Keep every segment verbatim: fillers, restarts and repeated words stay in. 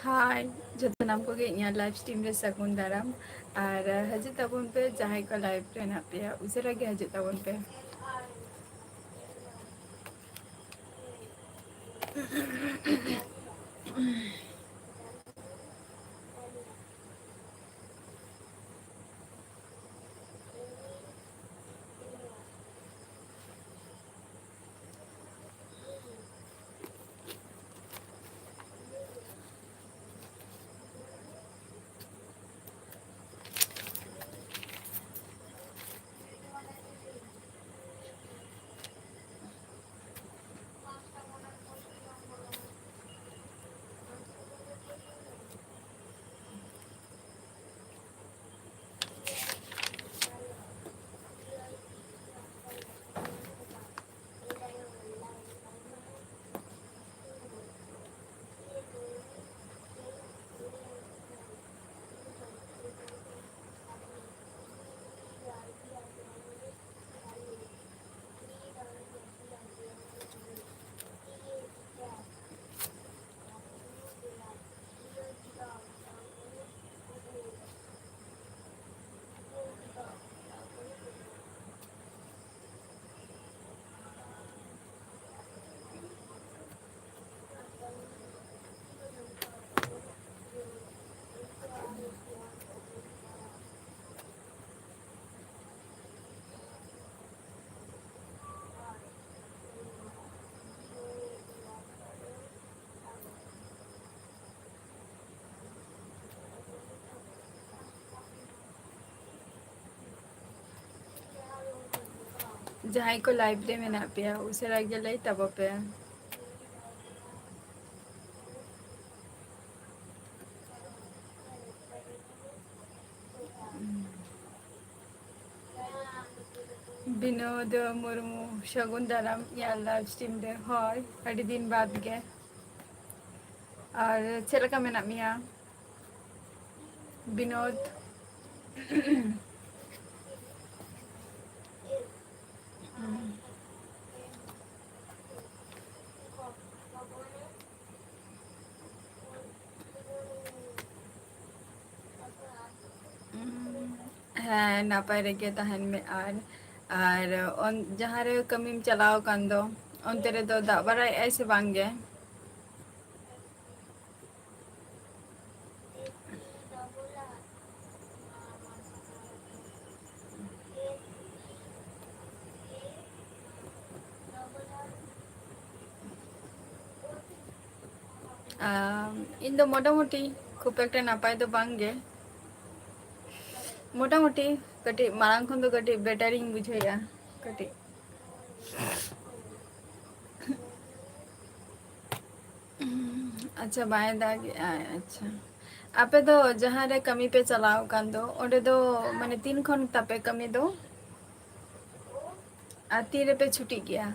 ᱦᱟᱭ, ᱡᱚᱛᱚ ᱥᱟᱱᱟᱢ ᱠᱚᱜᱮ ᱤᱧᱟᱹᱜ live stream ᱨᱮ ᱥᱟᱹᱜᱩᱱ ᱫᱟᱨᱟᱢ᱾ ᱟᱨ, ᱟᱸ, ᱦᱤᱡᱩᱜ ᱛᱟᱵᱚᱱ ᱯᱮ, ᱡᱟᱦᱟᱸᱭ ᱠᱚ live ᱨᱮ ᱦᱮᱱᱟᱜ ᱯᱮᱭᱟ, ᱩᱥᱟᱹᱨᱟ ᱜᱮ ᱦᱤᱡᱩᱜ ᱛᱟᱵᱚᱱ ᱯᱮ᱾ ᱡᱟᱦᱟᱸᱭ ᱠᱚ live ᱨᱮ ᱢᱮᱱᱟᱜ ᱯᱮᱭᱟ, ᱩᱥᱟᱹᱨᱟ ᱜᱮ ᱞᱟᱹᱭ ᱛᱟᱵᱚ ᱯᱮ᱾ ᱵᱤᱱᱳᱫ ᱢᱩᱨᱢᱩ, ᱥᱟᱹᱜᱩᱱ ᱫᱟᱨᱟᱢ ᱤᱧᱟᱹᱜ live stream ᱨᱮ᱾ ᱦᱳᱭ, ᱟᱹᱰᱤ ᱫᱤᱱ ᱵᱟᱫᱽ ᱜᱮ᱾ ᱟᱨ ᱪᱮᱫ ᱞᱮᱠᱟ ᱢᱮᱱᱟᱜ ᱢᱮᱭᱟ ᱵᱤᱱᱳᱫ? ᱩᱸ, ᱦᱮᱸ, ᱱᱟᱯᱟᱭ ᱨᱮᱜᱮ ᱛᱟᱦᱮᱱ ᱢᱮ᱾ ᱟᱨ, ᱟᱨ ᱚᱱ-, ᱡᱟᱦᱟᱸ ᱨᱮ ᱠᱟᱹᱢᱤᱢ ᱪᱟᱞᱟᱣ ᱟᱠᱟᱱ ᱫᱚ, ᱚᱱᱛᱮ ᱨᱮᱫᱚ ᱫᱟᱜ ᱵᱟᱲᱟᱭᱮᱫᱼᱟᱭ ᱥᱮ ᱵᱟᱝ ᱜᱮ? ᱟᱢ, ᱤᱧ ᱫᱚ ᱢᱚᱴᱟᱢᱩᱴᱤ ᱠᱷᱩᱵ ᱮᱠᱴᱟ ᱱᱟᱯᱟᱭ ᱫᱚ ᱵᱟᱝ ᱜᱮ᱾ ᱢᱚᱴᱟᱢᱩᱴᱤ ᱠᱟᱹᱴᱤᱡ ᱢᱟᱲᱟᱝ ᱠᱷᱚᱱ ᱫᱚ ᱠᱟᱹᱴᱤᱡ better ᱤᱧ ᱵᱩᱡᱷᱟᱹᱣᱮᱫᱼᱟ᱾ ᱠᱟᱹᱴᱤᱡ᱾ ᱟᱪᱪᱷᱟ, ᱵᱟᱭ ᱫᱟᱜᱮᱜᱼᱟ᱾ ᱟᱪᱪᱷᱟ, ᱟᱯᱮ ᱫᱚ ᱡᱟᱦᱟᱸ ᱨᱮ ᱠᱟᱹᱢᱤ ᱯᱮ ᱪᱟᱞᱟᱣ ᱟᱠᱟᱱ ᱫᱚ, ᱚᱸᱰᱮ ᱫᱚ ᱢᱟᱱᱮ ᱛᱤᱱ ᱠᱷᱚᱱ ᱛᱟᱯᱮ ᱠᱟᱹᱢᱤ ᱫᱚ? ᱟᱨ ᱛᱤ ᱨᱮᱯᱮ ᱪᱷᱩᱴᱤᱜ ᱜᱮᱭᱟ?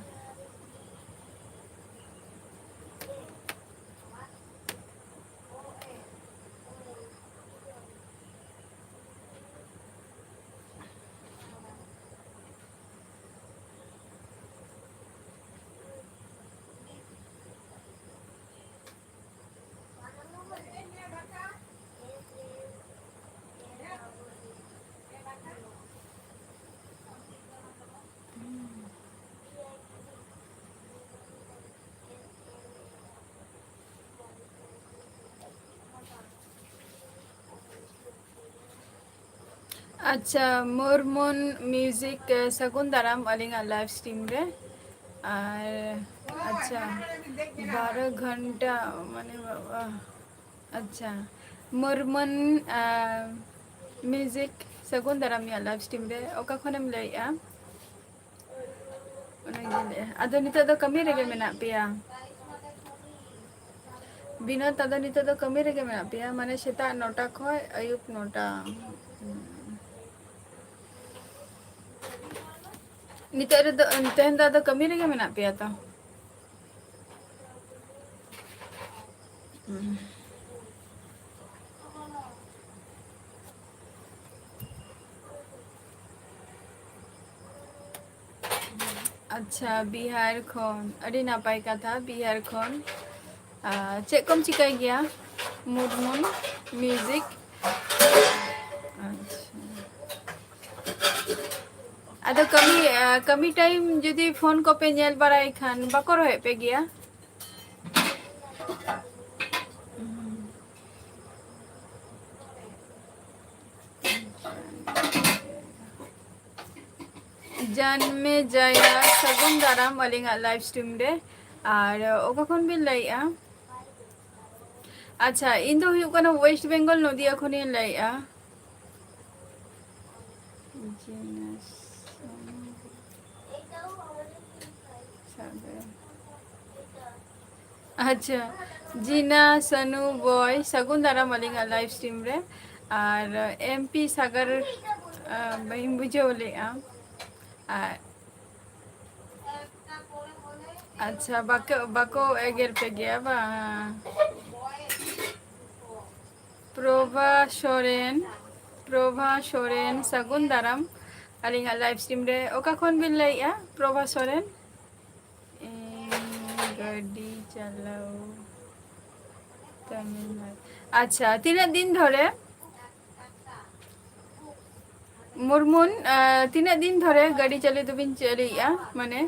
ᱟᱪᱪᱷᱟ, ᱢᱚᱨᱢᱚᱱ ᱢᱤᱣᱡᱤᱠ, ᱥᱟᱹᱜᱩᱱ ᱫᱟᱨᱟᱢ ᱟᱹᱞᱤᱧᱟᱜ live stream ᱨᱮ᱾ ᱟᱨ ᱟᱪᱪᱷᱟ, ᱵᱟᱨᱚ ᱜᱷᱚᱱᱴᱟ, ᱢᱟᱱᱮ ᱵᱟᱵᱟ, ᱟᱪᱪᱷᱟ, ᱢᱚᱨᱢᱚᱱ, ᱟ, ᱢᱤᱣᱡᱤᱠ, ᱥᱟᱹᱜᱩᱱ ᱫᱟᱨᱟᱢ ᱤᱧᱟᱹᱜ live stream ᱨᱮ᱾ ᱚᱠᱟ ᱠᱷᱚᱱᱮᱢ ᱞᱟᱹᱭᱮᱜᱼᱟ? ᱚᱱᱟᱜᱤᱧ ᱞᱟᱹᱭᱮᱜᱼᱟ᱾ ᱟᱫᱚ ᱱᱤᱛᱚᱜ ᱫᱚ ᱠᱟᱹᱢᱤ ᱨᱮᱜᱮ ᱢᱮᱱᱟᱜ ᱯᱮᱭᱟ? ᱵᱤᱱᱳᱫ, ᱟᱫᱚ ᱱᱤᱛᱚᱜ ᱫᱚ ᱠᱟᱹᱢᱤ ᱨᱮᱜᱮ ᱢᱮᱱᱟᱜ ᱯᱮᱭᱟ, ᱢᱟᱱᱮ ᱥᱮᱛᱟᱜ ᱱᱚᱴᱟ ᱠᱷᱚᱱ ᱟᱹᱭᱩᱵ ᱱᱚᱴᱟ᱾ ᱱᱤᱛᱚᱜ ᱨᱮᱫᱚ, ᱛᱮᱦᱮᱧ ᱫᱚ ᱟᱫᱚ ᱠᱟᱹᱢᱤ ᱨᱮᱜᱮ ᱢᱮᱱᱟᱜ ᱯᱮᱭᱟ ᱛᱚ? ᱟᱪᱪᱷᱟ, ᱵᱤᱦᱟᱨ ᱠᱷᱚᱱ, ᱟᱹᱰᱤ ᱱᱟᱯᱟᱭ ᱠᱟᱛᱷᱟ, ᱵᱤᱦᱟᱨ ᱠᱷᱚᱱ᱾ ᱟᱨ ᱪᱮᱫ ᱠᱚᱢ ᱪᱤᱠᱟᱹᱭ ᱜᱮᱭᱟ? ᱢᱩᱨᱢᱩᱱ ᱢᱤᱣᱡᱤᱠ᱾ ᱟᱫᱚ ᱠᱟᱹᱢᱤ, ᱟ, ᱠᱟᱹᱢᱤ time ᱡᱩᱫᱤ phone ᱠᱚᱯᱮ ᱧᱮᱞ ᱵᱟᱲᱟᱭ ᱠᱷᱟᱱ ᱵᱟᱠᱚ ᱨᱚᱦᱮᱫ ᱯᱮ ᱜᱮᱭᱟ? ᱡᱟᱱᱢᱮ ᱡᱟᱭᱟ, ᱥᱟᱹᱜᱩᱱ ᱫᱟᱨᱟᱢ ᱟᱹᱞᱤᱧᱟᱜ live stream ᱨᱮ᱾ ᱟᱨ ᱚᱠᱟ ᱠᱷᱚᱱ ᱵᱤᱱ ᱞᱟᱹᱭᱮᱜᱼᱟ? ᱟᱪᱪᱷᱟ, ᱤᱧ ᱫᱚ ᱦᱩᱭᱩᱜ ᱠᱟᱱᱟ West Bengal, ᱱᱚᱫᱤᱭᱟ ᱠᱷᱚᱱᱤᱧ ᱞᱟᱹᱭᱮᱜᱼᱟ᱾ ᱡᱤᱱᱟᱥ ᱥᱟᱜᱟᱨ᱾ ᱟᱪᱪᱷᱟ, ᱡᱤᱱᱟ ᱥᱟᱱᱩ ᱵᱚᱭ, ᱥᱟᱹᱜᱩᱱ ᱫᱟᱨᱟᱢ ᱟᱹᱞᱤᱧᱟᱜ live stream ᱨᱮ᱾ ᱟᱨ ᱮᱢ ᱯᱤ ᱥᱟᱜᱟᱨ, ᱟᱸ, ᱵᱟᱹᱧ ᱵᱩᱡᱷᱟᱹᱣ ᱞᱮᱫᱼᱟ᱾ ᱟᱨ ᱟᱪᱪᱷᱟ, ᱵᱟᱠᱚ, ᱵᱟᱠᱚ ᱮᱜᱮᱨ ᱯᱮ ᱜᱮᱭᱟ ᱵᱟᱝ? ᱯᱨᱚᱵᱷᱟ ᱥᱚᱨᱮᱱ, ᱯᱨᱚᱵᱷᱟ ᱥᱚᱨᱮᱱ, ᱥᱟᱹᱜᱩᱱ ᱫᱟᱨᱟᱢ ᱟᱹᱞᱤᱧᱟᱜ live stream ᱨᱮ᱾ ᱚᱠᱟ ᱠᱷᱚᱱ ᱵᱤᱱ ᱞᱟᱹᱭᱮᱜᱼᱟ, ᱯᱨᱚᱵᱷᱟ ᱥᱚᱨᱮᱱ? ᱤᱧ ᱜᱟᱹᱰᱤ ᱪᱟᱞᱟᱣ ᱛᱟᱢᱤᱞᱱᱟᱲᱩ᱾ ᱟᱪᱪᱷᱟ, ᱛᱤᱱᱟᱹᱜ ᱫᱤᱱ ᱫᱷᱚᱨᱮ? ᱢᱩᱨᱢᱩᱱ, ᱟᱸ, ᱛᱤᱱᱟᱹᱜ ᱫᱤᱱ ᱫᱷᱚᱨᱮ ᱜᱟᱹᱰᱤ ᱪᱟᱹᱞᱩ ᱫᱚᱵᱤᱱ ᱪᱟᱹᱞᱩᱭᱮᱜᱼᱟ? ᱢᱟᱱᱮ,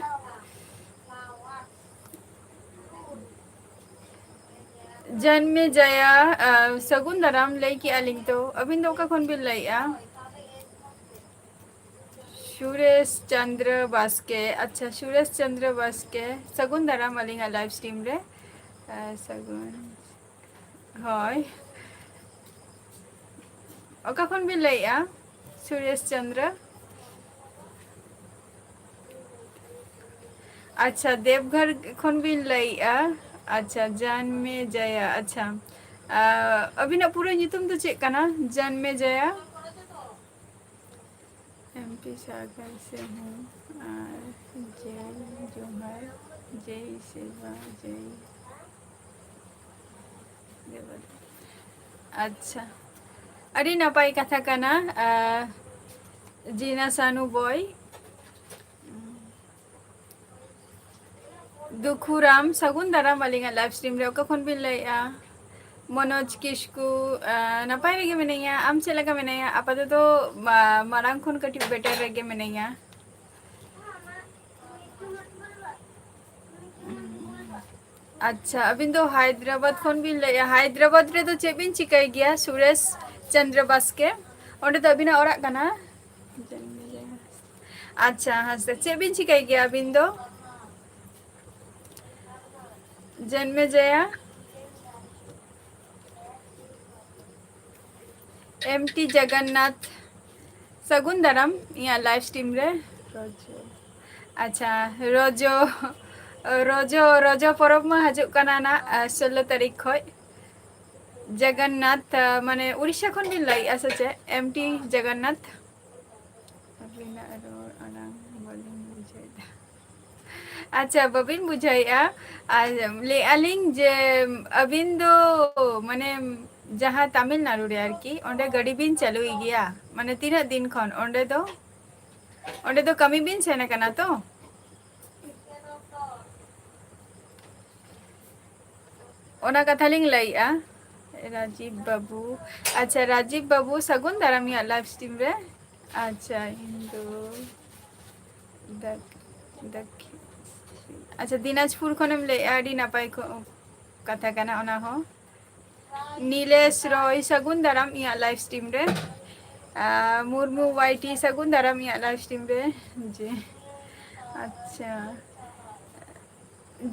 ᱡᱟᱱᱢᱮ ᱡᱟᱭᱟ, ᱟᱸ, ᱥᱟᱹᱜᱩᱱ ᱫᱟᱨᱟᱢ ᱞᱟᱹᱭ ᱠᱮᱜᱼᱟ ᱞᱤᱧ ᱛᱚ᱾ ᱟᱹᱵᱤᱱ ᱫᱚ ᱚᱠᱟ ᱠᱷᱚᱱ ᱵᱤᱱ ᱞᱟᱹᱭᱮᱜᱼᱟ? ᱥᱩᱨᱮᱥ ᱪᱚᱱᱫᱨᱚ ᱵᱟᱥᱠᱮ᱾ ᱟᱪᱪᱷᱟ, ᱥᱩᱨᱮᱥ ᱪᱚᱱᱫᱨᱚ ᱵᱟᱥᱠᱮ, ᱥᱟᱹᱜᱩᱱ ᱫᱟᱨᱟᱢ ᱟᱹᱞᱤᱧᱟᱜ live stream ᱨᱮ᱾ ᱟᱸ, ᱥᱟᱹᱜᱩᱱ᱾ ᱦᱳᱭ᱾ ᱚᱠᱟ ᱠᱷᱚᱱ ᱵᱤᱱ ᱞᱟᱹᱭᱮᱜᱼᱟ? ᱥᱩᱨᱮᱥ ᱪᱚᱱᱫᱨᱚ᱾ ᱟᱪᱪᱷᱟ, ᱫᱮᱵᱽᱜᱷᱚᱨ ᱠᱷᱚᱱ ᱵᱤᱱ ᱞᱟᱹᱭᱮᱜᱼᱟ᱾ ᱟᱪᱪᱷᱟ, ᱡᱟᱱᱢᱮ ᱡᱟᱭᱟ᱾ ᱟᱪᱪᱷᱟ, ᱟᱸ, ᱟᱹᱵᱤᱱᱟᱜ ᱯᱩᱨᱟᱹ ᱧᱩᱛᱩᱢ ᱫᱚ ᱪᱮᱫ ᱠᱟᱱᱟ? ᱡᱟᱱᱢᱮ ᱡᱟᱭᱟ᱾ ᱮᱢ ᱯᱤ ᱥᱟᱜᱟᱨ ᱥᱮ ᱦᱚᱸ ᱟᱨ ᱡᱟᱹᱭ ᱡᱚᱦᱟᱨ, ᱡᱟᱹᱭ ᱥᱮᱵᱟ, ᱡᱟᱹᱭ ᱫᱮᱵᱟ᱾ ᱟᱪᱪᱷᱟ, ᱟᱹᱰᱤ ᱱᱟᱯᱟᱭ ᱠᱟᱛᱷᱟ ᱠᱟᱱᱟ, ᱟᱨ ᱡᱤᱱᱟ ᱥᱟᱱᱩ ᱵᱚᱭ᱾ ᱫᱩᱠᱷᱩᱨᱟᱢ, ᱥᱟᱹᱜᱩᱱ ᱫᱟᱨᱟᱢ ᱟᱹᱞᱤᱧᱟᱜ live stream ᱨᱮ᱾ ᱚᱠᱟ ᱠᱷᱚᱱ ᱵᱤᱱ ᱞᱟᱹᱭᱮᱜᱼᱟ? ᱢᱚᱱᱳᱡᱽ ᱠᱤᱥᱠᱩ, ᱟᱸ, ᱱᱟᱯᱟᱭ ᱨᱮᱜᱮ ᱢᱤᱱᱟᱹᱧᱟ᱾ ᱟᱢ ᱪᱮᱫ ᱞᱮᱠᱟ ᱢᱮᱱᱟᱭᱟ? ᱟᱯᱟᱛᱚᱛᱚ ᱢᱟ-, ᱢᱟᱲᱟᱝ ᱠᱷᱚᱱ ᱠᱟᱹᱴᱤᱡ better ᱨᱮᱜᱮ ᱢᱤᱱᱟᱹᱧᱟ᱾ ᱟᱪᱪᱷᱟ, ᱟᱹᱵᱤᱱ ᱫᱚ ᱦᱟᱭᱫᱨᱟᱵᱟᱫᱽ ᱠᱷᱚᱱ ᱵᱤᱱ ᱞᱟᱹᱭᱮᱜᱼᱟ᱾ ᱦᱟᱭᱫᱨᱟᱵᱟᱫᱽ ᱨᱮᱫᱚ ᱪᱮᱫ ᱵᱤᱱ ᱪᱤᱠᱟᱹᱭ ᱜᱮᱭᱟ? ᱥᱩᱨᱮᱥ ᱪᱚᱱᱫᱨᱚ ᱵᱟᱥᱠᱮ, ᱚᱸᱰᱮ ᱫᱚ ᱟᱹᱵᱤᱱᱟᱜ ᱚᱲᱟᱜ ᱠᱟᱱᱟ? ᱟᱪᱪᱷᱟ, ᱟᱪᱪᱷᱟ, ᱪᱮᱫ ᱵᱤᱱ ᱪᱤᱠᱟᱹᱭ ᱜᱮᱭᱟ ᱟᱹᱵᱤᱱ ᱫᱚ? ᱡᱚᱱᱢᱮ ᱡᱚᱭᱟ᱾ ᱮᱢ ᱴᱤ ᱡᱚᱜᱚᱱᱱᱟᱛᱷ, ᱥᱟᱹᱜᱩᱱ ᱫᱟᱨᱟᱢ ᱤᱧᱟᱹᱜ live stream ᱨᱮ᱾ ᱨᱚᱡᱚ, ᱟᱪᱪᱷᱟ, ᱨᱚᱡᱚ, ᱨᱚᱡᱚ, ᱨᱚᱡᱚ ᱯᱚᱨᱚᱵᱽ ᱢᱟ ᱦᱤᱡᱩᱜ ᱠᱟᱱᱟ ᱱᱟᱜ, ᱟᱨ ᱥᱳᱞᱞᱳ ᱛᱟᱹᱨᱤᱠᱷ ᱠᱷᱚᱡ᱾ ᱡᱚᱜᱚᱱᱱᱟᱛᱷ, ᱢᱟᱱᱮ ᱩᱲᱤᱥᱥᱟ ᱠᱷᱚᱱ ᱵᱤᱱ ᱞᱟᱹᱭᱮᱜᱼᱟ ᱥᱮ ᱪᱮᱫ? M T Jagannath. ᱟᱹᱵᱤᱱᱟᱜ ᱨᱚᱲ ᱟᱲᱟᱝ ᱵᱟᱹᱞᱤᱧ ᱵᱩᱡᱷᱟᱹᱣᱮᱫᱟ᱾ ᱟᱪᱪᱷᱟ, ᱵᱟᱹᱵᱤᱱ ᱵᱩᱡᱷᱟᱹᱣᱮᱫᱼᱟ᱾ ᱟᱨ ᱞᱟᱹᱭᱮᱫᱼᱟ ᱞᱤᱧ ᱡᱮ ᱟᱹᱵᱤᱱ ᱫᱚ, ᱢᱟᱱᱮ, ᱡᱟᱦᱟᱸ ᱛᱟᱢᱤᱞᱱᱟᱲᱩ ᱨᱮ ᱟᱨᱠᱤ, ᱚᱸᱰᱮ ᱜᱟᱹᱰᱤ ᱵᱤᱱ ᱪᱟᱹᱞᱩᱭ ᱜᱮᱭᱟ? ᱢᱟᱱᱮ, ᱛᱤᱱᱟᱹᱜ ᱫᱤᱱ ᱠᱷᱚᱱ ᱚᱸᱰᱮ ᱫᱚ, ᱚᱸᱰᱮ ᱫᱚ ᱠᱟᱹᱢᱤ ᱵᱤᱱ ᱥᱮᱱ ᱟᱠᱟᱱᱟ ᱛᱚ? ᱚᱱᱟ ᱠᱟᱛᱷᱟ ᱞᱤᱧ ᱞᱟᱹᱭᱮᱜᱼᱟ᱾ ᱨᱟᱡᱤᱵ ᱵᱟᱹᱵᱩ, ᱟᱪᱪᱷᱟ, ᱨᱟᱡᱤᱵ ᱵᱟᱹᱵᱩ, ᱥᱟᱹᱜᱩᱱ ᱫᱟᱨᱟᱢ ᱤᱧᱟᱹᱜ live stream ᱨᱮ᱾ ᱟᱪᱪᱷᱟ, ᱤᱧ ᱫᱚ ᱫᱟᱠ-, ᱫᱟᱠᱷᱤ-, ᱟᱪᱪᱷᱟ, ᱫᱤᱱᱟᱡᱽᱯᱩᱨ ᱠᱷᱚᱱᱮᱢ ᱞᱟᱹᱭᱮᱜᱼᱟ, ᱟᱹᱰᱤ ᱱᱟᱯᱟᱭ ᱠᱚ, ᱠᱟᱛᱷᱟ ᱠᱟᱱᱟ ᱚᱱᱟ ᱦᱚᱸ᱾ ᱱᱤᱞᱮᱥ ᱨᱚᱭ, ᱥᱟᱹᱜᱩᱱ ᱫᱟᱨᱟᱢ ᱤᱧᱟᱹᱜ live stream ᱨᱮ᱾ ᱟᱨ ᱢᱩᱨᱢᱩ ᱣᱟᱭ ᱴᱤ, ᱥᱟᱹᱜᱩᱱ ᱫᱟᱨᱟᱢ ᱤᱧᱟᱹᱜ live stream ᱨᱮ᱾ ᱡᱮ, ᱟᱪᱪᱷᱟ,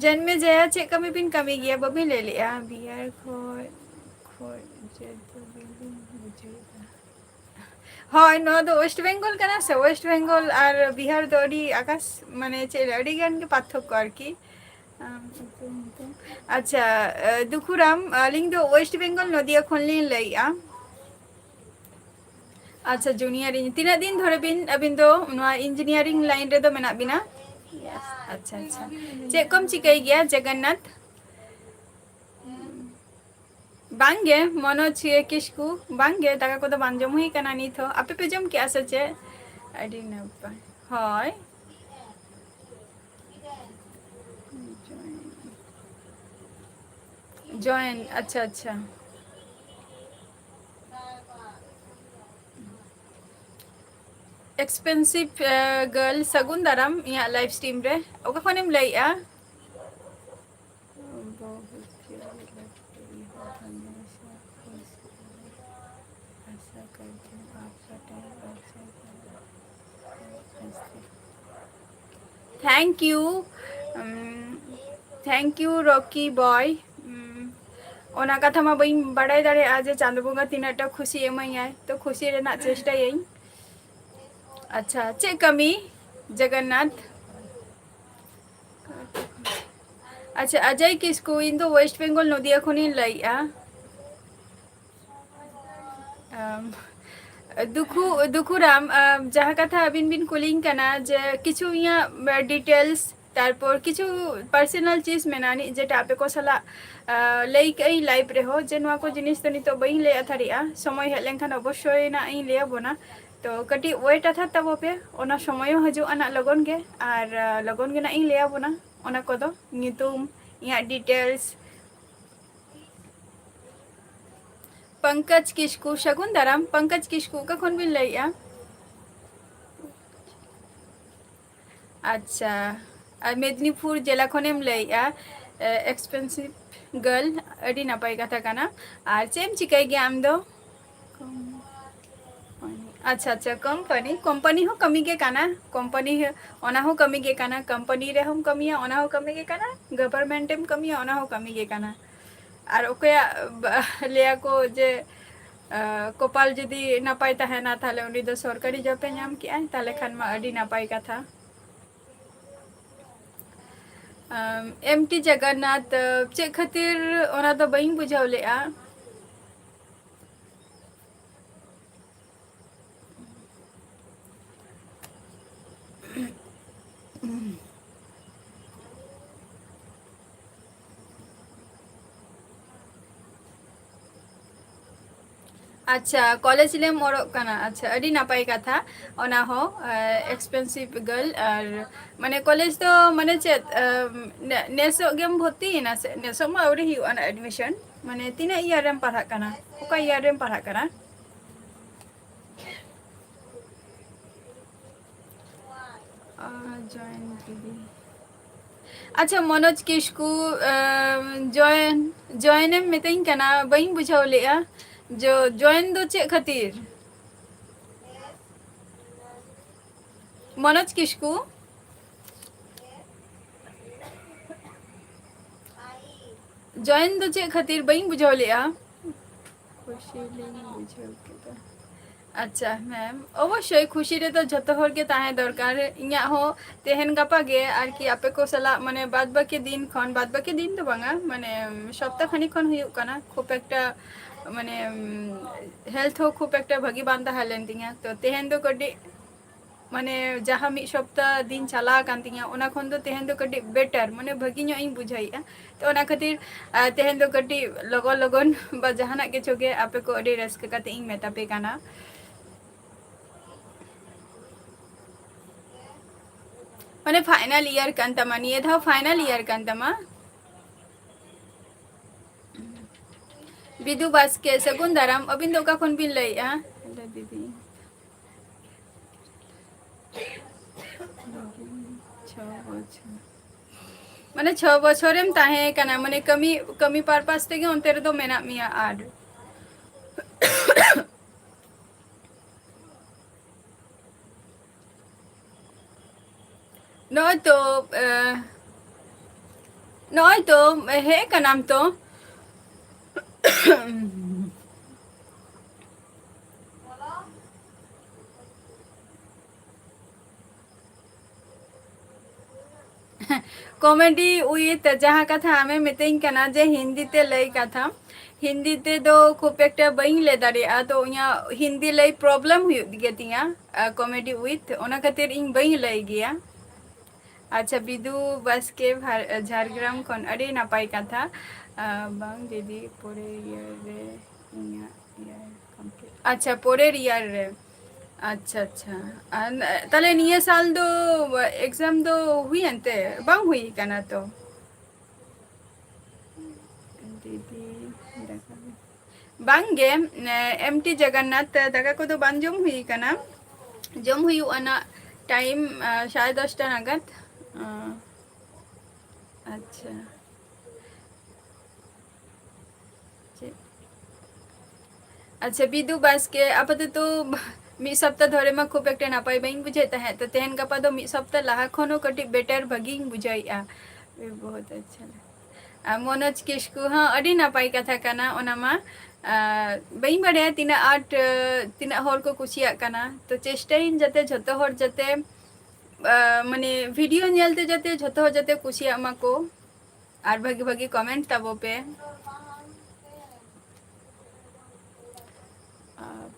ᱡᱚᱱᱢᱮ ᱡᱟᱭᱟ, ᱪᱮᱫ ᱠᱟᱹᱢᱤ ᱵᱤᱱ ᱠᱟᱹᱢᱤ ᱜᱮᱭᱟ? ᱵᱟᱹᱵᱤᱱ ᱞᱟᱹᱭ ᱞᱮᱜᱼᱟ᱾ ᱵᱤᱦᱟᱨ ᱠᱷᱚᱡ, ᱠᱷᱚᱡ ᱡᱮ ᱫᱚ ᱵᱟᱹᱞᱤᱧ ᱵᱩᱡᱷᱟᱹᱣᱮᱫᱟ᱾ ᱦᱳᱭ, ᱱᱚᱣᱟ ᱫᱚ West Bengal ᱠᱟᱱᱟ ᱥᱮ? West Bengal ᱟᱨ ᱵᱤᱦᱟᱨ ᱫᱚ ᱟᱹᱰᱤ ᱟᱠᱟᱥ, ᱢᱟᱱᱮ ᱪᱮᱫ, ᱟᱹᱰᱤ ᱜᱟᱱ ᱜᱮ ᱯᱟᱨᱛᱷᱚᱠᱠᱚ ᱟᱨᱠᱤ᱾ ᱟᱢ, ᱟᱪᱪᱷᱟ, ᱟᱹ, ᱫᱩᱠᱷᱩᱨᱟᱢ, ᱟᱹᱞᱤᱧ ᱫᱚ West Bengal ᱱᱚᱫᱤᱭᱟ ᱠᱷᱚᱱ ᱞᱤᱧ ᱞᱟᱹᱭᱮᱜᱼᱟ᱾ ᱟᱪᱪᱷᱟ, ᱡᱩᱱᱤᱭᱟᱨ ᱤᱧ-, ᱛᱤᱱᱟᱹᱜ ᱫᱤᱱ ᱫᱷᱚᱨᱮ ᱵᱤᱱ, ᱟᱹᱵᱤᱱ ᱫᱚ ᱱᱚᱣᱟ engineering line ᱨᱮᱫᱚ ᱢᱮᱱᱟᱜ ᱵᱤᱱᱟ? ᱟᱪᱪᱷᱟ, ᱟᱪᱪᱷᱟ᱾ ᱪᱮᱫ ᱠᱚᱢ ᱪᱤᱠᱟᱹᱭ ᱜᱮᱭᱟ, ᱡᱚᱜᱚᱱᱱᱟᱛᱷ? ᱵᱟᱝᱜᱮ, ᱢᱚᱱᱳᱡᱽ ᱠᱤᱥᱠᱩ, ᱵᱟᱝᱜᱮ, ᱫᱟᱠᱟ ᱠᱚᱫᱚ ᱵᱟᱝ ᱡᱚᱢ ᱦᱩᱭ ᱠᱟᱱᱟ ᱱᱤᱛ ᱦᱚᱸ᱾ ᱟᱯᱮ ᱯᱮ ᱡᱚᱢ ᱠᱮᱜᱼᱟ ᱥᱮ ᱪᱮᱫ? ᱟᱹᱰᱤ ᱱᱟᱯᱟᱭ᱾ ᱦᱳᱭ᱾ Join, ᱟᱪᱪᱷᱟ, ᱟᱪᱪᱷᱟ᱾ Expensive, ᱮ, girl, ᱥᱟᱹᱜᱩᱱ ᱫᱟᱨᱟᱢ ᱤᱧᱟᱹᱜ live stream ᱨᱮ᱾ ᱚᱠᱟ ᱠᱷᱚᱱᱮᱢ ᱞᱟᱹᱭᱮᱜᱼᱟ? Thank you. Um, thank you, Rocky boy. Um, ᱚᱱᱟ ᱠᱟᱛᱷᱟ ᱢᱟ ᱵᱟᱹᱧ ᱵᱟᱲᱟᱭ ᱫᱟᱲᱮᱭᱟᱜᱼᱟ ᱡᱮ ᱪᱟᱸᱫᱚ ᱵᱚᱸᱜᱟ ᱛᱤᱱᱟᱹᱜ ᱴᱟ ᱠᱷᱩᱥᱤ ᱮᱢᱟᱹᱧᱟᱭ, ᱛᱚ ᱠᱷᱩᱥᱤ ᱨᱮᱱᱟᱜ ᱪᱮᱥᱴᱟᱭᱟᱹᱧ᱾ ᱟᱪᱪᱷᱟ, ᱪᱮᱫ ᱠᱟᱹᱢᱤ, ᱡᱚᱜᱚᱱᱱᱟᱛᱷ? ᱟᱪᱪᱷᱟ, ᱚᱡᱚᱭ ᱠᱤᱥᱠᱩ, ᱤᱧ ᱫᱚ ᱳᱭᱮᱥᱴ ᱵᱮᱝᱜᱚᱞ ᱱᱚᱫᱤᱭᱟ ᱠᱷᱚᱱᱤᱧ ᱞᱟᱹᱭᱮᱜᱼᱟ᱾ ᱟᱢ, ᱫᱩᱠᱷᱩ, ᱫᱩᱠᱷᱩᱨᱟᱢ, ᱟᱢ, ᱡᱟᱦᱟᱸ ᱠᱟᱛᱷᱟ ᱟᱹᱵᱤᱱ ᱵᱤᱱ ᱠᱩᱞᱤᱧ ᱠᱟᱱᱟ ᱡᱮ ᱠᱤᱪᱷᱩ ᱤᱧᱟᱹᱜ, ᱟᱢ, details, ᱛᱟᱨᱯᱚᱨ ᱠᱤᱪᱷᱩ personal ᱪᱤᱡᱽ ᱢᱮᱱᱟᱜᱼᱟ ᱱᱤᱡ, ᱡᱮᱴᱟ ᱟᱯᱮ ᱠᱚ ᱥᱟᱞᱟᱜ, ᱟᱢ, ᱞᱟᱹᱭ ᱠᱟᱜ ᱟᱹᱧ live ᱨᱮᱦᱚᱸ, ᱡᱮ ᱱᱚᱣᱟ ᱠᱚ ᱡᱤᱱᱤᱥ ᱫᱚ ᱱᱤᱛᱚᱜ ᱵᱟᱹᱧ ᱞᱟᱹᱭ ᱟᱛᱷᱟᱨᱤᱜᱼᱟ, ᱥᱚᱢᱚᱭ ᱦᱮᱡ ᱞᱮᱱᱠᱷᱟᱱ ᱚᱵᱚᱥᱥᱳᱭ ᱱᱟᱜ ᱤᱧ ᱞᱟᱹᱭ ᱟᱵᱚᱱᱟ᱾ ᱛᱚ ᱠᱟᱹᱴᱤᱡ wait ᱟᱛᱷᱟᱨ ᱛᱟᱵᱚ ᱯᱮ, ᱚᱱᱟ ᱥᱚᱢᱚᱭ ᱦᱚᱸ ᱦᱤᱡᱩᱜᱼᱟ ᱱᱟᱜ ᱞᱚᱜᱚᱱ ᱜᱮ, ᱟᱨ, ᱟᱢ, ᱞᱚᱜᱚᱱ ᱜᱮ ᱱᱟᱜ ᱤᱧ ᱞᱟᱹᱭ ᱟᱵᱚᱱᱟ ᱚᱱᱟ ᱠᱚᱫᱚ, ᱧᱩᱛᱩᱢ, ᱤᱧᱟᱹᱜ details᱾ ᱯᱚᱝᱠᱚᱡᱽ ᱠᱤᱥᱠᱩ, ᱥᱟᱹᱜᱩᱱ ᱫᱟᱨᱟᱢ᱾ ᱯᱚᱝᱠᱚᱡᱽ ᱠᱤᱥᱠᱩ, ᱚᱠᱟ ᱠᱷᱚᱱ ᱵᱤᱱ ᱞᱟᱹᱭᱮᱜᱼᱟ? ᱟᱪᱪᱷᱟ, ᱟᱨ ᱢᱮᱫᱽᱱᱤᱯᱩᱨ ᱡᱮᱞᱟ ᱠᱷᱚᱱᱮᱢ ᱞᱟᱹᱭᱮᱜᱼᱟ᱾ ᱮ, expensive girl, ᱟᱹᱰᱤ ᱱᱟᱯᱟᱭ ᱠᱟᱛᱷᱟ ᱠᱟᱱᱟ᱾ ᱟᱨ ᱪᱮᱫ ᱮᱢ ᱪᱤᱠᱟᱹᱭ ᱜᱮᱭᱟ ᱟᱢ ᱫᱚ? ᱟᱪᱪᱷᱟ, ᱟᱪᱪᱷᱟ, ᱠᱳᱢᱯᱟᱱᱤ, ᱠᱳᱢᱯᱟᱱᱤ ᱦᱚᱸ ᱠᱟᱹᱢᱤ ᱜᱮ ᱠᱟᱱᱟ, ᱠᱳᱢᱯᱟᱱᱤ, ᱚᱱᱟ ᱦᱚᱸ ᱠᱟᱹᱢᱤ ᱜᱮ ᱠᱟᱱᱟ, ᱠᱳᱢᱯᱟᱱᱤ ᱨᱮᱦᱚᱸᱢ ᱠᱟᱹᱢᱤᱭᱟ, ᱚᱱᱟ ᱦᱚᱸ ᱠᱟᱹᱢᱤ ᱜᱮ ᱠᱟᱱᱟ, government ᱮᱢ ᱠᱟᱹᱢᱤᱭᱟ, ᱚᱱᱟ ᱦᱚᱸ ᱠᱟᱹᱢᱤ ᱜᱮ ᱠᱟᱱᱟ᱾ ᱟᱨ ᱚᱠᱚᱭᱟᱜ ᱵᱟ-, ᱞᱟᱹᱭᱟᱠᱚ ᱡᱮ, ᱟᱸ, ᱠᱚᱯᱟᱞ ᱡᱩᱫᱤ ᱱᱟᱯᱟᱭ ᱛᱟᱦᱮᱱᱟ, ᱛᱟᱦᱞᱮ ᱩᱱᱤ ᱫᱚ ᱥᱚᱨᱠᱟᱨᱤ job ᱮ ᱧᱟᱢ ᱠᱮᱜᱼᱟᱭ, ᱛᱟᱦᱞᱮ ᱠᱷᱟᱱ ᱢᱟ ᱟᱹᱰᱤ ᱱᱟᱯᱟᱭ ᱠᱟᱛᱷᱟ᱾ ᱟᱢ, ᱮᱢ ᱴᱤ ᱡᱚᱜᱚᱱᱱᱟᱛᱷ, ᱪᱮᱫ ᱠᱷᱟᱹᱛᱤᱨ ᱚᱱᱟ ᱫᱚ ᱵᱟᱹᱧ ᱵᱩᱡᱷᱟᱹᱣ ᱞᱮᱜᱼᱟ᱾ ᱟᱪᱪᱷᱟ, ᱠᱚᱞᱮᱡᱽ ᱞᱮᱢ ᱚᱨᱚᱜ ᱠᱟᱱᱟ, ᱟᱪᱪᱷᱟ, ᱟᱹᱰᱤ ᱱᱟᱯᱟᱭ ᱠᱟᱛᱷᱟ᱾ ᱚᱱᱟ ᱦᱚᱸ, ᱮ, expensive girl, ᱟᱨ ᱢᱟᱱᱮ ᱠᱚᱞᱮᱡᱽ ᱫᱚ ᱢᱟᱱᱮ ᱪᱮᱫ, ᱮ, ᱱᱮ-, ᱱᱮᱥᱚᱜ ᱜᱮᱢ ᱵᱷᱚᱨᱛᱤᱭᱮᱱᱟ ᱥᱮ? ᱱᱮᱥᱚᱜ ᱢᱟ ᱟᱹᱣᱨᱤ ᱦᱩᱭᱩᱜᱼᱟ ᱱᱟ admission, ᱢᱟᱱᱮ ᱛᱤᱱᱟᱹᱜ year ᱨᱮᱢ ᱯᱟᱲᱦᱟᱜ ᱠᱟᱱᱟ? ᱚᱠᱟ year ᱨᱮᱢ ᱯᱟᱲᱦᱟᱜ ᱠᱟᱱᱟ? ᱟᱨ join ᱠᱤᱫᱤᱧ᱾ ᱟᱪᱪᱷᱟ, ᱢᱚᱱᱳᱡᱽ ᱠᱤᱥᱠᱩ, ᱟᱢ, join, join ᱮᱢ ᱢᱤᱛᱟᱹᱧ ᱠᱟᱱᱟ, ᱵᱟᱹᱧ ᱵᱩᱡᱷᱟᱹᱣ ᱞᱮᱜᱼᱟ᱾ ᱡᱚ-, join ᱫᱚ ᱪᱮᱫ ᱠᱷᱟᱹᱛᱤᱨ? ᱢᱚᱱᱳᱡᱽ ᱠᱤᱥᱠᱩ᱾ ᱡᱚᱭᱮᱱ ᱫᱚ ᱪᱮᱫ ᱠᱷᱟᱹᱛᱤᱨ ᱵᱟᱹᱧ ᱵᱩᱡᱷᱟᱹᱣ ᱞᱮᱜᱼᱟ? ᱠᱷᱩᱥᱤ ᱞᱤᱧ ᱵᱩᱡᱷᱟᱹᱣ ᱠᱮᱫᱟ᱾ ᱟᱪᱪᱷᱟ ᱢᱮᱢ, ᱚᱵᱚᱥᱥᱳᱭ ᱠᱷᱩᱥᱤ ᱨᱮᱫᱚ ᱡᱷᱚᱛᱚ ᱦᱚᱲ ᱜᱮ ᱛᱟᱦᱮᱸ ᱫᱚᱨᱠᱟᱨ᱾ ᱤᱧᱟᱹᱜ ᱦᱚᱸ ᱛᱮᱦᱮᱧ ᱜᱟᱯᱟ ᱜᱮ ᱟᱨᱠᱤ ᱟᱯᱮ ᱠᱚ ᱥᱟᱞᱟᱜ ᱢᱟᱱᱮ ᱵᱟᱫ ᱵᱟᱹᱠᱤ ᱫᱤᱱ ᱠᱷᱚᱱ, ᱵᱟᱫ ᱵᱟᱹᱠᱤ ᱫᱤᱱ ᱫᱚ ᱵᱟᱝᱟ, ᱢᱟᱱᱮ ᱥᱚᱯᱛᱟ ᱠᱷᱟᱱᱤᱠ ᱠᱷᱚᱱ ᱦᱩᱭᱩᱜ ᱠᱟᱱᱟ, ᱠᱷᱩᱵ ᱮᱠᱴᱟ ᱢᱟᱱᱮ ᱦᱮᱞᱛᱷ ᱦᱚᱸ ᱠᱷᱩᱵ ᱮᱠᱴᱟ ᱵᱷᱟᱹᱜᱤ ᱵᱟᱝ ᱛᱟᱦᱮᱸ ᱞᱮᱱ ᱛᱤᱧᱟᱹ᱾ ᱛᱚ ᱛᱮᱦᱮᱧ ᱫᱚ ᱠᱟᱹᱴᱤᱡ ᱢᱟᱱᱮ ᱡᱟᱦᱟᱸ ᱢᱤᱫ ᱥᱚᱯᱛᱟ ᱫᱤᱱ ᱪᱟᱞᱟᱣ ᱟᱠᱟᱱ ᱛᱤᱧᱟᱹ, ᱚᱱᱟ ᱠᱷᱚᱱ ᱫᱚ ᱛᱮᱦᱮᱧ ᱫᱚ ᱠᱟᱹᱴᱤᱡ ᱵᱮᱴᱟᱨ, ᱢᱟᱱᱮ ᱵᱷᱟᱹᱜᱤ ᱧᱚᱜ ᱤᱧ ᱵᱩᱡᱷᱟᱹᱣᱮᱫᱼᱟ᱾ ᱛᱚ ᱚᱱᱟ ᱠᱷᱟᱹᱛᱤᱨ ᱟᱨ ᱛᱮᱦᱮᱧ ᱫᱚ ᱠᱟᱹᱴᱤᱡ ᱞᱚᱜᱚᱱ ᱞᱚᱜᱚᱱ ᱵᱟ ᱡᱟᱦᱟᱱᱟᱜ ᱠᱤᱪᱷᱩ ᱜᱮ ᱟᱯᱮ ᱠᱚ ᱟᱹᱰᱤ ᱨᱟᱹᱥᱠᱟᱹ ᱠᱟᱛᱮ ᱤᱧ ᱢᱮᱛᱟ ᱯᱮ ᱠᱟᱱᱟ᱾ ᱢᱟᱱᱮ ᱯᱷᱟᱭᱱᱟᱞ ᱤᱭᱟᱨ ᱠᱟᱱ ᱛᱟᱢᱟ, ᱱᱤᱭᱟᱹ ᱫᱷᱟᱣ ᱯᱷᱟᱭᱱᱟᱞ ᱤᱭᱟᱨ ᱠᱟᱱ ᱛᱟᱢᱟ᱾ ᱵᱤᱫᱩ ᱵᱟᱥᱠᱮ, ᱥᱟᱹᱜᱩᱱ ᱫᱟᱨᱟᱢ᱾ ᱟᱹᱵᱤᱱ ᱫᱚ ᱚᱠᱟ ᱠᱷᱚᱱ ᱵᱤᱱ ᱞᱟᱹᱭᱮᱫᱼᱟ? ᱦᱮᱞᱳ ᱫᱤᱫᱤ᱾ ᱪᱷᱚ ᱵᱚᱪᱷᱚᱨ᱾ ᱢᱟᱱᱮ ᱪᱷᱚ ᱵᱚᱪᱷᱚᱨᱮᱢ ᱛᱟᱦᱮᱸ ᱠᱟᱱᱟ, ᱢᱟᱱᱮ ᱠᱟᱹᱢᱤ, ᱠᱟᱹᱢᱤ ᱯᱟᱨᱯᱟᱥ ᱛᱮᱜᱮ ᱚᱱᱛᱮ ᱨᱮᱫᱚ ᱢᱮᱱᱟᱜ ᱢᱮᱭᱟ ᱟᱨ᱾ ᱱᱚᱜᱼᱚᱭ ᱛᱚ, ᱮ, ᱱᱚᱜᱼᱚᱭ ᱛᱚ, ᱦᱮᱡ ᱠᱟᱱᱟᱢ ᱛᱚ᱾ Comedy with ᱡᱟᱦᱟᱸ ᱠᱟᱛᱷᱟ ᱟᱢᱮ ᱢᱤᱛᱟᱹᱧ ᱠᱟᱱᱟ ᱡᱮ ᱦᱤᱱᱫᱤ ᱛᱮ ᱞᱟᱹᱭ ᱠᱟᱛᱷᱟ, ᱦᱤᱱᱫᱤ ᱛᱮᱫᱚ ᱠᱷᱩᱵ ᱮᱠᱴᱟ ᱵᱟᱹᱧ ᱞᱟᱹᱭ ᱫᱟᱲᱮᱭᱟᱜᱼᱟ, ᱛᱚ ᱤᱧᱟᱹᱜ ᱦᱤᱱᱫᱤ ᱞᱟᱹᱭ problem ᱦᱩᱭᱩᱜ ᱜᱮᱛᱤᱧᱟ, ᱟ, Comedy with, ᱚᱱᱟ ᱠᱷᱟᱹᱛᱤᱨ ᱤᱧ ᱵᱟᱹᱧ ᱞᱟᱹᱭ ᱜᱮᱭᱟ᱾ ᱟᱪᱪᱷᱟ, ᱵᱤᱫᱩ ᱵᱟᱥᱠᱮ ᱵᱷᱟᱨ-, ᱡᱷᱟᱲᱜᱨᱟᱢ ᱠᱷᱚᱱ, ᱟᱹᱰᱤ ᱱᱟᱯᱟᱭ ᱠᱟᱛᱷᱟ᱾ ᱟ, ᱵᱟᱝ ᱫᱤᱫᱤ, ᱯᱚᱨᱮᱨ year ᱨᱮ ᱤᱧᱟᱹᱜ year complete᱾ ᱟᱪᱪᱷᱟ, ᱯᱚᱨᱮᱨ year ᱨᱮ᱾ ᱟᱪᱪᱷᱟ, ᱟᱪᱪᱷᱟ᱾ ᱟᱨ ᱛᱟᱦᱞᱮ ᱱᱤᱭᱟᱹ ᱥᱟᱞ ᱫᱚ exam ᱫᱚ ᱦᱩᱭᱮᱱ ᱛᱮ? ᱵᱟᱝ ᱦᱩᱭ ᱠᱟᱱᱟ ᱛᱚ? ᱫᱤᱫᱤ, ᱫᱟᱠᱟ ᱵᱟᱝ ᱜᱮ, ᱮ, ᱮᱢ ᱴᱤ ᱡᱚᱜᱚᱱᱱᱟᱛᱷ, ᱫᱟᱠᱟ ᱠᱚᱫᱚ ᱵᱟᱝ ᱡᱚᱢ ᱦᱩᱭ ᱠᱟᱱᱟ᱾ ᱡᱚᱢ ᱦᱩᱭᱩᱜᱼᱟ ᱱᱟᱜ time, ᱟ, ᱥᱟᱲᱮ ᱫᱚᱥᱴᱟ ᱱᱟᱜᱟᱫ᱾ ᱟ, ᱟᱪᱪᱷᱟ᱾ ᱪᱮᱫ? ᱟᱪᱪᱷᱟ, ᱵᱤᱫᱩ ᱵᱟᱥᱠᱮ, ᱟᱯᱟᱛᱚᱛᱚ ᱢᱤᱫ ᱥᱚᱯᱛᱟ ᱫᱷᱚᱨᱮ ᱢᱟ ᱠᱷᱩᱵ ᱮᱠᱴᱟ ᱱᱟᱯᱟᱭ ᱵᱟᱹᱧ ᱵᱩᱡᱷᱟᱹᱣᱮᱫ ᱛᱟᱦᱮᱸᱫ, ᱛᱚ ᱛᱮᱦᱮᱧ ᱜᱟᱯᱟ ᱫᱚ ᱢᱤᱫ ᱥᱚᱯᱛᱟ ᱞᱟᱦᱟ ᱠᱷᱚᱱ ᱦᱚᱸ ᱠᱟᱹᱴᱤᱡ better ᱵᱷᱟᱹᱜᱤᱧ ᱵᱩᱡᱷᱟᱹᱣᱮᱫᱼᱟ᱾ ᱵᱚᱦᱩᱛ ᱟᱪᱪᱷᱟ᱾ ᱟᱨ ᱢᱚᱱᱳᱡᱽ ᱠᱤᱥᱠᱩ ᱦᱚᱸ ᱟᱹᱰᱤ ᱱᱟᱯᱟᱭ ᱠᱟᱛᱷᱟ ᱠᱟᱱᱟ ᱚᱱᱟ ᱢᱟ᱾ ᱟᱨ ᱵᱟᱹᱧ ᱵᱟᱲᱟᱭᱟ ᱛᱤᱱᱟᱹᱜ ᱟᱸᱴ, ᱛᱤᱱᱟᱹᱜ ᱦᱚᱲ ᱠᱚ ᱠᱩᱥᱤᱭᱟᱜ ᱠᱟᱱᱟ, ᱛᱚ ᱪᱮᱥᱴᱟᱭᱟᱹᱧ ᱡᱟᱛᱮ ᱡᱷᱚᱛᱚ ᱦᱚᱲ ᱡᱟᱛᱮ, ᱟᱨ ᱢᱟᱱᱮ video ᱧᱮᱞᱛᱮ ᱡᱟᱛᱮ ᱡᱷᱚᱛᱚ ᱦᱚᱲ ᱡᱟᱛᱮ ᱠᱩᱥᱤᱭᱟᱜ ᱢᱟᱠᱚ ᱟᱨ ᱵᱷᱟᱹᱜᱤ ᱵᱷᱟᱹᱜᱤ comment ᱛᱟᱵᱚ ᱯᱮ᱾ ᱟᱨ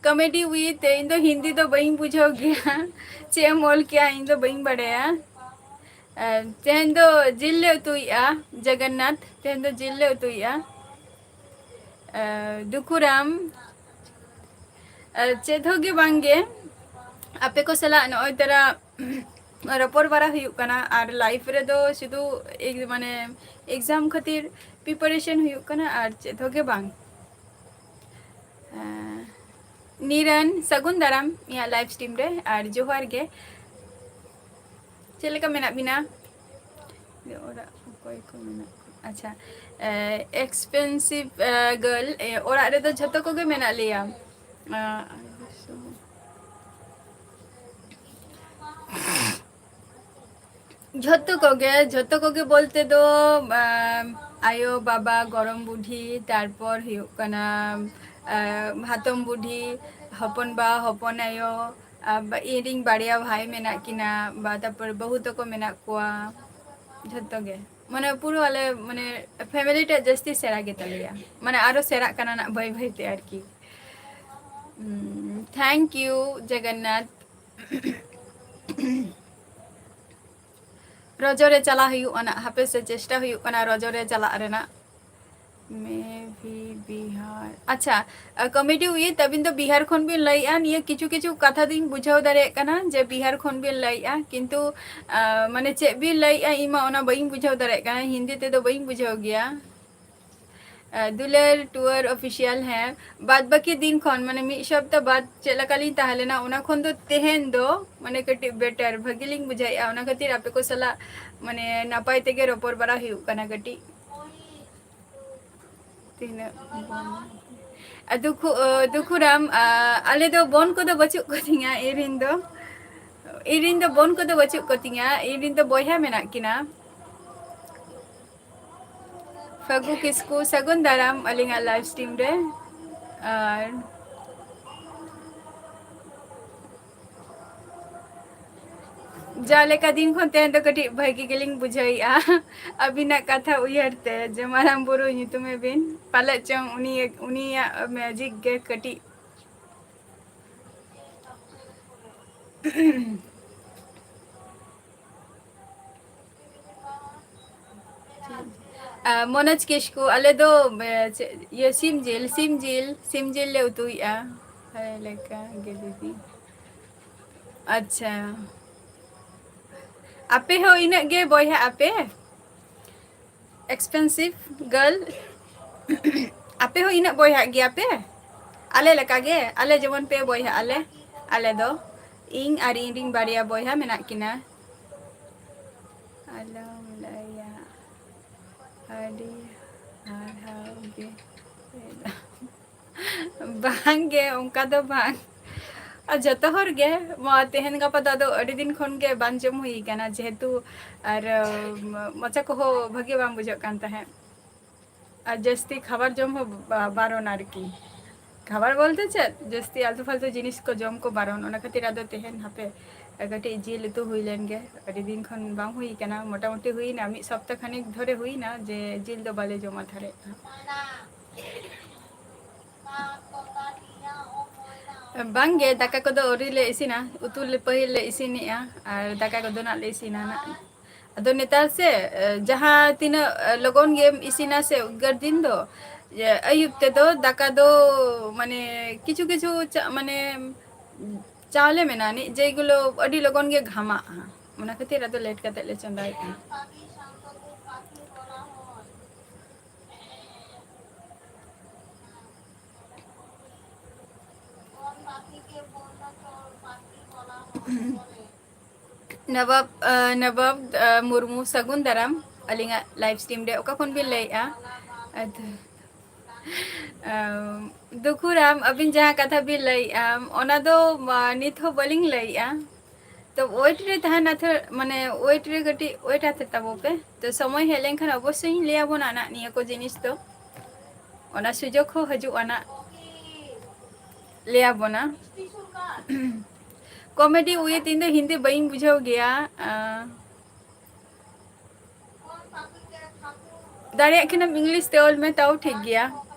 Comedy with, ᱤᱧ ᱫᱚ ᱦᱤᱱᱫᱤ ᱫᱚ ᱵᱟᱹᱧ ᱵᱩᱡᱷᱟᱹᱣ ᱜᱮᱭᱟ᱾ ᱪᱮᱫ ᱮᱢ ᱚᱞ ᱠᱮᱜᱼᱟ, ᱤᱧ ᱫᱚ ᱵᱟᱹᱧ ᱵᱟᱲᱟᱭᱟ᱾ ᱟᱨ ᱛᱮᱦᱮᱧ ᱫᱚ ᱡᱤᱞ ᱞᱮ ᱩᱛᱩᱭᱮᱜᱼᱟ, ᱡᱚᱜᱚᱱᱱᱟᱛᱷ, ᱛᱮᱦᱮᱧ ᱫᱚ ᱡᱤᱞ ᱞᱮ ᱩᱛᱩᱭᱮᱜᱼᱟ᱾ ᱟᱨ ᱫᱩᱠᱷᱩᱨᱟᱢ, ᱟᱨ ᱪᱮᱫ ᱦᱚᱸ ᱜᱮ ᱵᱟᱝ ᱜᱮ, ᱟᱯᱮ ᱠᱚ ᱥᱟᱞᱟᱜ ᱱᱚᱜᱼᱚᱭ ᱛᱚᱨᱟ ᱨᱚᱯᱚᱲ ᱵᱟᱲᱟ ᱦᱩᱭᱩᱜ ᱠᱟᱱᱟ᱾ ᱟᱨ live ᱨᱮᱫᱚ ᱥᱩᱫᱷᱩ ᱮᱜ-, ᱢᱟᱱᱮ exam ᱠᱷᱟᱹᱛᱤᱨ preparation ᱦᱩᱭᱩᱜ ᱠᱟᱱᱟ, ᱟᱨ ᱪᱮᱫ ᱦᱚᱸ ᱜᱮ ᱵᱟᱝ᱾ ᱟᱸ, ᱱᱤᱨᱟᱱ, ᱥᱟᱹᱜᱩᱱ ᱫᱟᱨᱟᱢ ᱤᱧᱟᱹᱜ live stream ᱨᱮ, ᱟᱨ ᱡᱚᱦᱟᱨ ᱜᱮ᱾ ᱪᱮᱫ ᱞᱮᱠᱟ ᱢᱮᱱᱟᱜ ᱵᱤᱱᱟ? ᱚᱲᱟᱜ ᱚᱠᱚᱭ ᱠᱚ ᱢᱮᱱᱟᱜ ᱠᱚᱣᱟ? ᱟᱪᱪᱷᱟ, ᱮ, expensive, ᱮ, girl, ᱮ, ᱚᱲᱟᱜ ᱨᱮᱫᱚ ᱡᱷᱚᱛᱚ ᱠᱚᱜᱮ ᱢᱮᱱᱟᱜ ᱞᱮᱭᱟ᱾ ᱟ, ᱡᱷᱚᱛᱚ ᱠᱚᱜᱮ, ᱡᱷᱚᱛᱚ ᱠᱚᱜᱮ ᱵᱚᱞᱛᱮ ᱫᱚ, ᱟᱢ, ᱟᱭᱳ, ᱵᱟᱵᱟ, ᱜᱚᱲᱚᱢ ᱵᱩᱰᱷᱤ, ᱛᱟᱨᱯᱚᱨ ᱦᱩᱭᱩᱜ ᱠᱟᱱᱟ, ᱟᱢ, ᱦᱟᱛᱚᱢ ᱵᱩᱰᱷᱤ, ᱦᱚᱯᱚᱱ ᱵᱟ, ᱦᱚᱯᱚᱱ ᱟᱭᱳ, ᱟᱨ ᱵᱟ-, ᱤᱧᱨᱮᱱ ᱵᱟᱨᱭᱟ ᱵᱷᱟᱭ ᱢᱮᱱᱟᱜ ᱠᱤᱱᱟ, ᱵᱟ, ᱛᱟᱨᱯᱚᱨ ᱵᱟᱹᱦᱩ ᱛᱟᱠᱚ ᱢᱮᱱᱟᱜ ᱠᱚᱣᱟ, ᱡᱷᱚᱛᱚ ᱜᱮ᱾ ᱢᱟᱱᱮ ᱯᱩᱨᱟᱹ ᱟᱞᱮ, ᱢᱟᱱᱮ family ᱴᱟᱜ ᱡᱟᱹᱥᱛᱤ ᱥᱮᱬᱟ ᱜᱮᱛᱟᱞᱮᱭᱟ, ᱢᱟᱱᱮ ᱟᱨᱚ ᱥᱮᱬᱟᱜ ᱠᱟᱱᱟ ᱱᱟᱜ ᱵᱟᱹᱭ ᱵᱟᱹᱭ ᱛᱮ ᱟᱨᱠᱤ᱾ ᱩᱸ, thank you, ᱡᱚᱜᱚᱱᱱᱟᱛᱷ᱾ ᱨᱚᱡᱚ ᱨᱮ ᱪᱟᱞᱟᱜ ᱦᱩᱭᱩᱜᱼᱟ ᱱᱟᱜ, ᱦᱟᱯᱮ ᱥᱮ, ᱪᱮᱥᱴᱟ ᱦᱩᱭᱩᱜ ᱠᱟᱱᱟ ᱨᱚᱡᱚ ᱨᱮ ᱪᱟᱞᱟᱜ ᱨᱮᱱᱟᱜ᱾ ᱢᱮ ᱵᱷᱤ ᱵᱤᱦᱟᱨ᱾ ᱟᱪᱪᱷᱟ, ᱟ, comedy with, ᱟᱹᱵᱤᱱ ᱫᱚ ᱵᱤᱦᱟᱨ ᱠᱷᱚᱱ ᱵᱤᱱ ᱞᱟᱹᱭᱮᱜᱼᱟ, ᱱᱤᱭᱟᱹ ᱠᱤᱪᱷᱩ ᱠᱤᱪᱷᱩ ᱠᱟᱛᱷᱟ ᱫᱚᱧ ᱵᱩᱡᱷᱟᱹᱣ ᱫᱟᱲᱮᱭᱟᱜ ᱠᱟᱱᱟ ᱡᱮ ᱵᱤᱦᱟᱨ ᱠᱷᱚᱱ ᱵᱤᱱ ᱞᱟᱹᱭᱮᱜᱼᱟ, ᱠᱤᱱᱛᱩ, ᱟ, ᱢᱟᱱᱮ ᱪᱮᱫ ᱵᱤᱱ ᱞᱟᱹᱭᱮᱜᱼᱟ, ᱤᱧ ᱢᱟ ᱚᱱᱟ ᱵᱟᱹᱧ ᱵᱩᱡᱷᱟᱹᱣ ᱫᱟᱲᱮᱭᱟᱜ ᱠᱟᱱᱟ, ᱦᱤᱱᱫᱤ ᱛᱮᱫᱚ ᱵᱟᱹᱧ ᱵᱩᱡᱷᱟᱹᱣ ᱜᱮᱭᱟ᱾ ᱟ, ᱫᱩᱞᱟᱹᱲ ᱴᱩᱣᱟᱨ official, ᱦᱮᱸ, ᱵᱟᱫ ᱵᱟᱹᱠᱤ ᱫᱤᱱ ᱠᱷᱚᱱ, ᱢᱟᱱᱮ ᱢᱤᱫ ᱥᱚᱯᱛᱟ ᱵᱟᱫ ᱪᱮᱫ ᱞᱮᱠᱟ ᱞᱤᱧ ᱛᱟᱦᱮᱸ ᱞᱮᱱᱟ, ᱚᱱᱟ ᱠᱷᱚᱱ ᱫᱚ ᱛᱮᱦᱮᱧ ᱫᱚ ᱢᱟᱱᱮ ᱠᱟᱹᱴᱤᱡ better, ᱵᱷᱟᱹᱜᱤ ᱞᱤᱧ ᱵᱩᱡᱷᱟᱹᱣᱮᱫᱼᱟ, ᱚᱱᱟ ᱠᱷᱟᱹᱛᱤᱨ ᱟᱯᱮ ᱠᱚ ᱥᱟᱞᱟᱜ ᱢᱟᱱᱮ ᱱᱟᱯᱟᱭ ᱛᱮᱜᱮ ᱨᱚᱯᱚᱲ ᱵᱟᱲᱟ ᱦᱩᱭᱩᱜ ᱠᱟᱱᱟ ᱠᱟᱹᱴᱤᱡ᱾ ᱛᱤᱱᱟᱹᱜ ᱵᱚᱱ? ᱟ, ᱫᱩᱠᱷᱩ-, ᱟ, ᱫᱩᱠᱷᱩᱨᱟᱢ, ᱟ, ᱟᱞᱮ ᱫᱚ ᱵᱚᱱ ᱠᱚᱫᱚ ᱵᱟᱹᱪᱩᱜ ᱠᱚ ᱛᱤᱧᱟ, ᱤᱧ ᱨᱤᱱ ᱫᱚ᱾ ᱤᱧ ᱨᱤᱱ ᱫᱚ ᱵᱚᱱ ᱠᱚᱫᱚ ᱵᱟᱹᱪᱩᱜ ᱠᱚ ᱛᱤᱧᱟ, ᱤᱧ ᱨᱤᱱ ᱫᱚ ᱵᱚᱭᱦᱟ ᱢᱮᱱᱟᱜ ᱠᱤᱱᱟ᱾ ᱯᱷᱟᱹᱜᱩ ᱠᱤᱥᱠᱩ, ᱥᱟᱹᱜᱩᱱ ᱫᱟᱨᱟᱢ ᱟᱹᱞᱤᱧᱟᱜ live stream ᱨᱮ᱾ ᱟᱨ ᱡᱟ ᱞᱮᱠᱟ ᱫᱤᱱ ᱠᱷᱚᱱ ᱛᱮᱦᱮᱧ ᱫᱚ ᱠᱟᱹᱴᱤᱡ ᱵᱷᱟᱹᱜᱤ ᱜᱮᱞᱤᱧ ᱵᱩᱡᱷᱟᱹᱣᱮᱫᱼᱟ ᱟᱹᱵᱤᱱᱟᱜ ᱠᱟᱛᱷᱟ ᱩᱭᱦᱟᱹᱨ ᱛᱮ, ᱡᱮ ᱢᱟᱨᱟᱝ ᱵᱩᱨᱩ ᱧᱩᱛᱩᱢᱮ ᱵᱤᱱ, ᱯᱟᱞᱮᱫ ᱪᱚᱝ ᱩᱱᱤ, ᱩᱱᱤᱭᱟᱜ magic ᱜᱮ ᱠᱟᱹᱴᱤᱡ᱾ ᱟ, ᱢᱚᱱᱳᱡᱽ ᱠᱤᱥᱠᱩ, ᱟᱞᱮ ᱫᱚ, ᱮ, ᱪᱮᱫ, ᱤᱭᱟᱹ, ᱥᱤᱢ ᱡᱤᱞ, ᱥᱤᱢ ᱡᱤᱞ, ᱥᱤᱢ ᱡᱤᱞ ᱞᱮ ᱩᱛᱩᱭᱮᱫᱼᱟ᱾ ᱦᱳᱭ, ᱞᱮᱠᱟ ᱜᱮ ᱫᱤᱫᱤ᱾ ᱟᱪᱪᱷᱟ, ᱟᱯᱮ ᱦᱚᱸ ᱤᱱᱟᱹᱜ ᱜᱮ ᱵᱚᱭᱦᱟᱜ ᱟᱯᱮ? Expensive girl᱾ ᱟᱯᱮ ᱦᱚᱸ ᱤᱱᱟᱹᱜ ᱵᱚᱭᱦᱟᱜ ᱜᱮᱭᱟ ᱯᱮ? ᱟᱞᱮ ᱞᱮᱠᱟ ᱜᱮ, ᱟᱞᱮ ᱡᱮᱢᱚᱱ ᱯᱮ ᱵᱚᱭᱦᱟᱜ ᱟᱞᱮ, ᱟᱞᱮ ᱫᱚ, ᱤᱧ ᱟᱨ ᱤᱧ ᱨᱤᱱ ᱵᱟᱨᱭᱟ ᱵᱚᱭᱦᱟ ᱢᱮᱱᱟᱜ ᱠᱤᱱᱟ᱾ ᱟᱞᱚᱢ ᱞᱟᱹᱭᱟ, ᱟᱹᱰᱤ ᱦᱟᱨᱦᱟᱣ ᱜᱮ᱾ ᱵᱟᱝ ᱜᱮ, ᱚᱱᱠᱟ ᱫᱚ ᱵᱟᱝ᱾ ᱟᱨ ᱡᱚᱛᱚ ᱦᱚᱲ ᱜᱮ, ᱢᱟ, ᱛᱮᱦᱮᱧ ᱜᱟᱯᱟ ᱫᱚ ᱟᱫᱚ ᱟᱹᱰᱤ ᱫᱤᱱ ᱠᱷᱚᱱ ᱜᱮ ᱵᱟᱝ ᱡᱚᱢ ᱦᱩᱭ ᱠᱟᱱᱟ, ᱡᱮᱦᱮᱛᱩ ᱟᱨ, ᱢᱚᱪᱟ ᱠᱚᱦᱚᱸ ᱵᱷᱟᱜᱮ ᱵᱟᱝ ᱵᱩᱡᱷᱟᱹᱜ ᱠᱟᱱ ᱛᱟᱦᱮᱸᱫ᱾ ᱟᱨ ᱡᱟᱹᱥᱛᱤ ᱠᱷᱟᱵᱟᱨ ᱡᱚᱢ ᱦᱚᱸ ᱵᱟ-, ᱵᱟᱨᱚᱱ ᱟᱨᱠᱤ᱾ ᱠᱷᱟᱵᱟᱨ ᱵᱚᱞᱛᱮ ᱪᱮᱫ, ᱡᱟᱹᱥᱛᱤ ᱟᱞᱛᱩ ᱯᱷᱟᱞᱛᱩ ᱡᱤᱱᱤᱥ ᱠᱚ ᱡᱚᱢ ᱠᱚ ᱵᱟᱨᱚᱱ᱾ ᱚᱱᱟ ᱠᱷᱟᱹᱛᱤᱨ ᱟᱫᱚ ᱛᱮᱦᱮᱧ ᱦᱟᱯᱮ ᱠᱟᱹᱴᱤᱡ ᱡᱤᱞ ᱩᱛᱩ ᱦᱩᱭ ᱞᱮᱱ ᱜᱮ, ᱟᱹᱰᱤ ᱫᱤᱱ ᱠᱷᱚᱱ ᱵᱟᱝ ᱦᱩᱭ ᱠᱟᱱᱟ, ᱢᱚᱴᱟᱢᱩᱴᱤ ᱦᱩᱭᱱᱟ ᱢᱤᱫ ᱥᱚᱯᱛᱟ ᱠᱷᱟᱱᱤᱠ ᱫᱷᱚᱨᱮ ᱦᱩᱭᱱᱟ ᱡᱮ ᱡᱤᱞ ᱫᱚ ᱵᱟᱞᱮ ᱡᱚᱢᱟ ᱫᱷᱟᱨᱮ᱾ ᱵᱟᱝ ᱜᱮ, ᱫᱟᱠᱟ ᱠᱚᱫᱚ ᱟᱹᱣᱨᱤ ᱞᱮ ᱤᱥᱤᱱᱟ, ᱩᱛᱩ ᱞᱮ ᱯᱟᱹᱦᱤᱞ ᱞᱮ ᱤᱥᱤᱱᱮᱜᱼᱟ ᱟᱨ ᱫᱟᱠᱟ ᱠᱚᱫᱚ ᱱᱟᱜ ᱞᱮ ᱤᱥᱤᱱᱟ ᱱᱟᱜ᱾ ᱟᱫᱚ ᱱᱮᱛᱟᱨ ᱥᱮ, ᱮ, ᱡᱟᱦᱟᱸ ᱛᱤᱱᱟᱹᱜ, ᱮ, ᱞᱚᱜᱚᱱ ᱜᱮᱢ ᱤᱥᱤᱱᱟ ᱥᱮ ᱩᱫᱽᱜᱟᱹᱨ ᱫᱤᱱ ᱫᱚ, ᱡᱮ ᱟᱹᱭᱩᱵ ᱛᱮᱫᱚ ᱫᱟᱠᱟ ᱫᱚ ᱢᱟᱱᱮ ᱠᱤᱪᱷᱩ ᱠᱤᱪᱷᱩ ᱪᱟ-, ᱢᱟᱱᱮ ᱪᱟᱣᱞᱮ ᱢᱮᱱᱟᱜᱼᱟ ᱱᱤᱡ ᱡᱮᱜᱩᱞᱳ ᱟᱹᱰᱤ ᱞᱚᱜᱚᱱ ᱜᱮ ᱜᱷᱟᱢᱟᱜᱼᱟ, ᱚᱱᱟ ᱠᱷᱟᱹᱛᱤᱨ ᱟᱫᱚ late ᱠᱟᱛᱮ ᱞᱮ ᱪᱚᱸᱫᱟᱭᱮᱫᱼᱟ᱾ ᱱᱚᱵᱟᱵ, ᱟᱸ, ᱱᱚᱵᱟᱵ, ᱟᱸ, ᱢᱩᱨᱢᱩ, ᱥᱟᱹᱜᱩᱱ ᱫᱟᱨᱟᱢ ᱟᱹᱞᱤᱧᱟᱜ live stream ᱨᱮ᱾ ᱚᱠᱟ ᱠᱷᱚᱱ ᱵᱤᱱ ᱞᱟᱹᱭᱮᱫᱼᱟ? ᱟᱫᱚ, ᱟᱢ, ᱫᱩᱠᱷᱩᱨᱟᱢ, ᱟᱹᱵᱤᱱ ᱡᱟᱦᱟᱸ ᱠᱟᱛᱷᱟ ᱵᱤᱱ ᱞᱟᱹᱭᱮᱜᱼᱟ, ᱚᱱᱟ ᱫᱚ, ᱢᱟ, ᱱᱤᱛ ᱦᱚᱸ ᱵᱟᱹᱞᱤᱧ ᱞᱟᱹᱭᱮᱜᱼᱟ᱾ ᱛᱚ, weight ᱨᱮ ᱛᱟᱦᱮᱱᱟ ᱛᱷᱚ, ᱢᱟᱱᱮ, weight ᱨᱮ ᱠᱟᱹᱴᱤᱡ weight ᱦᱟᱛᱟᱣ ᱛᱟᱵᱚ ᱯᱮ᱾ ᱛᱚ, ᱥᱚᱢᱚᱭ ᱦᱮᱡ ᱞᱮᱱᱠᱷᱟᱱ ᱚᱵᱚᱥᱥᱳᱭ ᱤᱧ ᱞᱟᱹᱭ ᱟᱵᱚᱱᱟ ᱱᱟᱜ ᱱᱤᱭᱟᱹ ᱠᱚ ᱡᱤᱱᱤᱥ ᱫᱚ᱾ ᱚᱱᱟ ᱥᱩᱡᱳᱜᱽ ᱦᱚᱸ ᱦᱤᱡᱩᱜᱼᱟ ᱱᱟᱜ, ᱞᱟᱹᱭ ᱟᱵᱚᱱᱟ᱾ Comedy with, ᱤᱧ ᱫᱚ ᱦᱤᱱᱫᱤ ᱵᱟᱹᱧ ᱵᱩᱡᱷᱟᱹᱣ ᱜᱮᱭᱟ᱾ ᱟᱸ, ᱫᱟᱲᱮᱭᱟᱜ ᱠᱷᱟᱱᱮᱢ English ᱛᱮ ᱚᱞ ᱢᱮ, ᱛᱟᱣ ᱴᱷᱤᱠ ᱜᱮᱭᱟ᱾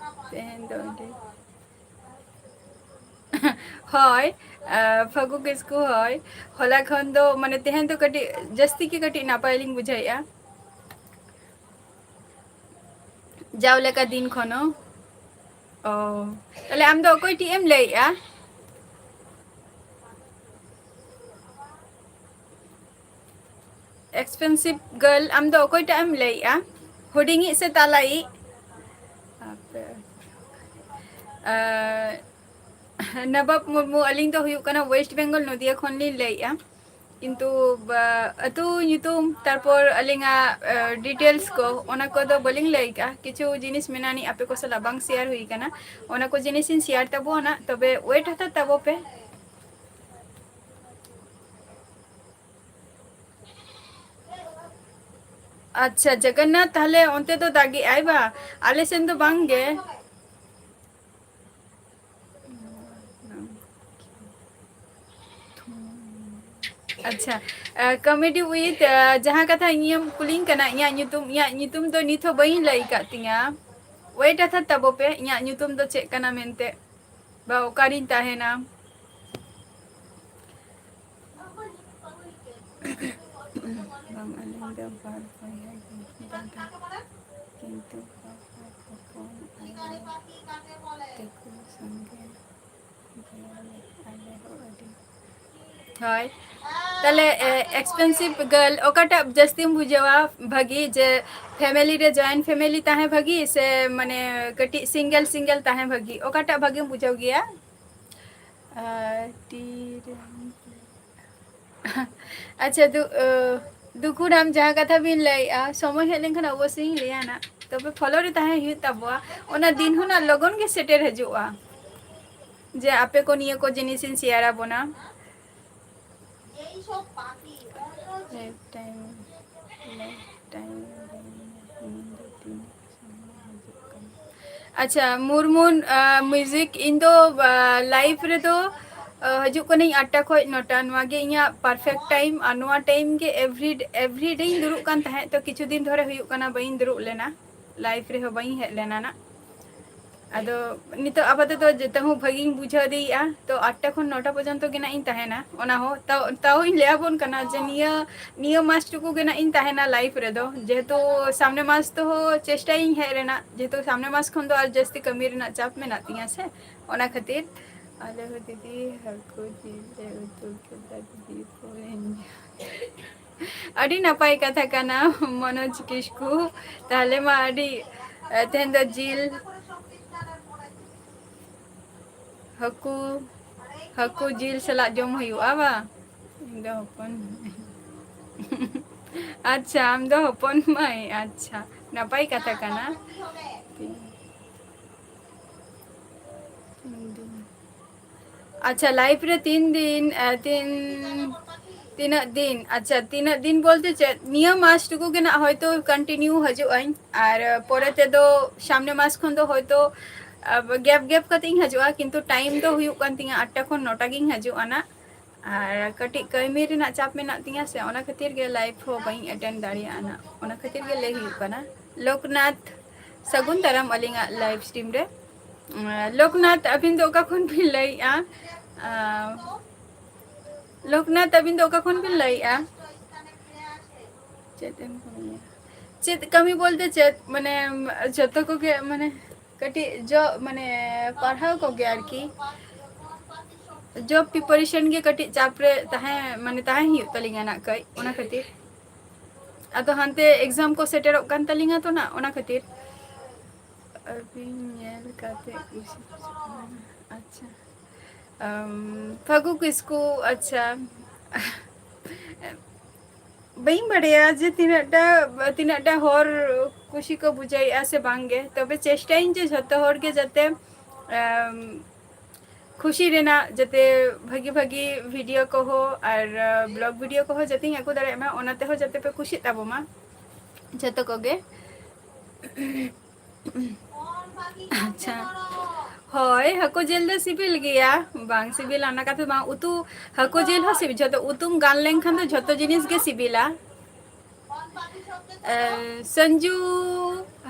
ᱛᱮᱦᱮᱧ ᱫᱚ ᱟᱹᱰᱤ ᱦᱳᱭ, ᱟᱸ, ᱯᱷᱟᱹᱜᱩ ᱠᱤᱥᱠᱩ, ᱦᱳᱭ᱾ ᱦᱚᱞᱟ ᱠᱷᱚᱱ ᱫᱚ, ᱢᱟᱱᱮ, ᱛᱮᱦᱮᱧ ᱫᱚ ᱠᱟᱹᱴᱤᱡ ᱡᱟᱹᱥᱛᱤ ᱜᱮ ᱠᱟᱹᱴᱤᱡ ᱱᱟᱯᱟᱭ ᱞᱤᱧ ᱵᱩᱡᱷᱟᱹᱣᱮᱫᱼᱟ᱾ ᱡᱟᱣ ᱞᱮᱠᱟ ᱫᱤᱱ ᱠᱷᱚᱱ ᱦᱚᱸ᱾ ᱚ, ᱛᱟᱦᱞᱮ ᱟᱢ ᱫᱚ ᱚᱠᱚᱭ ᱴᱤᱡ ᱮᱢ ᱞᱟᱹᱭᱮᱜᱼᱟ? Expensive girl, ᱟᱢ ᱫᱚ ᱚᱠᱚᱭᱴᱟᱜ ᱮᱢ ᱞᱟᱹᱭᱮᱜᱼᱟ? ᱦᱩᱰᱤᱧᱤᱡ ᱥᱮ ᱛᱟᱞᱟᱭᱤᱡ? ᱟᱯᱮ, ᱟᱸ, ᱱᱟᱵᱟᱵ ᱢᱩᱨᱢᱩ, ᱟᱹᱞᱤᱧ ᱫᱚ ᱦᱩᱭᱩᱜ ᱠᱟᱱᱟ West Bengal, ᱱᱚᱫᱤᱭᱟ ᱠᱷᱚᱱ ᱞᱤᱧ ᱞᱟᱹᱭᱮᱜᱼᱟ᱾ ᱠᱤᱱᱛᱩ, ᱵᱟ, ᱟᱹᱛᱩ ᱧᱩᱛᱩᱢ, ᱛᱟᱨᱯᱚᱨ ᱟᱹᱞᱤᱧᱟᱜ, ᱟᱸ, details ᱠᱚ, ᱚᱱᱟ ᱠᱚᱫᱚ ᱵᱟᱹᱞᱤᱧ ᱞᱟᱹᱭ ᱠᱟᱜᱼᱟ᱾ ᱠᱤᱪᱷᱩ ᱡᱤᱱᱤᱥ ᱢᱮᱱᱟᱜᱼᱟ ᱱᱤᱡ ᱟᱯᱮ ᱠᱚ ᱥᱟᱞᱟᱜ ᱵᱟᱝ share ᱦᱩᱭ ᱠᱟᱱᱟ, ᱚᱱᱟ ᱠᱚ ᱡᱤᱱᱤᱥ ᱤᱧ share ᱛᱟᱵᱚᱱᱟ᱾ ᱛᱚᱵᱮ wait ᱦᱟᱛᱟᱲ ᱛᱟᱵᱚ ᱯᱮ᱾ ᱟᱪᱪᱷᱟ, ᱡᱚᱜᱚᱱᱱᱟᱛᱷ, ᱛᱟᱦᱞᱮ ᱚᱱᱛᱮ ᱫᱚ ᱫᱟᱜᱮᱜᱼᱟᱭ ᱵᱟ? ᱟᱞᱮ ᱥᱮᱱ ᱫᱚ ᱵᱟᱝ ᱜᱮ᱾ ᱟᱪᱪᱷᱟ, ᱟᱸ, Comedy with, ᱟᱸ, ᱡᱟᱦᱟᱸ ᱠᱟᱛᱷᱟ ᱤᱧᱮᱢ ᱠᱩᱞᱤᱧ ᱠᱟᱱᱟ, ᱤᱧᱟᱹᱜ ᱧᱩᱛᱩᱢ, ᱤᱧᱟᱹᱜ ᱧᱩᱛᱩᱢ ᱫᱚ ᱱᱤᱛ ᱦᱚᱸ ᱵᱟᱹᱧ ᱞᱟᱹᱭ ᱟᱠᱟᱫ ᱛᱤᱧᱟ᱾ Wait ᱦᱟᱛᱟᱲ ᱛᱟᱵᱚ ᱯᱮ, ᱤᱧᱟᱹᱜ ᱧᱩᱛᱩᱢ ᱫᱚ ᱪᱮᱫ ᱠᱟᱱᱟ ᱢᱮᱱᱛᱮ, ᱵᱟ ᱚᱠᱟᱨᱤᱧ ᱛᱟᱦᱮᱱᱟ᱾ ᱵᱟᱝ, ᱟᱹᱞᱤᱧ ᱫᱚ ᱵᱟᱨ ᱵᱚᱭᱦᱟ ᱜᱮ ᱫᱟᱫᱟ, ᱠᱤᱱᱛᱩ ᱵᱟᱵᱟ ᱦᱚᱯᱚᱱ ᱟᱭᱳ ᱛᱮᱠᱚ ᱥᱚᱸᱜᱮ ᱜᱮᱭᱟᱞᱮ ᱟᱞᱮ ᱦᱚᱸ ᱟᱹᱰᱤ᱾ ᱦᱳᱭ, ᱛᱟᱦᱞᱮ, ᱮ, expensive girl ᱚᱠᱟᱴᱟᱜ ᱡᱟᱹᱥᱛᱤᱢ ᱵᱩᱡᱷᱟᱹᱣᱟ ᱵᱷᱟᱹᱜᱤ, ᱡᱮ family ᱨᱮ, joint family ᱛᱟᱦᱮᱸ ᱵᱷᱟᱹᱜᱤ ᱥᱮ ᱢᱟᱱᱮ ᱠᱟᱹᱴᱤᱡ single single ᱛᱟᱦᱮᱸ ᱵᱷᱟᱹᱜᱤ, ᱚᱠᱟᱴᱟᱜ ᱵᱷᱟᱹᱜᱤᱢ ᱵᱩᱡᱷᱟᱹᱣ ᱜᱮᱭᱟ? ᱟᱨ ᱛᱤᱨᱮᱢ ᱟᱪᱪᱷᱟ, ᱫᱩ-, ᱟᱹ, ᱫᱩᱠᱷᱩᱨᱟᱢ, ᱡᱟᱦᱟᱸ ᱠᱟᱛᱷᱟ ᱵᱤᱱ ᱞᱟᱹᱭᱮᱜᱼᱟ, ᱥᱚᱢᱚᱭ ᱦᱮᱡ ᱞᱮᱱᱠᱷᱟᱱ ᱚᱵᱚᱥᱥᱳᱭ ᱤᱧ ᱞᱟᱹᱭᱟ ᱱᱟᱜ᱾ ᱛᱚᱵᱮ ᱯᱷᱚᱞᱳ ᱨᱮ ᱛᱟᱦᱮᱸ ᱦᱩᱭᱩᱜ ᱛᱟᱵᱚᱣᱟ᱾ ᱚᱱᱟ ᱫᱤᱱ ᱦᱚᱸ ᱱᱟᱜ ᱞᱚᱜᱚᱱ ᱜᱮ ᱥᱮᱴᱮᱨ ᱦᱤᱡᱩᱜᱼᱟ, ᱡᱮ ᱟᱯᱮ ᱠᱚ ᱱᱤᱭᱟᱹ ᱠᱚ ᱡᱤᱱᱤᱥ ᱤᱧ ᱥᱮᱭᱟᱨ ᱟᱵᱚᱱᱟ᱾ ᱞᱟᱭᱤᱯᱷ ᱴᱟᱭᱤᱢ, ᱞᱟᱭᱤᱯᱷ ᱴᱟᱭᱤᱢ ᱨᱮ ᱧᱤᱫᱟᱹ ᱛᱤᱱᱟᱹᱜ ᱥᱚᱢᱚᱭ ᱦᱤᱡᱩᱜ ᱠᱟᱱᱟ? ᱟᱪᱪᱷᱟ, ᱢᱩᱨᱢᱩᱱ, ᱟᱸ, ᱢᱤᱣᱡᱤᱠ, ᱤᱧ ᱫᱚ, ᱟᱸ, ᱞᱟᱭᱤᱯᱷ ᱨᱮᱫᱚ, ᱟᱸ, ᱦᱤᱡᱩᱜ ᱠᱟᱹᱱᱟᱹᱧ ᱟᱴᱴᱟ ᱠᱷᱚᱡ ᱱᱚᱴᱟ, ᱱᱚᱣᱟ ᱜᱮ ᱤᱧᱟᱹᱜ ᱯᱟᱨᱯᱷᱮᱠᱴ ᱴᱟᱭᱤᱢ᱾ ᱟᱨ ᱱᱚᱣᱟ ᱴᱟᱭᱤᱢ ᱜᱮ ᱮᱵᱷᱨᱤ, ᱮᱵᱷᱨᱤ ᱰᱮᱧ ᱫᱩᱲᱩᱵ ᱠᱟᱱ ᱛᱟᱦᱮᱸᱫ, ᱛᱚ ᱠᱤᱪᱷᱩ ᱫᱤᱱ ᱫᱷᱚᱨᱮ ᱦᱩᱭᱩᱜ ᱠᱟᱱᱟ ᱵᱟᱹᱧ ᱫᱩᱲᱩᱵ ᱞᱮᱱᱟ, ᱞᱟᱭᱤᱯᱷ ᱨᱮᱦᱚᱸ ᱵᱟᱹᱧ ᱦᱮᱡ ᱞᱮᱱᱟ ᱱᱟᱜ᱾ ᱟᱫᱚ ᱱᱤᱛᱚᱜ ᱟᱯᱟᱛᱚᱛᱚ ᱡᱚᱛᱚ ᱦᱚᱸ ᱵᱷᱟᱹᱜᱤᱧ ᱵᱩᱡᱷᱟᱹᱣ ᱤᱫᱤᱭᱮᱫᱼᱟ, ᱛᱚ ᱟᱴᱴᱟ ᱠᱷᱚᱱ ᱱᱚᱴᱟ ᱯᱚᱨᱡᱚᱱᱛᱚ ᱜᱮ ᱱᱟᱜ ᱤᱧ ᱛᱟᱦᱮᱱᱟ᱾ ᱚᱱᱟ ᱦᱚᱸ ᱛᱟᱣ, ᱛᱟᱣ ᱤᱧ ᱞᱟᱹᱭ ᱟᱵᱚᱱ ᱠᱟᱱᱟ ᱡᱮ ᱱᱤᱭᱟᱹ, ᱱᱤᱭᱟᱹ ᱢᱟᱥ ᱴᱩᱠᱩ ᱜᱮ ᱱᱟᱜ ᱤᱧ ᱛᱟᱦᱮᱱᱟ ᱞᱟᱭᱤᱯᱷ ᱨᱮᱫᱚ, ᱡᱮᱦᱮᱛᱩ ᱥᱟᱢᱱᱮ ᱢᱟᱥ ᱫᱚ ᱪᱮᱥᱴᱟᱭᱟᱹᱧ ᱦᱮᱡ ᱨᱮᱱᱟᱜ, ᱡᱮᱦᱮᱛᱩ ᱥᱟᱢᱱᱮ ᱢᱟᱥ ᱠᱷᱚᱱ ᱫᱚ ᱟᱨ ᱡᱟᱹᱥᱛᱤ ᱠᱟᱹᱢᱤ ᱨᱮᱱᱟᱜ ᱪᱟᱯ ᱢᱮᱱᱟᱜ ᱛᱤᱧᱟᱹ ᱥᱮ, ᱚᱱᱟ ᱠᱷᱟᱹᱛᱤᱨ᱾ ᱟᱞᱮ ᱦᱚᱸ ᱫᱤᱫᱤ ᱦᱟᱹᱠᱩ ᱡᱤᱞ ᱞᱮ ᱩᱛᱩ ᱠᱮᱫᱟ ᱫᱤᱫᱤ, ᱯᱚᱨᱮᱧ ᱟᱹᱰᱤ ᱱᱟᱯᱟᱭ ᱠᱟᱛᱷᱟ ᱠᱟᱱᱟ ᱢᱚᱱᱳᱡᱽ ᱠᱤᱥᱠᱩ᱾ ᱛᱟᱦᱞᱮ ᱢᱟ ᱟᱹᱰᱤ, ᱮ, ᱛᱮᱦᱮᱧ ᱫᱚ ᱡᱤᱞ, ᱦᱟᱹᱠᱩ, ᱦᱟᱹᱠᱩ ᱡᱤᱞ ᱥᱟᱞᱟᱜ ᱡᱚᱢ ᱦᱩᱭᱩᱜᱼᱟ ᱵᱟᱝ? ᱤᱧ ᱫᱚ ᱦᱚᱯᱚᱱ ᱢᱟᱹᱭ᱾ ᱟᱪᱪᱷᱟ, ᱟᱢ ᱫᱚ ᱦᱚᱯᱚᱱ ᱢᱟᱹᱭ᱾ ᱟᱪᱪᱷᱟ, ᱱᱟᱯᱟᱭ ᱠᱟᱛᱷᱟ ᱠᱟᱱᱟ᱾ ᱟᱪᱪᱷᱟ, ᱞᱟᱭᱤᱯᱷ ᱨᱮ ᱛᱤᱱ ᱫᱤᱱ, ᱮ, ᱛᱤᱱ, ᱛᱤᱱᱟᱹᱜ ᱫᱤᱱ? ᱟᱪᱪᱷᱟ, ᱛᱤᱱᱟᱹᱜ ᱫᱤᱱ ᱵᱚᱞᱛᱮ ᱪᱮᱫ? ᱱᱤᱭᱟᱹ ᱢᱟᱥ ᱴᱩᱠᱩ ᱜᱮ ᱱᱟᱜ ᱦᱚᱭᱛᱳ ᱠᱚᱱᱴᱤᱱᱤᱭᱩ ᱦᱤᱡᱩᱜ ᱟᱹᱧ, ᱟᱨ, ᱮ, ᱯᱚᱨᱮ ᱛᱮᱫᱚ ᱥᱟᱢᱱᱮ ᱢᱟᱥ ᱠᱷᱚᱱ ᱫᱚ ᱦᱚᱭᱛᱳ, ᱮ, ᱜᱮᱯ ᱜᱮᱯ ᱠᱟᱛᱮ ᱤᱧ ᱦᱤᱡᱩᱜᱼᱟ, ᱠᱤᱱᱛᱩ ᱴᱟᱭᱤᱢ ᱫᱚ ᱦᱩᱭᱩᱜ ᱠᱟᱱ ᱛᱤᱧᱟ ᱟᱴᱴᱟ ᱠᱷᱚᱱ ᱱᱚᱴᱟ ᱜᱤᱧ ᱦᱤᱡᱩᱜᱼᱟ ᱱᱟᱜ᱾ ᱟᱨ ᱠᱟᱹᱴᱤᱡ ᱠᱟᱹᱢᱤ ᱨᱮᱱᱟᱜ ᱪᱟᱯ ᱢᱮᱱᱟᱜ ᱛᱤᱧᱟ ᱥᱮ, ᱚᱱᱟ ᱠᱷᱟᱹᱛᱤᱨ ᱜᱮ ᱞᱟᱭᱤᱵᱷ ᱦᱚᱸ ᱵᱟᱹᱧ ᱮᱴᱮᱱᱰ ᱫᱟᱲᱮᱭᱟᱜᱼᱟ ᱱᱟᱜ, ᱚᱱᱟ ᱠᱷᱟᱹᱛᱤᱨ ᱜᱮ ᱞᱟᱹᱭ ᱦᱩᱭᱩᱜ ᱠᱟᱱᱟ᱾ ᱞᱳᱠᱱᱟᱛᱷ, ᱥᱟᱹᱜᱩᱱ ᱫᱟᱨᱟᱢ ᱟᱹᱞᱤᱧᱟᱜ ᱞᱟᱭᱤᱵᱷ ᱥᱴᱨᱤᱢ ᱨᱮ᱾ ᱟᱸ, ᱞᱳᱠᱱᱟᱛᱷ, ᱟᱹᱵᱤᱱ ᱫᱚ ᱚᱠᱟ ᱠᱷᱚᱱ ᱵᱤᱱ ᱞᱟᱹᱭᱮᱜᱼᱟ? ᱟᱸ, ᱞᱳᱠᱱᱟᱛᱷ, ᱟᱹᱵᱤᱱ ᱫᱚ ᱚᱠᱟ ᱠᱷᱚᱱ ᱵᱤᱱ ᱞᱟᱹᱭᱮᱜᱼᱟ? ᱪᱮᱫ ᱮᱢ ᱠᱟᱹᱢᱤᱭᱟ? ᱪᱮᱫ ᱠᱟᱹᱢᱤ ᱵᱚᱞᱛᱮ ᱪᱮᱫ? ᱢᱟᱱᱮ, ᱡᱚᱛᱚ ᱠᱚᱜᱮ, ᱢᱟᱱᱮ, ᱠᱟᱹᱴᱤᱡ ᱡᱚ-, ᱢᱟᱱᱮ, ᱯᱟᱲᱦᱟᱣ ᱠᱚᱜᱮ ᱟᱨᱠᱤ᱾ ᱡᱚᱵ ᱯᱨᱤᱯᱟᱨᱮᱥᱚᱱ ᱜᱮ ᱠᱟᱹᱴᱤᱡ ᱪᱟᱯ ᱨᱮ ᱛᱟᱦᱮᱸ, ᱢᱟᱱᱮ, ᱛᱟᱦᱮᱸ ᱦᱩᱭᱩᱜ ᱛᱟᱹᱞᱤᱧᱟ ᱱᱟᱜ ᱠᱟᱹᱡ, ᱚᱱᱟ ᱠᱷᱟᱹᱛᱤᱨ᱾ ᱟᱫᱚ ᱦᱟᱱᱛᱮ ᱮᱠᱡᱟᱢ ᱠᱚ ᱥᱮᱴᱮᱨᱚᱜ ᱠᱟᱱ ᱛᱟᱹᱞᱤᱧᱟ ᱛᱚ ᱱᱟᱜ, ᱚᱱᱟ ᱠᱷᱟᱹᱛᱤᱨ᱾ ᱟᱹᱵᱤᱱ ᱧᱮᱞ ᱠᱟᱛᱮ ᱠᱩᱥᱤ ᱵᱩᱡᱷᱟᱹᱜ ᱠᱟᱱᱟ᱾ ᱟᱪᱪᱷᱟ᱾ ᱟᱢ, ᱯᱷᱟᱹᱜᱩ ᱠᱤᱥᱠᱩ, ᱟᱪᱪᱷᱟ᱾ ᱵᱟᱹᱧ ᱵᱟᱲᱟᱭᱟ ᱡᱮ ᱛᱤᱱᱟᱹᱜᱴᱟ, ᱛᱤᱱᱟᱹᱜᱴᱟ ᱦᱚᱲ ᱠᱩᱥᱤ ᱠᱚ ᱵᱩᱡᱷᱟᱹᱣᱮᱫᱼᱟ ᱥᱮ ᱵᱟᱝᱜᱮ, ᱛᱚᱵᱮ ᱪᱮᱥᱴᱟᱭᱟᱹᱧ ᱡᱮ ᱡᱷᱚᱛᱚ ᱦᱚᱲ ᱜᱮ ᱡᱟᱛᱮ, ᱮᱢ, ᱠᱷᱩᱥᱤ ᱨᱮᱱᱟᱜ ᱡᱟᱛᱮ ᱵᱷᱟᱹᱜᱤ ᱵᱷᱟᱹᱜᱤ video ᱠᱚᱦᱚᱸ ᱟᱨ, ᱟ, vlog video ᱠᱚᱦᱚᱸ ᱡᱟᱛᱮᱧ ᱟᱹᱜᱩ ᱫᱟᱲᱮᱭᱟᱜ ᱢᱟ, ᱚᱱᱟ ᱛᱮᱦᱚᱸ ᱡᱟᱛᱮ ᱯᱮ ᱠᱩᱥᱤᱜ ᱛᱟᱵᱚ ᱢᱟ ᱡᱷᱚᱛᱚ ᱠᱚᱜᱮ᱾ ᱟᱪᱪᱷᱟ, ᱦᱳᱭ, ᱦᱟᱹᱠᱩ ᱡᱤᱞ ᱫᱚ ᱥᱤᱵᱤᱞ ᱜᱮᱭᱟ, ᱵᱟᱝ ᱥᱤᱵᱤᱞᱟ ᱚᱱᱟ ᱠᱟᱛᱷᱟ ᱫᱚ ᱵᱟᱝ᱾ ᱩᱛᱩ, ᱦᱟᱹᱠᱩ ᱡᱤᱞ ᱦᱚᱸ ᱥᱤᱵᱤᱞ, ᱡᱷᱚᱛᱚ ᱩᱛᱩᱢ ᱜᱟᱱ ᱞᱮᱱᱠᱷᱟᱱ ᱫᱚ ᱡᱷᱚᱛᱚ ᱡᱤᱱᱤᱥ ᱜᱮ ᱥᱤᱵᱤᱞᱟ᱾ ᱮ, ᱥᱚᱧᱡᱩ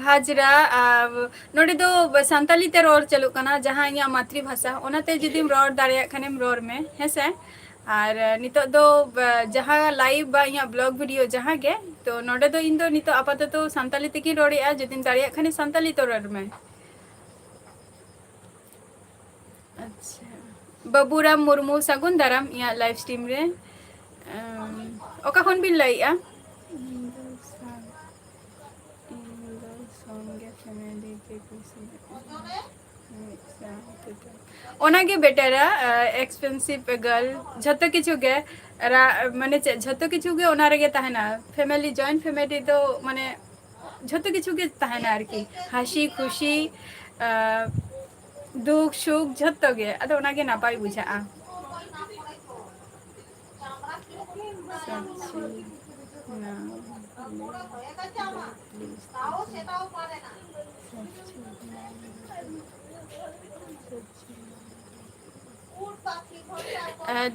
ᱦᱟᱡᱽᱨᱟ, ᱟᱨ ᱱᱚᱰᱮ ᱫᱚ ᱥᱟᱱᱛᱟᱞᱤ ᱛᱮ ᱨᱚᱲ ᱪᱟᱹᱞᱩᱜ ᱠᱟᱱᱟ, ᱡᱟᱦᱟᱸ ᱤᱧᱟᱹᱜ ᱢᱟᱛᱨᱤ ᱵᱷᱟᱥᱟ, ᱚᱱᱟᱛᱮ ᱡᱩᱫᱤᱢ ᱨᱚᱲ ᱫᱟᱲᱮᱭᱟᱜ ᱠᱷᱟᱱᱮᱢ ᱨᱚᱲ ᱢᱮ, ᱦᱮᱸ ᱥᱮ? ᱟᱨ, ᱮ, ᱱᱤᱛᱚᱜ ᱫᱚ, ᱵᱟ-, ᱡᱟᱦᱟᱸ live ᱵᱟ ᱤᱧᱟᱹᱜ vlog video ᱡᱟᱦᱟᱸ ᱜᱮ, ᱛᱚ ᱱᱚᱰᱮ ᱫᱚ ᱤᱧ ᱫᱚ ᱱᱤᱛᱚᱜ ᱟᱯᱟᱛᱚᱛᱚ ᱥᱟᱱᱛᱟᱞᱤ ᱛᱮᱜᱤᱧ ᱨᱚᱲᱮᱫᱼᱟ, ᱡᱩᱫᱤᱢ ᱫᱟᱲᱮᱭᱟᱜ ᱠᱷᱟᱱᱮ ᱥᱟᱱᱛᱟᱞᱤ ᱛᱮ ᱨᱚᱲ ᱢᱮ᱾ ᱟᱪᱪᱷᱟ, ᱵᱟᱹᱵᱩᱨᱟᱢ ᱢᱩᱨᱢᱩ, ᱥᱟᱹᱜᱩᱱ ᱫᱟᱨᱟᱢ ᱤᱧᱟᱹᱜ live stream ᱨᱮ᱾ ᱮᱢ, ᱚᱠᱟ ᱠᱷᱚᱱ ᱵᱤᱱ ᱞᱟᱹᱭᱮᱫᱼᱟ? ᱤᱧ ᱫᱚ ᱥᱟᱝ-, ᱤᱧ ᱫᱚ ᱥᱚᱝᱜᱮ family ᱜᱮ ᱠᱩᱥᱤᱭᱟᱜᱼᱟ᱾ ᱢᱤᱫ ᱥᱟᱶ ᱛᱮᱫᱚ᱾ ᱚᱱᱟᱜᱮ betterᱟ, ᱮ, expensive girl, ᱡᱷᱚᱛᱚ ᱠᱤᱪᱷᱩ ᱜᱮ, ᱨᱟ-, ᱢᱟᱱᱮ ᱪᱮᱫ, ᱡᱷᱚᱛᱚ ᱠᱤᱪᱷᱩ ᱜᱮ ᱚᱱᱟ ᱨᱮᱜᱮ ᱛᱟᱦᱮᱱᱟ᱾ Family, joint family ᱫᱚ ᱢᱟᱱᱮ ᱡᱷᱚᱛᱚ ᱠᱤᱪᱷᱩ ᱜᱮ ᱛᱟᱦᱮᱱᱟ ᱟᱨᱠᱤ, ᱦᱟᱹᱥᱤ ᱠᱷᱩᱥᱤ, ᱟ, ᱫᱩᱠ ᱥᱩᱠ ᱡᱷᱚᱛᱚ ᱜᱮ, ᱟᱫᱚ ᱚᱱᱟᱜᱮ ᱱᱟᱯᱟᱭ ᱵᱩᱡᱷᱟᱹᱜᱼᱟ᱾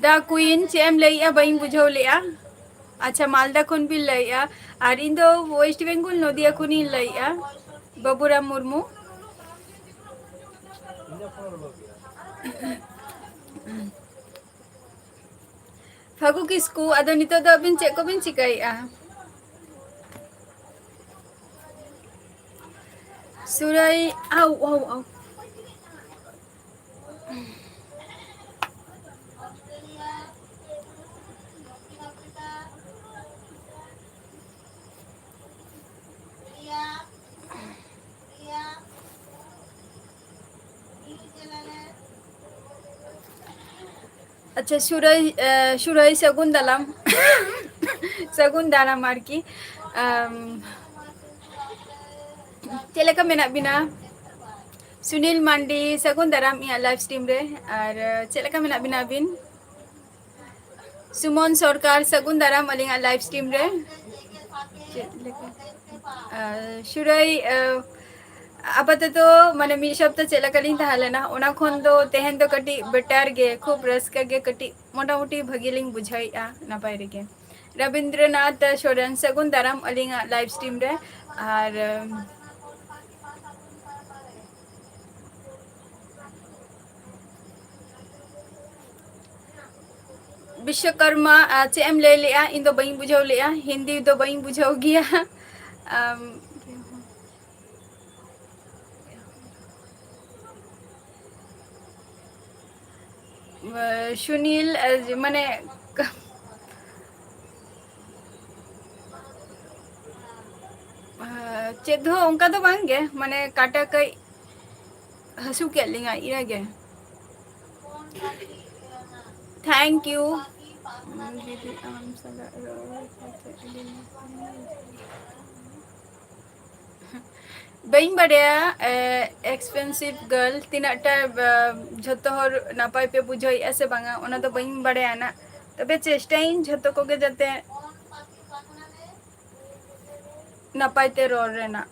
ᱫᱟ ᱠᱩᱭᱤᱱ, ᱪᱮᱫ ᱮᱢ ᱞᱟᱹᱭᱮᱜᱼᱟ? ᱵᱟᱹᱧ ᱵᱩᱡᱷᱟᱹᱣ ᱞᱮᱜᱼᱟ᱾ ᱟᱪᱪᱷᱟ, ᱢᱟᱞᱫᱟ ᱠᱷᱚᱱ ᱵᱤᱱ ᱞᱟᱹᱭᱮᱜᱼᱟ, ᱟᱨ ᱤᱧ ᱫᱚ West Bengal, ᱱᱚᱫᱤᱭᱟ ᱠᱷᱚᱱᱤᱧ ᱞᱟᱹᱭᱮᱜᱼᱟ, ᱵᱟᱹᱵᱩᱨᱟᱢ ᱢᱩᱨᱢᱩ᱾ ᱯᱷᱟᱹᱜᱩ ᱠᱤᱥᱠᱩ, ᱟᱫᱚ ᱱᱤᱛᱚᱜ ᱫᱚ ᱟᱹᱵᱤᱱ ᱪᱮᱫ ᱠᱚᱵᱤᱱ ᱪᱤᱠᱟᱹᱭᱮᱜᱼᱟ? ᱥᱩᱨᱟᱹᱭ, ᱟᱣ, ᱟᱣ, ᱟᱣ᱾ ᱟᱪᱪᱷᱟ, ᱥᱩᱨᱟᱹᱭ, ᱮ, ᱥᱩᱨᱟᱹᱭ ᱥᱟᱹᱜᱩᱱ ᱫᱟᱨᱟᱢ᱾ ᱥᱟᱹᱜᱩᱱ ᱫᱟᱨᱟᱢ ᱟᱨᱠᱤ᱾ ᱟᱢ, ᱪᱮᱫ ᱞᱮᱠᱟ ᱢᱮᱱᱟᱜ ᱵᱤᱱᱟ? ᱥᱩᱱᱤᱞ ᱢᱟᱱᱰᱤ, ᱥᱟᱹᱜᱩᱱ ᱫᱟᱨᱟᱢ ᱤᱧᱟᱹᱜ live stream ᱨᱮ᱾ ᱟᱨ, ᱪᱮᱫ ᱞᱮᱠᱟ ᱢᱮᱱᱟᱜ ᱵᱤᱱᱟ ᱟᱹᱵᱤᱱ? ᱥᱩᱢᱚᱱ ᱥᱚᱨᱠᱟᱨ, ᱥᱟᱹᱜᱩᱱ ᱫᱟᱨᱟᱢ ᱟᱹᱞᱤᱧᱟᱜ live stream ᱨᱮ᱾ ᱪᱮᱫ ᱞᱮᱠᱟ? ᱟᱨ, ᱥᱩᱨᱟᱹᱭ, ᱟᱨ, ᱟᱯᱟᱛᱚᱛᱚ ᱢᱟᱱᱮ ᱢᱤᱫ ᱥᱚᱯᱛᱟ ᱪᱮᱫ ᱞᱮᱠᱟ ᱞᱤᱧ ᱛᱟᱦᱮᱸ ᱞᱮᱱᱟ, ᱚᱱᱟ ᱠᱷᱚᱱ ᱫᱚ ᱛᱮᱦᱮᱧ ᱫᱚ ᱠᱟᱹᱴᱤᱡ better ᱜᱮ, ᱠᱷᱩᱵ ᱨᱟᱹᱥᱠᱟᱹ ᱜᱮ, ᱠᱟᱹᱴᱤᱡ ᱢᱚᱴᱟᱢᱩᱴᱤ ᱵᱷᱟᱹᱜᱤ ᱞᱤᱧ ᱵᱩᱡᱷᱟᱹᱣᱮᱫᱼᱟ, ᱱᱟᱯᱟᱭ ᱨᱮᱜᱮ᱾ ᱨᱚᱵᱤᱱᱫᱨᱚᱱᱟᱛᱷ ᱥᱚᱨᱮᱱ, ᱥᱟᱹᱜᱩᱱ ᱫᱟᱨᱟᱢ ᱟᱹᱞᱤᱧᱟᱜ live stream ᱨᱮ᱾ ᱟᱨ, ᱟᱢ, ᱵᱤᱥᱥᱚᱠᱚᱨᱢᱟ, ᱟᱨ ᱪᱮᱫ ᱮᱢ ᱞᱟᱹᱭ ᱞᱮᱜᱼᱟ? ᱤᱧ ᱫᱚ ᱵᱟᱹᱧ ᱵᱩᱡᱷᱟᱹᱣ ᱞᱮᱜᱼᱟ, ᱦᱤᱱᱫᱤ ᱫᱚ ᱵᱟᱹᱧ ᱵᱩᱡᱷᱟᱹᱣ ᱜᱮᱭᱟ᱾ ᱟᱢ, ᱥᱩᱱᱤᱞ, ᱢᱟᱱᱮ, ᱪᱮᱫ ᱦᱚᱸ ᱚᱱᱠᱟ ᱫᱚ ᱵᱟᱝ ᱜᱮ, ᱢᱟᱱᱮ, ᱠᱟᱴᱟ ᱠᱟᱹᱡ ᱦᱟᱹᱥᱩ ᱠᱮᱫ ᱞᱤᱧᱟ, ᱤᱱᱟᱹᱜᱮ᱾ Thank you᱾ ᱫᱤᱫᱤ, ᱟᱢ ᱥᱟᱞᱟᱜ ᱨᱚᱲ ᱠᱟᱛᱮ ᱟᱹᱰᱤ ᱱᱟᱯᱟᱭ᱾ ᱵᱟᱹᱧ ᱵᱟᱰᱟᱭᱟ, ᱮ, expensive girl, ᱛᱤᱱᱟᱹᱜ ᱴᱟ, ᱮ, ᱡᱷᱚᱛᱚ ᱦᱚᱲ ᱱᱟᱯᱟᱭ ᱯᱮ ᱵᱩᱡᱷᱟᱹᱣᱮᱫᱼᱟ ᱥᱮ ᱵᱟᱝᱟ, ᱚᱱᱟ ᱫᱚ ᱵᱟᱹᱧ ᱵᱟᱰᱟᱭᱟ ᱱᱟᱜ᱾ ᱛᱚᱵᱮ ᱪᱮᱥᱴᱟᱭᱟᱹᱧ ᱡᱷᱚᱛᱚ ᱠᱚᱜᱮ ᱡᱟᱛᱮ ᱱᱟᱯᱟᱭ ᱛᱮ ᱨᱚᱲ ᱨᱮᱱᱟᱜ᱾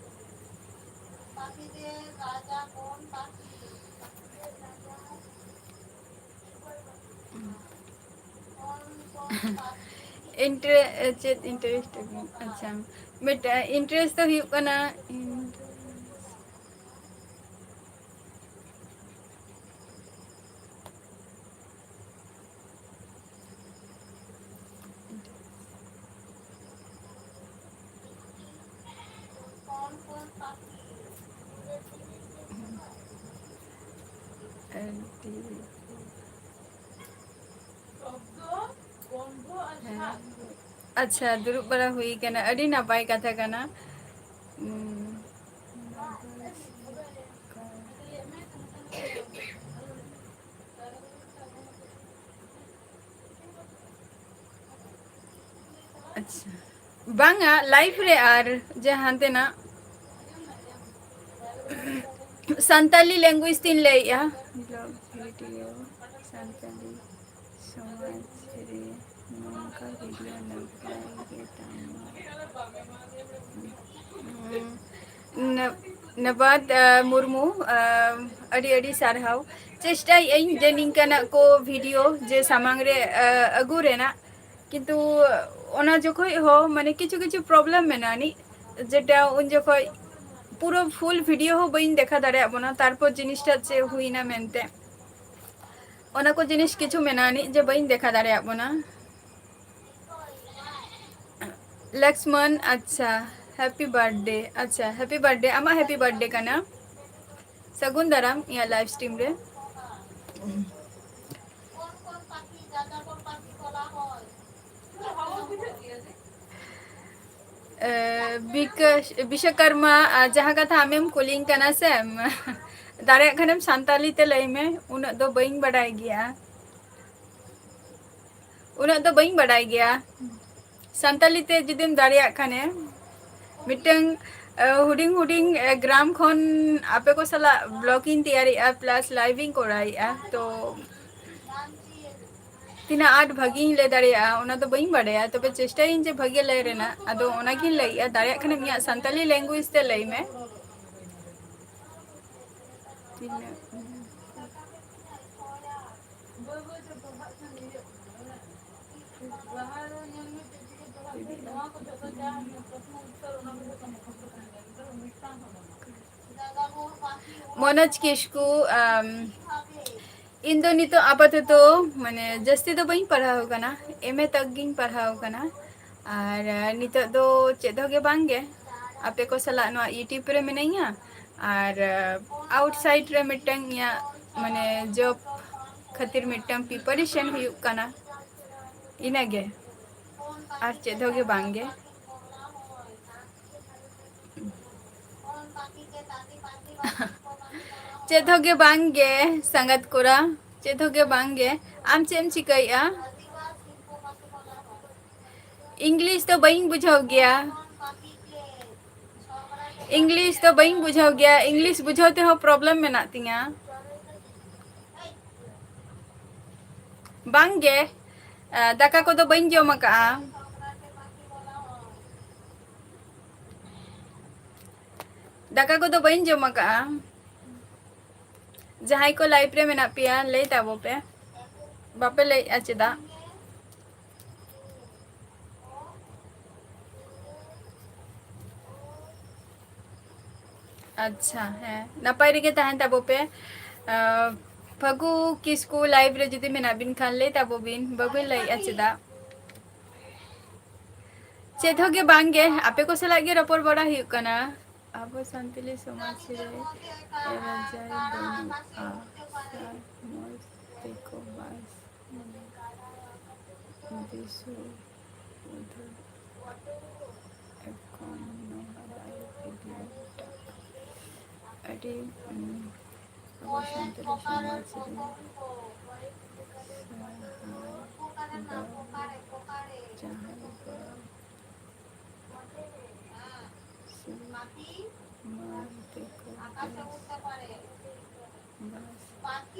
ᱤᱱᱴᱟᱨᱮ-, ᱪᱮᱫ interest ᱟᱹᱵᱤᱱ? ᱟᱪᱪᱷᱟ, ᱢᱤᱫᱴᱟᱝ interest ᱫᱚ ᱦᱩᱭᱩᱜ ᱠᱟᱱᱟ, ᱟᱹᱰᱤ ᱦᱮᱸ᱾ ᱟᱪᱪᱷᱟ, ᱫᱩᱲᱩᱵ ᱵᱟᱲᱟ ᱦᱩᱭ ᱠᱟᱱᱟ, ᱟᱹᱰᱤ ᱱᱟᱯᱟᱭ ᱠᱟᱛᱷᱟ ᱠᱟᱱᱟ᱾ ᱩᱸ, ᱟᱪᱪᱷᱟ, ᱵᱟᱝᱟ, ᱞᱟᱭᱤᱵᱷ ᱨᱮ ᱟᱨ ᱡᱟᱦᱟᱸ ᱛᱮᱱᱟᱜ ᱥᱟᱱᱛᱟᱞᱤ ᱞᱮᱝᱜᱩᱭᱮᱡᱽ ᱛᱤᱧ ᱞᱟᱹᱭᱮᱜᱼᱟ᱾ ᱵᱞᱚᱜ ᱵᱷᱤᱰᱤᱭᱳ ᱥᱟᱱᱛᱟᱞᱤ ᱥᱚᱢᱟᱡᱽ ᱨᱮ ᱱᱚᱝᱠᱟ ᱵᱷᱤᱰᱤᱭᱳ ᱱᱟᱯᱟᱭ ᱜᱮ ᱛᱟᱢᱟ᱾ ᱩᱸ, ᱱᱟ-, ᱱᱟᱵᱟᱫ, ᱟ, ᱢᱩᱨᱢᱩ, ᱟ, ᱟᱹᱰᱤ ᱟᱹᱰᱤ ᱥᱟᱨᱦᱟᱣ᱾ ᱪᱮᱥᱴᱟᱭᱮᱫ ᱟᱹᱧ ᱡᱮ ᱱᱤᱝᱠᱟᱱᱟᱜ ᱠᱚ ᱵᱷᱤᱰᱤᱭᱳ ᱡᱮ ᱥᱟᱢᱟᱝ ᱨᱮ, ᱟ, ᱟᱹᱜᱩ ᱨᱮᱱᱟᱜ, ᱠᱤᱱᱛᱩ ᱚᱱᱟ ᱡᱚᱠᱷᱚᱡ ᱦᱚᱸ ᱢᱟᱱᱮ ᱠᱤᱪᱷᱩ ᱠᱤᱪᱷᱩ ᱯᱨᱚᱵᱞᱮᱢ ᱢᱮᱱᱟᱜᱼᱟ ᱟᱹᱱᱤᱡ, ᱡᱮᱴᱟ ᱩᱱ ᱡᱚᱠᱷᱚᱡ ᱯᱩᱨᱟᱹ ᱯᱷᱩᱞ ᱵᱷᱤᱰᱤᱭᱳ ᱦᱚᱸ ᱵᱟᱹᱧ ᱫᱮᱠᱷᱟ ᱫᱟᱲᱮᱭᱟᱜ ᱵᱚᱱᱟ, ᱛᱟᱨᱯᱚᱨ ᱡᱤᱱᱤᱥᱴᱟ ᱪᱮᱫ ᱦᱩᱭᱱᱟ ᱢᱮᱱᱛᱮ᱾ ᱚᱱᱟ ᱠᱚ ᱡᱤᱱᱤᱥ ᱠᱤᱪᱷᱩ ᱢᱮᱱᱟᱜᱼᱟ ᱟᱹᱱᱤᱡ ᱡᱮ ᱵᱟᱹᱧ ᱫᱮᱠᱷᱟ ᱫᱟᱲᱮᱭᱟᱜ ᱵᱚᱱᱟ᱾ ᱞᱚᱠᱥᱢᱚᱱ, ᱟᱪᱪᱷᱟ, ᱦᱮᱯᱤ ᱵᱟᱨᱛᱷᱰᱮ᱾ ᱟᱪᱪᱷᱟ, ᱦᱮᱯᱤ ᱵᱟᱨᱛᱷᱰᱮ, ᱟᱢᱟᱜ ᱦᱮᱯᱤ ᱵᱟᱨᱛᱷᱰᱮ ᱠᱟᱱᱟ᱾ ᱥᱟᱹᱜᱩᱱ ᱫᱟᱨᱟᱢ ᱤᱧᱟᱹᱜ ᱞᱟᱭᱤᱵᱷ ᱥᱴᱨᱤᱢ ᱨᱮ᱾ ᱮ, ᱵᱤᱠᱟᱥ, ᱵᱤᱥᱥᱚᱠᱚᱨᱢᱟ, ᱟ, ᱡᱟᱦᱟᱸ ᱠᱟᱛᱷᱟ ᱟᱢᱮᱢ ᱠᱩᱞᱤᱧ ᱠᱟᱱᱟ ᱥᱮ, ᱫᱟᱲᱮᱭᱟᱜ ᱠᱷᱟᱱᱮᱢ ᱥᱟᱱᱛᱟᱞᱤ ᱛᱮ ᱞᱟᱹᱭ ᱢᱮ, ᱩᱱᱟᱹᱜ ᱫᱚ ᱵᱟᱹᱧ ᱵᱟᱰᱟᱭ ᱜᱮᱭᱟ᱾ ᱩᱱᱟᱹᱜ ᱫᱚ ᱵᱟᱹᱧ ᱵᱟᱰᱟᱭ ᱜᱮᱭᱟ᱾ ᱥᱟᱱᱛᱟᱞᱤ ᱛᱮ ᱡᱩᱫᱤᱢ ᱫᱟᱲᱮᱭᱟᱜ ᱠᱷᱟᱱᱮ, ᱢᱤᱫᱴᱟᱝ, ᱟ, ᱦᱩᱰᱤᱧ ᱦᱩᱰᱤᱧ, ᱟ, ᱜᱨᱟᱢ ᱠᱷᱚᱱ ᱟᱯᱮ ᱠᱚ ᱥᱟᱞᱟᱜ ᱵᱞᱚᱜ ᱤᱧ ᱛᱮᱭᱟᱨᱮᱜᱼᱟ, ᱯᱞᱟᱥ ᱞᱟᱭᱤᱵᱷ ᱤᱧ ᱠᱚᱨᱟᱣᱮᱜᱼᱟ᱾ ᱛᱚ ᱛᱤᱱᱟᱹᱜ ᱟᱸᱴ ᱵᱷᱟᱹᱜᱤᱧ ᱞᱟᱹᱭ ᱫᱟᱲᱮᱭᱟᱜᱼᱟ, ᱚᱱᱟ ᱫᱚ ᱵᱟᱹᱧ ᱵᱟᱰᱟᱭᱟ, ᱛᱚᱵᱮ ᱪᱮᱥᱴᱟᱭᱟᱹᱧ ᱡᱮ ᱵᱷᱟᱹᱜᱤ ᱞᱟᱹᱭ ᱨᱮᱱᱟᱜ᱾ ᱟᱫᱚ ᱚᱱᱟᱜᱤᱧ ᱞᱟᱹᱭᱮᱜᱼᱟ, ᱫᱟᱲᱮᱭᱟᱜ ᱠᱷᱟᱱᱮᱢ ᱤᱧᱟᱹᱜ ᱥᱟᱱᱛᱟᱞᱤ ᱞᱮᱝᱜᱩᱭᱮᱡᱽ ᱛᱮ ᱞᱟᱹᱭ ᱢᱮ᱾ ᱛᱤᱱᱟᱹᱜ ᱢᱚᱱᱳᱡᱽ ᱠᱤᱥᱠᱩ, ᱟᱢ, ᱤᱧ ᱫᱚ ᱱᱤᱛᱚᱜ ᱟᱯᱟᱛᱚᱛᱚ, ᱢᱟᱱᱮ, ᱡᱟᱹᱥᱛᱤ ᱫᱚ ᱵᱟᱹᱧ ᱯᱟᱲᱦᱟᱣ ᱠᱟᱱᱟ, ᱮᱢ ᱮ ᱛᱚᱠ ᱜᱤᱧ ᱯᱟᱲᱦᱟᱣ ᱠᱟᱱᱟ᱾ ᱟᱨ, ᱟ, ᱱᱤᱛᱚᱜ ᱫᱚ ᱪᱮᱫ ᱦᱚᱸ ᱜᱮ ᱵᱟᱝ ᱜᱮ, ᱟᱯᱮ ᱠᱚ ᱥᱟᱞᱟᱜ ᱱᱚᱣᱟ YouTube ᱨᱮ ᱢᱤᱱᱟᱹᱧᱟ᱾ ᱟᱨ, ᱟ, ᱟᱣᱩᱴᱥᱟᱭᱤᱰ ᱨᱮ ᱢᱤᱫᱴᱟᱝ ᱤᱧᱟᱹᱜ, ᱢᱟᱱᱮ, ᱡᱚᱵ ᱠᱷᱟᱹᱛᱤᱨ ᱢᱤᱫᱴᱟᱝ ᱯᱨᱤᱯᱟᱨᱮᱥᱚᱱ ᱦᱩᱭᱩᱜ ᱠᱟᱱᱟ, ᱤᱱᱟᱹᱜᱮ, ᱟᱨ ᱪᱮᱫ ᱦᱚᱸ ᱜᱮ ᱵᱟᱝ ᱜᱮ᱾ ᱪᱮᱫ ᱦᱚᱸ ᱜᱮ ᱵᱟᱝ ᱜᱮ, ᱥᱟᱸᱜᱟᱛ ᱠᱚᱲᱟ, ᱪᱮᱫ ᱦᱚᱸ ᱜᱮ ᱵᱟᱝ ᱜᱮ᱾ ᱟᱢ ᱪᱮᱫ ᱮᱢ ᱪᱤᱠᱟᱹᱭᱮᱫᱼᱟ? English ᱫᱚ ᱵᱟᱹᱧ ᱵᱩᱡᱷᱟᱹᱣ ᱜᱮᱭᱟ᱾ English ᱫᱚ ᱵᱟᱹᱧ ᱵᱩᱡᱷᱟᱹᱣ ᱜᱮᱭᱟ, English ᱵᱩᱡᱷᱟᱹᱣ ᱛᱮᱦᱚᱸ problem ᱢᱮᱱᱟᱜ ᱛᱤᱧᱟᱹ᱾ ᱵᱟᱝ ᱜᱮ, ᱟ, ᱫᱟᱠᱟ ᱠᱚᱫᱚ ᱵᱟᱹᱧ ᱡᱚᱢ ᱟᱠᱟᱜᱼᱟ᱾ ᱫᱟᱠᱟ ᱠᱚᱫᱚ ᱵᱟᱹᱧ ᱡᱚᱢ ᱟᱠᱟᱜᱼᱟ᱾ ᱡᱟᱦᱟᱸᱭ ᱠᱚ live ᱨᱮ ᱢᱮᱱᱟᱜ ᱯᱮᱭᱟ, ᱞᱟᱹᱭ ᱛᱟᱵᱚ ᱯᱮ, ᱵᱟᱯᱮ ᱞᱟᱹᱭᱮᱜᱼᱟ ᱪᱮᱫᱟᱜ? ᱟᱪᱪᱷᱟ, ᱦᱮᱸ, ᱱᱟᱯᱟᱭ ᱨᱮᱜᱮ ᱛᱟᱦᱮᱱ ᱛᱟᱵᱚ ᱯᱮ᱾ ᱟᱸ, ᱯᱷᱟᱹᱜᱩ ᱠᱤᱥᱠᱩ live ᱨᱮ ᱡᱩᱫᱤ ᱢᱮᱱᱟᱜ ᱵᱤᱱ ᱠᱷᱟᱱ, ᱞᱟᱹᱭ ᱛᱟᱵᱚ ᱵᱤᱱ, ᱵᱟᱹᱵᱤᱱ ᱞᱟᱹᱭᱮᱜᱼᱟ ᱪᱮᱫᱟᱜ? ᱪᱮᱫ ᱦᱚᱸ ᱜᱮ ᱵᱟᱝ ᱜᱮ, ᱟᱯᱮ ᱠᱚ ᱥᱟᱞᱟᱜ ᱜᱮ ᱨᱚᱯᱚᱲ ᱵᱟᱲᱟ ᱦᱩᱭᱩᱜ ᱠᱟᱱᱟ᱾ ᱟᱵᱚ ᱥᱟᱱᱛᱟᱲᱤ ᱥᱚᱢᱟᱡᱽ ᱨᱮ ᱨᱟᱡᱟᱭ ᱵᱟᱹᱱᱩᱜᱼᱟ, ᱥᱟᱨ ᱢᱚᱡᱽ ᱛᱮᱠᱚ ᱵᱟᱥ ᱫᱤᱥᱩ ᱩᱫᱩᱜ ᱮᱠᱷᱚᱱ ᱱᱚᱣᱟ ᱵᱟᱭ ᱤᱫᱤ ᱞᱮᱫᱟ᱾ ᱟᱹᱰᱤ, ᱩᱸ, ᱟᱵᱚ ᱥᱟᱱᱛᱟᱲᱤ ᱥᱚᱢᱟᱡᱽ ᱨᱮ ᱥᱟᱦᱟᱣ ᱫᱚ ᱡᱟᱦᱟᱸᱭ ᱠᱚ ᱥᱩᱨ ᱢᱟᱱ ᱛᱮᱠᱚ ᱵᱟᱥ, ᱵᱟᱥ᱾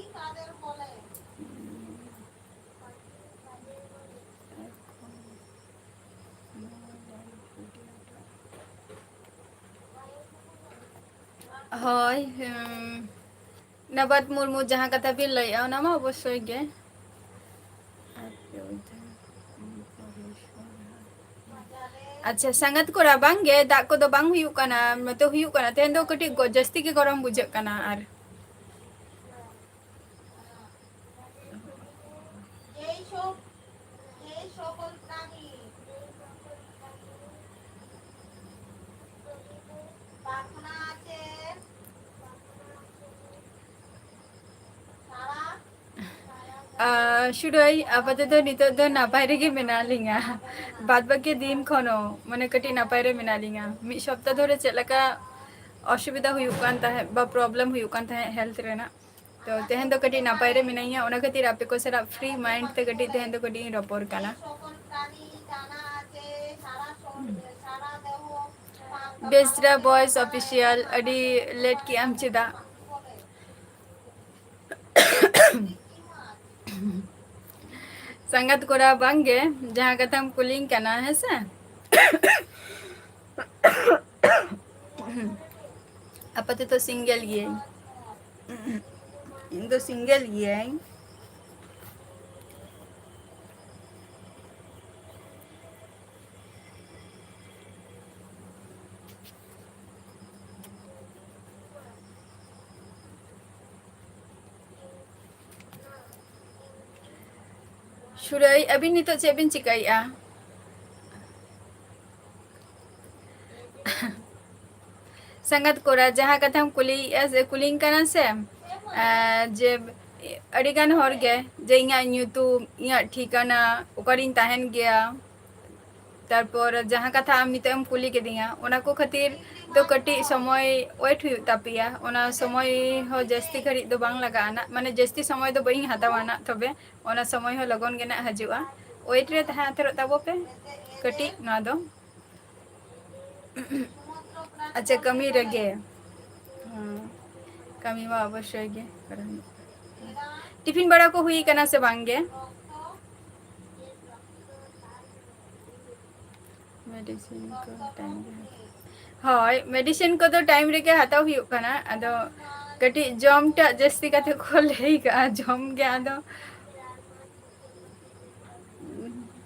ᱦᱳᱭ, ᱦᱩᱸ, ᱱᱟᱵᱟᱫ ᱢᱩᱨᱢᱩ ᱡᱟᱦᱟᱸ ᱠᱟᱛᱷᱟ ᱵᱤᱱ ᱞᱟᱹᱭᱮᱜᱼᱟ, ᱚᱱᱟ ᱢᱟ ᱚᱵᱚᱥᱥᱳᱭ ᱜᱮ᱾ ᱟᱪᱪᱷᱟ, ᱥᱟᱸᱜᱟᱛ ᱠᱚᱲᱟ, ᱵᱟᱝ ᱜᱮ, ᱫᱟᱜ ᱠᱚᱫᱚ ᱵᱟᱝ ᱦᱩᱭᱩᱜ ᱠᱟᱱᱟ, ᱱᱚᱛᱮ ᱦᱩᱭᱩᱜ ᱠᱟᱱᱟ᱾ ᱛᱮᱦᱮᱧ ᱫᱚ ᱠᱟᱹᱴᱤᱡ ᱜᱚ-, ᱡᱟᱹᱥᱛᱤ ᱜᱮ ᱜᱚᱨᱚᱢ ᱵᱩᱡᱷᱟᱹᱜ ᱠᱟᱱᱟ᱾ ᱟᱨ ᱟᱨ ᱥᱩᱨᱟᱹᱭ, ᱟᱯᱟᱛᱚᱛᱚ ᱱᱤᱛᱚᱜ ᱫᱚ ᱱᱟᱯᱟᱭ ᱨᱮᱜᱮ ᱢᱮᱱᱟᱜ ᱞᱤᱧᱟ᱾ ᱵᱟᱫ ᱵᱟᱹᱠᱤ ᱫᱤᱱ ᱠᱷᱚᱱ ᱦᱚᱸ, ᱢᱟᱱᱮ, ᱠᱟᱹᱴᱤᱡ ᱱᱟᱯᱟᱭ ᱨᱮ ᱢᱮᱱᱟᱜ ᱞᱤᱧᱟ᱾ ᱢᱤᱫ ᱥᱚᱯᱛᱟ ᱫᱷᱚᱨᱮ ᱪᱮᱫ ᱞᱮᱠᱟ ᱚᱥᱩᱵᱤᱫᱷᱟ ᱦᱩᱭᱩᱜ ᱠᱟᱱ ᱛᱟᱦᱮᱸᱫ ᱵᱟ problem ᱦᱩᱭᱩᱜ ᱠᱟᱱ ᱛᱟᱦᱮᱸᱫ health ᱨᱮᱱᱟᱜ, ᱛᱚ ᱛᱮᱦᱮᱧ ᱫᱚ ᱠᱟᱹᱴᱤᱡ ᱱᱟᱯᱟᱭ ᱨᱮ ᱢᱮᱱᱟᱹᱧᱟ, ᱚᱱᱟ ᱠᱷᱟᱹᱛᱤᱨ ᱟᱯᱮ ᱠᱚ ᱥᱟᱞᱟᱜ free mind ᱛᱮ ᱠᱟᱹᱴᱤᱡ ᱛᱮᱦᱮᱧ ᱫᱚ ᱠᱟᱹᱴᱤᱡ ᱤᱧ ᱨᱚᱯᱚᱲ ᱠᱟᱱᱟ᱾ ᱵᱮᱥᱨᱟ ᱵᱚᱭᱮᱥ ᱚᱯᱷᱤᱥᱤᱭᱟᱞ, ᱟᱹᱰᱤ ᱞᱮᱴ ᱠᱮᱜ ᱟᱢ ᱪᱮᱫᱟᱜ? ᱥᱟᱸᱜᱟᱛ ᱠᱚᱲᱟ ᱵᱟᱝ ᱜᱮ, ᱡᱟᱦᱟᱸ ᱠᱟᱛᱷᱟᱢ ᱠᱩᱞᱤᱧ ᱠᱟᱱᱟ, ᱦᱮᱸ ᱥᱮ? ᱟᱯᱟᱛᱚᱛᱚ ᱥᱤᱝᱜᱮᱞ ᱜᱤᱭᱟᱹᱧ᱾ ᱤᱧ ᱫᱚ ᱥᱤᱝᱜᱮᱞ ᱜᱤᱭᱟᱹᱧ᱾ ᱥᱩᱨᱟᱹᱭ, ᱟᱹᱵᱤᱱ ᱱᱤᱛᱚᱜ ᱪᱮᱫ ᱵᱤᱱ ᱪᱤᱠᱟᱹᱭᱮᱫᱼᱟ? ᱥᱟᱸᱜᱟᱛ ᱠᱚᱲᱟ, ᱡᱟᱦᱟᱸ ᱠᱟᱛᱷᱟᱢ ᱠᱩᱞᱤᱭᱮᱫᱼᱟ ᱥᱮ ᱠᱩᱞᱤᱧ ᱠᱟᱱᱟ ᱥᱮ, ᱟᱨ ᱡᱮ ᱟᱹᱰᱤᱜᱟᱱ ᱦᱚᱲ ᱜᱮ ᱡᱮ ᱤᱧᱟᱹᱜ ᱧᱩᱛᱩᱢ, ᱤᱧᱟᱹᱜ ᱴᱷᱤᱠᱟᱹᱱᱟ, ᱚᱠᱟᱨᱤᱧ ᱛᱟᱦᱮᱱ ᱜᱮᱭᱟ, ᱛᱟᱨᱯᱚᱨ ᱡᱟᱦᱟᱸ ᱠᱟᱛᱷᱟ ᱟᱢ ᱱᱤᱛᱚᱜ ᱮᱢ ᱠᱩᱞᱤ ᱠᱤᱫᱤᱧᱟ, ᱚᱱᱟ ᱠᱚ ᱠᱷᱟᱹᱛᱤᱨ ᱫᱚ ᱠᱟᱹᱴᱤᱡ ᱥᱚᱢᱚᱭ ᱣᱮᱴ ᱦᱩᱭᱩᱜ ᱛᱟᱯᱮᱭᱟ᱾ ᱚᱱᱟ ᱥᱚᱢᱚᱭ ᱦᱚᱸ ᱡᱟᱹᱥᱛᱤ ᱜᱷᱟᱹᱲᱤᱡ ᱫᱚ ᱵᱟᱝ ᱞᱟᱜᱟᱜᱼᱟ ᱱᱟᱜ, ᱢᱟᱱᱮ ᱡᱟᱹᱥᱛᱤ ᱥᱚᱢᱚᱭ ᱫᱚ ᱵᱟᱹᱧ ᱦᱟᱛᱟᱣᱟ ᱱᱟᱜ, ᱛᱚᱵᱮ ᱚᱱᱟ ᱥᱚᱢᱚᱭ ᱦᱚᱸ ᱞᱚᱜᱚᱱ ᱜᱮ ᱱᱟᱜ ᱦᱤᱡᱩᱜᱼᱟ᱾ ᱣᱮᱴ ᱨᱮ ᱛᱟᱦᱮᱸ ᱦᱟᱛᱟᱲᱚᱜ ᱛᱟᱵᱚ ᱯᱮ ᱠᱟᱹᱴᱤᱡ ᱱᱚᱣᱟ ᱫᱚ᱾ ᱟᱪᱪᱷᱟ, ᱠᱟᱹᱢᱤ ᱨᱮᱜᱮ᱾ ᱦᱮᱸ, ᱠᱟᱹᱢᱤ ᱢᱟ ᱚᱵᱚᱥᱥᱳᱭ ᱜᱮ ᱠᱚᱨᱟᱣ ᱦᱩᱭᱩᱜ᱾ ᱴᱤᱯᱷᱤᱱ ᱵᱟᱲᱟ ᱠᱚ ᱦᱩᱭ ᱠᱟᱱᱟ ᱥᱮ ᱵᱟᱝ ᱜᱮ? ᱢᱮᱰᱤᱥᱤᱱ ᱠᱚ ᱴᱟᱭᱤᱢ ᱨᱮ ᱦᱟᱛᱟᱣ᱾ ᱦᱳᱭ, ᱢᱮᱰᱤᱥᱤᱱ ᱠᱚᱫᱚ ᱴᱟᱭᱤᱢ ᱨᱮᱜᱮ ᱦᱟᱛᱟᱣ ᱦᱩᱭᱩᱜ ᱠᱟᱱᱟ᱾ ᱟᱫᱚ ᱠᱟᱹᱴᱤᱡ ᱡᱚᱢ ᱴᱟᱜ ᱡᱟᱹᱥᱛᱤ ᱠᱟᱛᱮ ᱠᱚ ᱞᱟᱹᱭ ᱠᱟᱜᱼᱟ, ᱡᱚᱢ ᱜᱮ ᱟᱫᱚ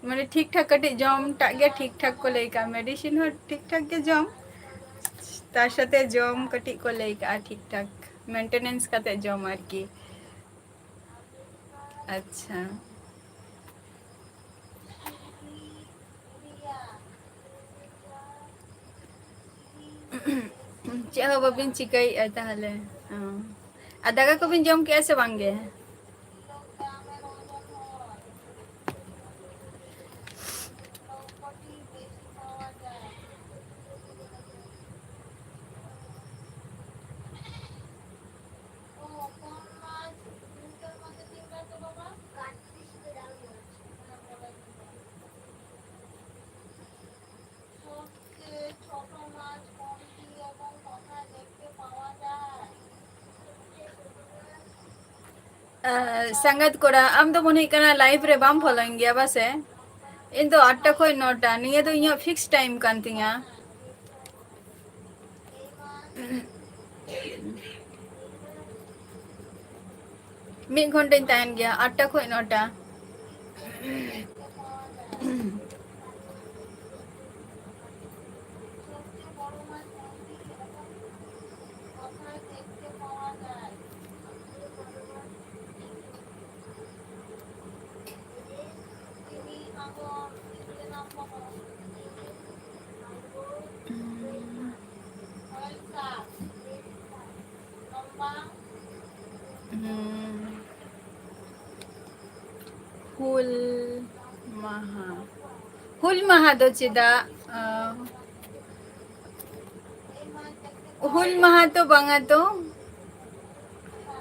ᱢᱟᱱᱮ ᱴᱷᱤᱠ ᱴᱷᱟᱠ ᱠᱟᱹᱴᱤᱡ ᱡᱚᱢ ᱴᱟᱜ ᱜᱮ ᱴᱷᱤᱠ ᱴᱷᱟᱠ ᱠᱚ ᱞᱟᱹᱭ ᱠᱟᱜᱼᱟ, ᱢᱮᱰᱤᱥᱤᱱ ᱦᱚᱸ ᱴᱷᱤᱠ ᱴᱷᱟᱠ ᱜᱮ ᱡᱚᱢ, ᱛᱟᱨ ᱥᱟᱛᱮ ᱡᱚᱢ ᱠᱟᱹᱴᱤᱡ ᱠᱚ ᱞᱟᱹᱭ ᱠᱟᱜᱼᱟ, ᱴᱷᱤᱠ ᱴᱷᱟᱠ ᱢᱮᱱᱴᱮᱱᱮᱱᱥ ᱠᱟᱛᱮ ᱡᱚᱢ ᱟᱨᱠᱤ᱾ ᱟᱪᱪᱷᱟ᱾ ᱪᱮᱫ ᱦᱚᱸ ᱵᱟᱵᱤᱱ ᱪᱤᱠᱟᱹᱭᱮᱫᱼᱟ ᱛᱟᱦᱚᱞᱮ? ᱚ᱾ ᱟᱨ ᱫᱟᱠᱟ ᱠᱚᱵᱤᱱ ᱡᱚᱢ ᱠᱮᱫᱼᱟ ᱥᱮ ᱵᱟᱝ ᱜᱮ? ᱥᱟᱸᱜᱟᱛ ᱠᱚᱲᱟ, ᱟᱢ ᱫᱚ ᱢᱚᱱᱮ ᱦᱩᱭᱩᱜ ᱠᱟᱱᱟ live ᱨᱮ ᱵᱟᱢ ᱯᱷᱚᱞᱳᱭᱤᱧ ᱜᱮᱭᱟ ᱵᱟᱥᱮ? ᱤᱧ ᱫᱚ ᱟᱴᱴᱟ ᱠᱷᱚᱱ ᱱᱚᱴᱟ, ᱱᱤᱭᱟᱹ ᱫᱚ ᱤᱧᱟᱹᱜ ᱯᱷᱤᱠᱥ ᱴᱟᱭᱤᱢ ᱠᱟᱱ ᱛᱤᱧᱟ᱾ ᱢᱤᱫ ᱜᱷᱚᱱᱴᱟᱧ ᱛᱟᱦᱮᱱ ᱜᱮᱭᱟ, ᱟᱴᱴᱟ ᱠᱷᱚᱱ ᱱᱚᱴᱟ᱾ ᱦᱩᱸ᱾ ᱦᱩᱞ ᱢᱟᱦᱟ᱾ ᱦᱩᱞ ᱢᱟᱦᱟ ᱫᱚ ᱪᱮᱫᱟᱜ? ᱟᱸ, ᱦᱩᱞ ᱢᱟᱦᱟ ᱛᱚ ᱵᱟᱝᱟ ᱛᱚ᱾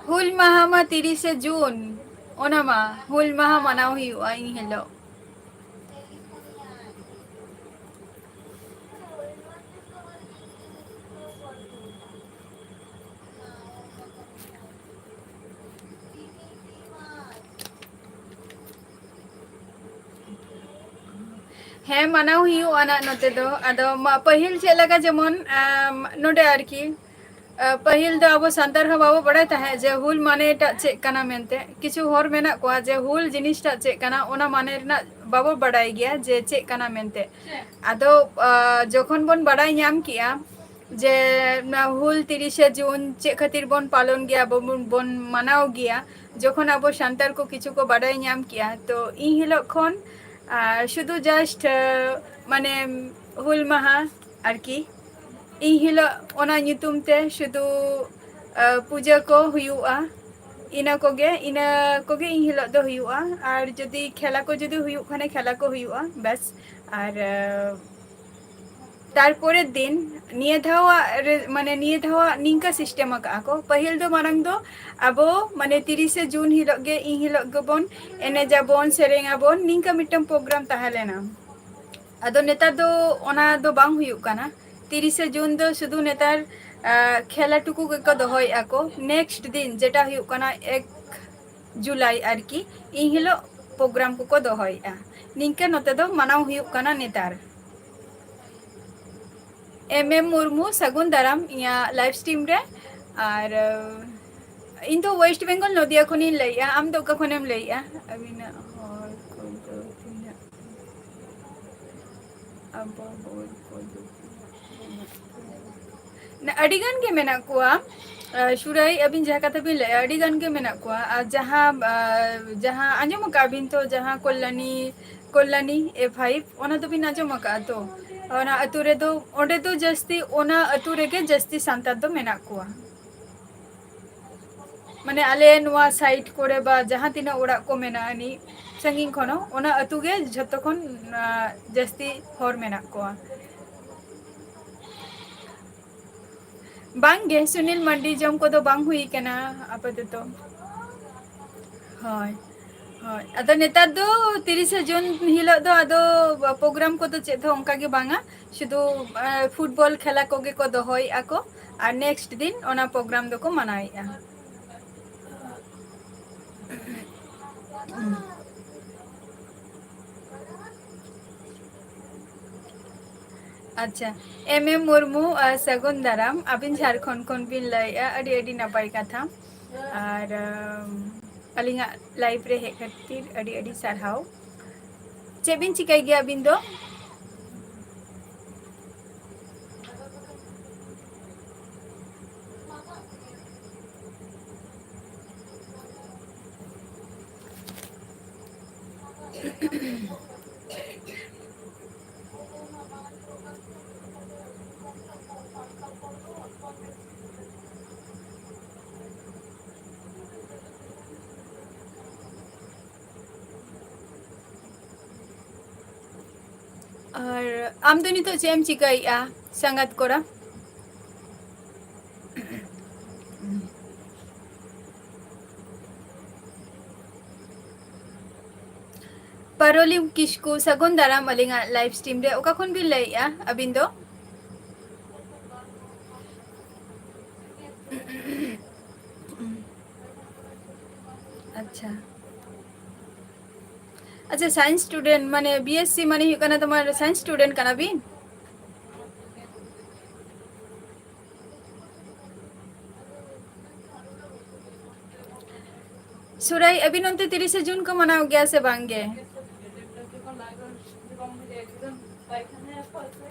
ᱦᱩᱞ ᱢᱟᱦᱟ ᱢᱟ ᱛᱤᱨᱤᱥᱮ ᱡᱩᱱ᱾ ᱚᱱᱟ ᱢᱟ ᱦᱩᱞ ᱢᱟᱦᱟ ᱢᱟᱱᱟᱣ ᱦᱩᱭᱩᱜᱼᱟ ᱤᱱ ᱦᱤᱞᱳᱜ᱾ ᱦᱮᱸ, ᱢᱟᱱᱟᱣ ᱦᱩᱭᱩᱜᱼᱟ ᱱᱟᱜ ᱱᱚᱛᱮ ᱫᱚ᱾ ᱟᱫᱚ ᱢᱟ-, ᱯᱟᱹᱦᱤᱞ ᱪᱮᱫ ᱞᱮᱠᱟ ᱡᱮᱢᱚᱱ, ᱟᱢ, ᱱᱚᱰᱮ ᱟᱨᱠᱤ, ᱟ, ᱯᱟᱹᱦᱤᱞ ᱫᱚ ᱟᱵᱚ ᱥᱟᱱᱛᱟᱲ ᱦᱚᱸ ᱵᱟᱵᱚ ᱵᱟᱲᱟᱭ ᱛᱟᱦᱮᱸᱫ ᱡᱮ ᱦᱩᱞ ᱢᱟᱱᱮᱴᱟᱜ ᱪᱮᱫ ᱠᱟᱱᱟ ᱢᱮᱱᱛᱮ᱾ ᱠᱤᱪᱷᱩ ᱦᱚᱲ ᱢᱮᱱᱟᱜ ᱠᱚᱣᱟ ᱡᱮ ᱦᱩᱞ ᱡᱤᱱᱤᱥᱴᱟᱜ ᱪᱮᱫ ᱠᱟᱱᱟ, ᱚᱱᱟ ᱢᱟᱱᱮ ᱨᱮᱱᱟᱜ ᱵᱟᱵᱚ ᱵᱟᱲᱟᱭ ᱜᱮᱭᱟ ᱡᱮ ᱪᱮᱫ ᱠᱟᱱᱟ ᱢᱮᱱᱛᱮ᱾ ᱟᱫᱚ, ᱟ, ᱡᱚᱠᱷᱚᱱ ᱵᱚᱱ ᱵᱟᱲᱟᱭ ᱧᱟᱢ ᱠᱮᱜᱼᱟ ᱡᱮ ᱱᱚᱣᱟ ᱦᱩᱞ ᱛᱤᱨᱤᱥᱮ ᱡᱩᱱ ᱪᱮᱫ ᱠᱷᱟᱹᱛᱤᱨ ᱵᱚᱱ ᱯᱟᱞᱚᱱ ᱜᱮᱭᱟ, ᱵᱚᱱ, ᱵᱚᱱ ᱢᱟᱱᱟᱣ ᱜᱮᱭᱟ, ᱡᱚᱠᱷᱚᱱ ᱟᱵᱚ ᱥᱟᱱᱛᱟᱲ ᱠᱚ ᱠᱤᱪᱷᱩ ᱠᱚ ᱵᱟᱰᱟᱭ ᱧᱟᱢ ᱠᱮᱜᱼᱟ, ᱛᱚ ᱤᱱ ᱦᱤᱞᱳᱜ ᱠᱷᱚᱱ, ᱟ, ᱥᱩᱫᱷᱩ just, ᱟ, ᱢᱟᱱᱮ ᱦᱩᱞ ᱢᱟᱦᱟ ᱟᱨᱠᱤ, ᱤᱱ ᱦᱤᱞᱳᱜ ᱚᱱᱟ ᱧᱩᱛᱩᱢ ᱛᱮ ᱥᱩᱫᱷᱩ, ᱟ, ᱯᱩᱡᱟᱹ ᱠᱚ ᱦᱩᱭᱩᱜᱼᱟ, ᱤᱱᱟᱹ ᱠᱚᱜᱮ, ᱤᱱᱟᱹ ᱠᱚᱜᱮ ᱤᱱ ᱦᱤᱞᱳᱜ ᱫᱚ ᱦᱩᱭᱩᱜᱼᱟ᱾ ᱟᱨ ᱡᱩᱫᱤ ᱠᱷᱮᱞᱟ ᱠᱚ ᱡᱩᱫᱤ ᱦᱩᱭᱩᱜ ᱠᱷᱟᱱ ᱠᱷᱮᱞᱟ ᱠᱚ ᱦᱩᱭᱩᱜᱼᱟ, ᱵᱮᱥ᱾ ᱟᱨ, ᱟ, ᱛᱟᱨᱯᱚᱨᱮᱨ ᱫᱤᱱ, ᱱᱤᱭᱟᱹ ᱫᱷᱟᱣᱟᱜ ᱨᱮ, ᱢᱟᱱᱮ ᱱᱤᱭᱟᱹ ᱫᱷᱟᱣᱟᱜ ᱱᱤᱝᱠᱟᱹ system ᱟᱠᱟᱜᱼᱟ ᱠᱚ᱾ ᱯᱟᱹᱦᱤᱞ ᱫᱚ ᱢᱟᱲᱟᱝ ᱫᱚ ᱟᱵᱚ ᱢᱟᱱᱮ ᱛᱤᱨᱤᱥᱮ ᱡᱩᱱ ᱦᱤᱞᱳᱜ ᱜᱮ, ᱤᱱ ᱦᱤᱞᱳᱜ ᱜᱮᱵᱚᱱ ᱮᱱᱮᱡ ᱟᱵᱚᱱ, ᱥᱮᱨᱮᱧ ᱟᱵᱚᱱ, ᱱᱤᱝᱠᱟᱹ ᱢᱤᱫᱴᱟᱝ program ᱛᱟᱦᱮᱸ ᱞᱮᱱᱟ᱾ ᱟᱫᱚ ᱱᱮᱛᱟᱨ ᱫᱚ ᱚᱱᱟ ᱫᱚ ᱵᱟᱝ ᱦᱩᱭᱩᱜ ᱠᱟᱱᱟ᱾ ᱛᱤᱨᱤᱥᱮ ᱡᱩᱱ ᱫᱚ ᱥᱩᱫᱷᱩ ᱱᱮᱛᱟᱨ, ᱟ, ᱠᱷᱮᱞᱟ ᱴᱩᱠᱩ ᱜᱮᱠᱚ ᱫᱚᱦᱚᱭᱮᱫᱼᱟ ᱠᱚ᱾ Next ᱫᱤᱱ ᱡᱮᱴᱟ ᱦᱩᱭᱩᱜ ᱠᱟᱱᱟ ᱮᱠ ᱡᱩᱞᱟᱭ ᱟᱨᱠᱤ, ᱤᱱ ᱦᱤᱞᱳᱜ ᱯᱨᱳᱜᱨᱟᱢ ᱠᱚᱠᱚ ᱫᱚᱦᱚᱭᱮᱫᱼᱟ᱾ ᱱᱤᱝᱠᱟᱹ ᱱᱚᱛᱮ ᱫᱚ ᱢᱟᱱᱟᱣ ᱦᱩᱭᱩᱜ ᱠᱟᱱᱟ ᱱᱮᱛᱟᱨ᱾ ᱮᱢ ᱮᱢ ᱢᱩᱨᱢᱩ, ᱥᱟᱹᱜᱩᱱ ᱫᱟᱨᱟᱢ ᱤᱧᱟᱹᱜ ᱞᱟᱭᱤᱵᱷ ᱥᱴᱨᱤᱢ ᱨᱮ᱾ ᱟᱨ, ᱟᱸ, ᱤᱧ ᱫᱚ ᱳᱭᱮᱥᱴ ᱵᱮᱝᱜᱚᱞ ᱱᱚᱫᱤᱭᱟ ᱠᱷᱚᱱᱤᱧ ᱞᱟᱹᱭᱮᱫᱼᱟ᱾ ᱟᱢ ᱫᱚ ᱚᱠᱟ ᱠᱷᱚᱱᱮᱢ ᱞᱟᱹᱭᱮᱫᱼᱟ? ᱟᱹᱵᱤᱱᱟᱜ ᱦᱚᱲ ᱠᱚᱫᱚ ᱛᱤᱱᱟᱹᱜ? ᱟᱵᱚ ᱦᱚᱲ ᱠᱚᱫᱚ ᱛᱤᱱᱟᱹᱜ ᱢᱮᱱᱟᱜ ᱠᱚᱣᱟ? ᱱᱟ-, ᱟᱹᱰᱤ ᱜᱟᱱ ᱜᱮ ᱢᱮᱱᱟᱜ ᱠᱚᱣᱟ᱾ ᱟᱸ, ᱥᱩᱨᱟᱭ, ᱟᱹᱵᱤᱱ ᱡᱟᱦᱟᱸ ᱠᱟᱛᱷᱟ ᱵᱤᱱ ᱞᱟᱹᱭᱮᱫᱼᱟ, ᱟᱹᱰᱤ ᱜᱟᱱ ᱜᱮ ᱢᱮᱱᱟᱜ ᱠᱚᱣᱟ᱾ ᱟᱨ ᱡᱟᱦᱟᱸ, ᱟᱸ, ᱡᱟᱦᱟᱸ ᱟᱸᱡᱚᱢ ᱟᱠᱟᱫ ᱵᱤᱱ ᱛᱚ, ᱡᱟᱦᱟᱸ ᱠᱚᱞᱞᱟᱱᱤ, ᱠᱚᱞᱞᱟᱱᱤ ᱮ ᱯᱷᱟᱭᱤᱵᱷ, ᱚᱱᱟ ᱫᱚᱵᱤᱱ ᱟᱸᱡᱚᱢ ᱟᱠᱟᱫᱼᱟ ᱛᱚ? ᱚᱱᱟ ᱟᱹᱛᱩ ᱨᱮᱫᱚ, ᱚᱸᱰᱮ ᱫᱚ ᱡᱟᱹᱥᱛᱤ, ᱚᱱᱟ ᱟᱹᱛᱩ ᱨᱮᱜᱮ ᱡᱟᱹᱥᱛᱤ ᱥᱟᱱᱛᱟᱲ ᱫᱚ ᱢᱮᱱᱟᱜ ᱠᱚᱣᱟ᱾ ᱢᱟᱱᱮ, ᱟᱞᱮ ᱱᱚᱣᱟ ᱥᱟᱭᱤᱰ ᱠᱚᱨᱮ ᱵᱟ ᱡᱟᱦᱟᱸ ᱛᱤᱱᱟᱹᱜ ᱚᱲᱟᱜ ᱠᱚ ᱢᱮᱱᱟᱜᱼᱟ, ᱱᱤ ᱥᱟᱺᱜᱤᱧ ᱠᱷᱚᱱ ᱦᱚᱸ, ᱚᱱᱟ ᱟᱹᱛᱩ ᱜᱮ ᱡᱷᱚᱛᱚ ᱠᱷᱚᱱ, ᱟᱸ, ᱡᱟᱹᱥᱛᱤ ᱦᱚᱲ ᱢᱮᱱᱟᱜ ᱠᱚᱣᱟ᱾ ᱵᱟᱝ ᱜᱮ, ᱥᱩᱱᱤᱞ ᱢᱟᱱᱰᱤ ᱡᱚᱢ ᱠᱚᱫᱚ ᱵᱟᱝ ᱦᱩᱭ ᱠᱟᱱᱟ ᱟᱯᱟᱛᱚᱛᱚ᱾ ᱦᱳᱭ, ᱦᱳᱭ᱾ ᱟᱫᱚ ᱱᱮᱛᱟᱨ ᱫᱚ ᱛᱤᱨᱤᱥᱟ ᱡᱩᱱ ᱦᱤᱞᱳᱜ ᱫᱚ ᱟᱫᱚ ᱯᱨᱳᱜᱨᱟᱢ ᱠᱚᱫᱚ ᱪᱮᱫ ᱦᱚᱸ ᱚᱱᱠᱟ ᱜᱮ ᱵᱟᱝᱟ, ᱥᱩᱫᱷᱩ, ᱟᱸ, ᱯᱷᱩᱴᱵᱚᱞ ᱠᱷᱮᱞᱟ ᱠᱚᱜᱮ ᱠᱚ ᱫᱚᱦᱚᱭᱮᱫᱼᱟ ᱠᱚ, ᱟᱨ ᱱᱮᱠᱥᱴ ᱫᱤᱱ ᱚᱱᱟ ᱯᱨᱳᱜᱨᱟᱢ ᱫᱚᱠᱚ ᱢᱟᱱᱟᱣᱮᱫᱼᱟ᱾ ᱟᱪᱪᱷᱟ, ᱮᱢ ᱮᱢ ᱢᱩᱨᱢᱩ, ᱟᱨ ᱥᱟᱹᱜᱩᱱ ᱫᱟᱨᱟᱢ, ᱟᱹᱵᱤᱱ ᱡᱷᱟᱲᱠᱷᱚᱸᱰ ᱠᱷᱚᱱ ᱵᱤᱱ ᱞᱟᱹᱭᱮᱫᱼᱟ, ᱟᱹᱰᱤ ᱟᱹᱰᱤ ᱱᱟᱯᱟᱭ ᱠᱟᱛᱷᱟ᱾ ᱟᱨ, ᱟᱢ, ᱟᱹᱞᱤᱧᱟᱜ ᱞᱟᱭᱤᱵᱷ ᱨᱮ ᱦᱮᱡ ᱠᱷᱟᱹᱛᱤᱨ ᱟᱹᱰᱤ ᱟᱹᱰᱤ ᱥᱟᱨᱦᱟᱣ᱾ ᱪᱮᱫ ᱵᱤᱱ ᱪᱤᱠᱟᱹᱭ ᱜᱮᱭᱟ ᱟᱹᱵᱤᱱ ᱫᱚ? ᱟᱨ ᱟᱢ ᱫᱚ ᱱᱤᱛᱚᱜ ᱪᱮᱫ ᱮᱢ ᱪᱤᱠᱟᱹᱭᱮᱫᱼᱟ, ᱥᱟᱸᱜᱟᱛ ᱠᱚᱲᱟ? ᱯᱟᱨᱚᱞᱤ ᱠᱤᱥᱠᱩ, ᱥᱟᱹᱜᱩᱱ ᱫᱟᱨᱟᱢ ᱟᱹᱞᱤᱧᱟᱜ ᱞᱟᱭᱤᱵᱷ ᱥᱴᱨᱤᱢ ᱨᱮ᱾ ᱚᱠᱟ ᱠᱷᱚᱱ ᱵᱤᱱ ᱞᱟᱹᱭᱮᱫᱼᱟ ᱟᱹᱵᱤᱱ ᱫᱚ? ᱟᱪᱪᱷᱟ᱾ ᱟᱪᱪᱷᱟ᱾ ᱟᱪᱪᱷᱟ, science student ᱢᱟᱱᱮ B S C ᱢᱟᱱᱮ ᱦᱩᱭᱩᱜ ᱠᱟᱱᱟ ᱛᱳᱢᱟᱨ science student ᱠᱟᱱᱟ ᱵᱤᱱ? ᱥᱩᱨᱟᱭ, ᱟᱹᱵᱤᱱ ᱚᱱᱛᱮ ᱛᱤᱨᱤᱥᱮ ᱡᱩᱱ ᱠᱚ ᱢᱟᱱᱟᱣ ᱜᱮᱭᱟ ᱥᱮ ᱵᱟᱝ ᱜᱮ?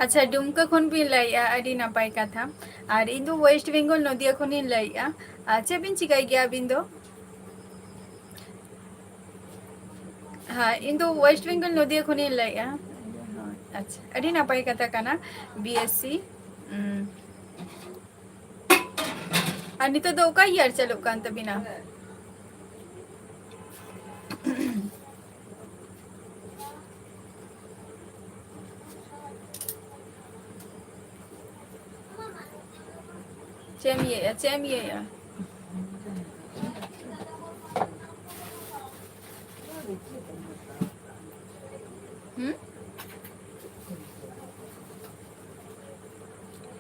ᱟᱪᱪᱷᱟ, ᱰᱩᱢᱠᱟᱹ ᱠᱷᱚᱱ ᱵᱤᱱ ᱞᱟᱹᱭᱮᱜᱼᱟ, ᱟᱹᱰᱤ ᱱᱟᱯᱟᱭ ᱠᱟᱛᱷᱟ᱾ ᱟᱨ ᱤᱧ ᱫᱚ West Bengal ᱱᱚᱫᱤᱭᱟ ᱠᱷᱚᱱᱤᱧ ᱞᱟᱹᱭᱮᱜᱼᱟ᱾ ᱟᱨ ᱪᱮᱫ ᱵᱤᱱ ᱪᱤᱠᱟᱹᱭ ᱜᱮᱭᱟ ᱟᱹᱵᱤᱱ ᱫᱚ? ᱦᱮᱸ, ᱤᱧ ᱫᱚ West Bengal ᱱᱚᱫᱤᱭᱟ ᱠᱷᱚᱱᱤᱧ ᱞᱟᱹᱭᱮᱜᱼᱟ᱾ ᱟᱪᱪᱷᱟ, ᱟᱹᱰᱤ ᱱᱟᱯᱟᱭ ᱠᱟᱛᱷᱟ ᱠᱟᱱᱟ, B S C᱾ ᱩᱸ᱾ ᱟᱨ ᱱᱤᱛᱚᱜ ᱫᱚ ᱚᱠᱟ year ᱪᱟᱹᱞᱩᱜ ᱠᱟᱱ ᱛᱟᱵᱤᱱᱟ? ᱪᱮᱫ ᱮᱢ ᱤᱭᱟᱹᱭᱮᱜᱼᱟ? ᱪᱮᱫ ᱮᱢ ᱤᱭᱟᱹᱭᱮᱜᱼᱟ? ᱦᱩᱸ?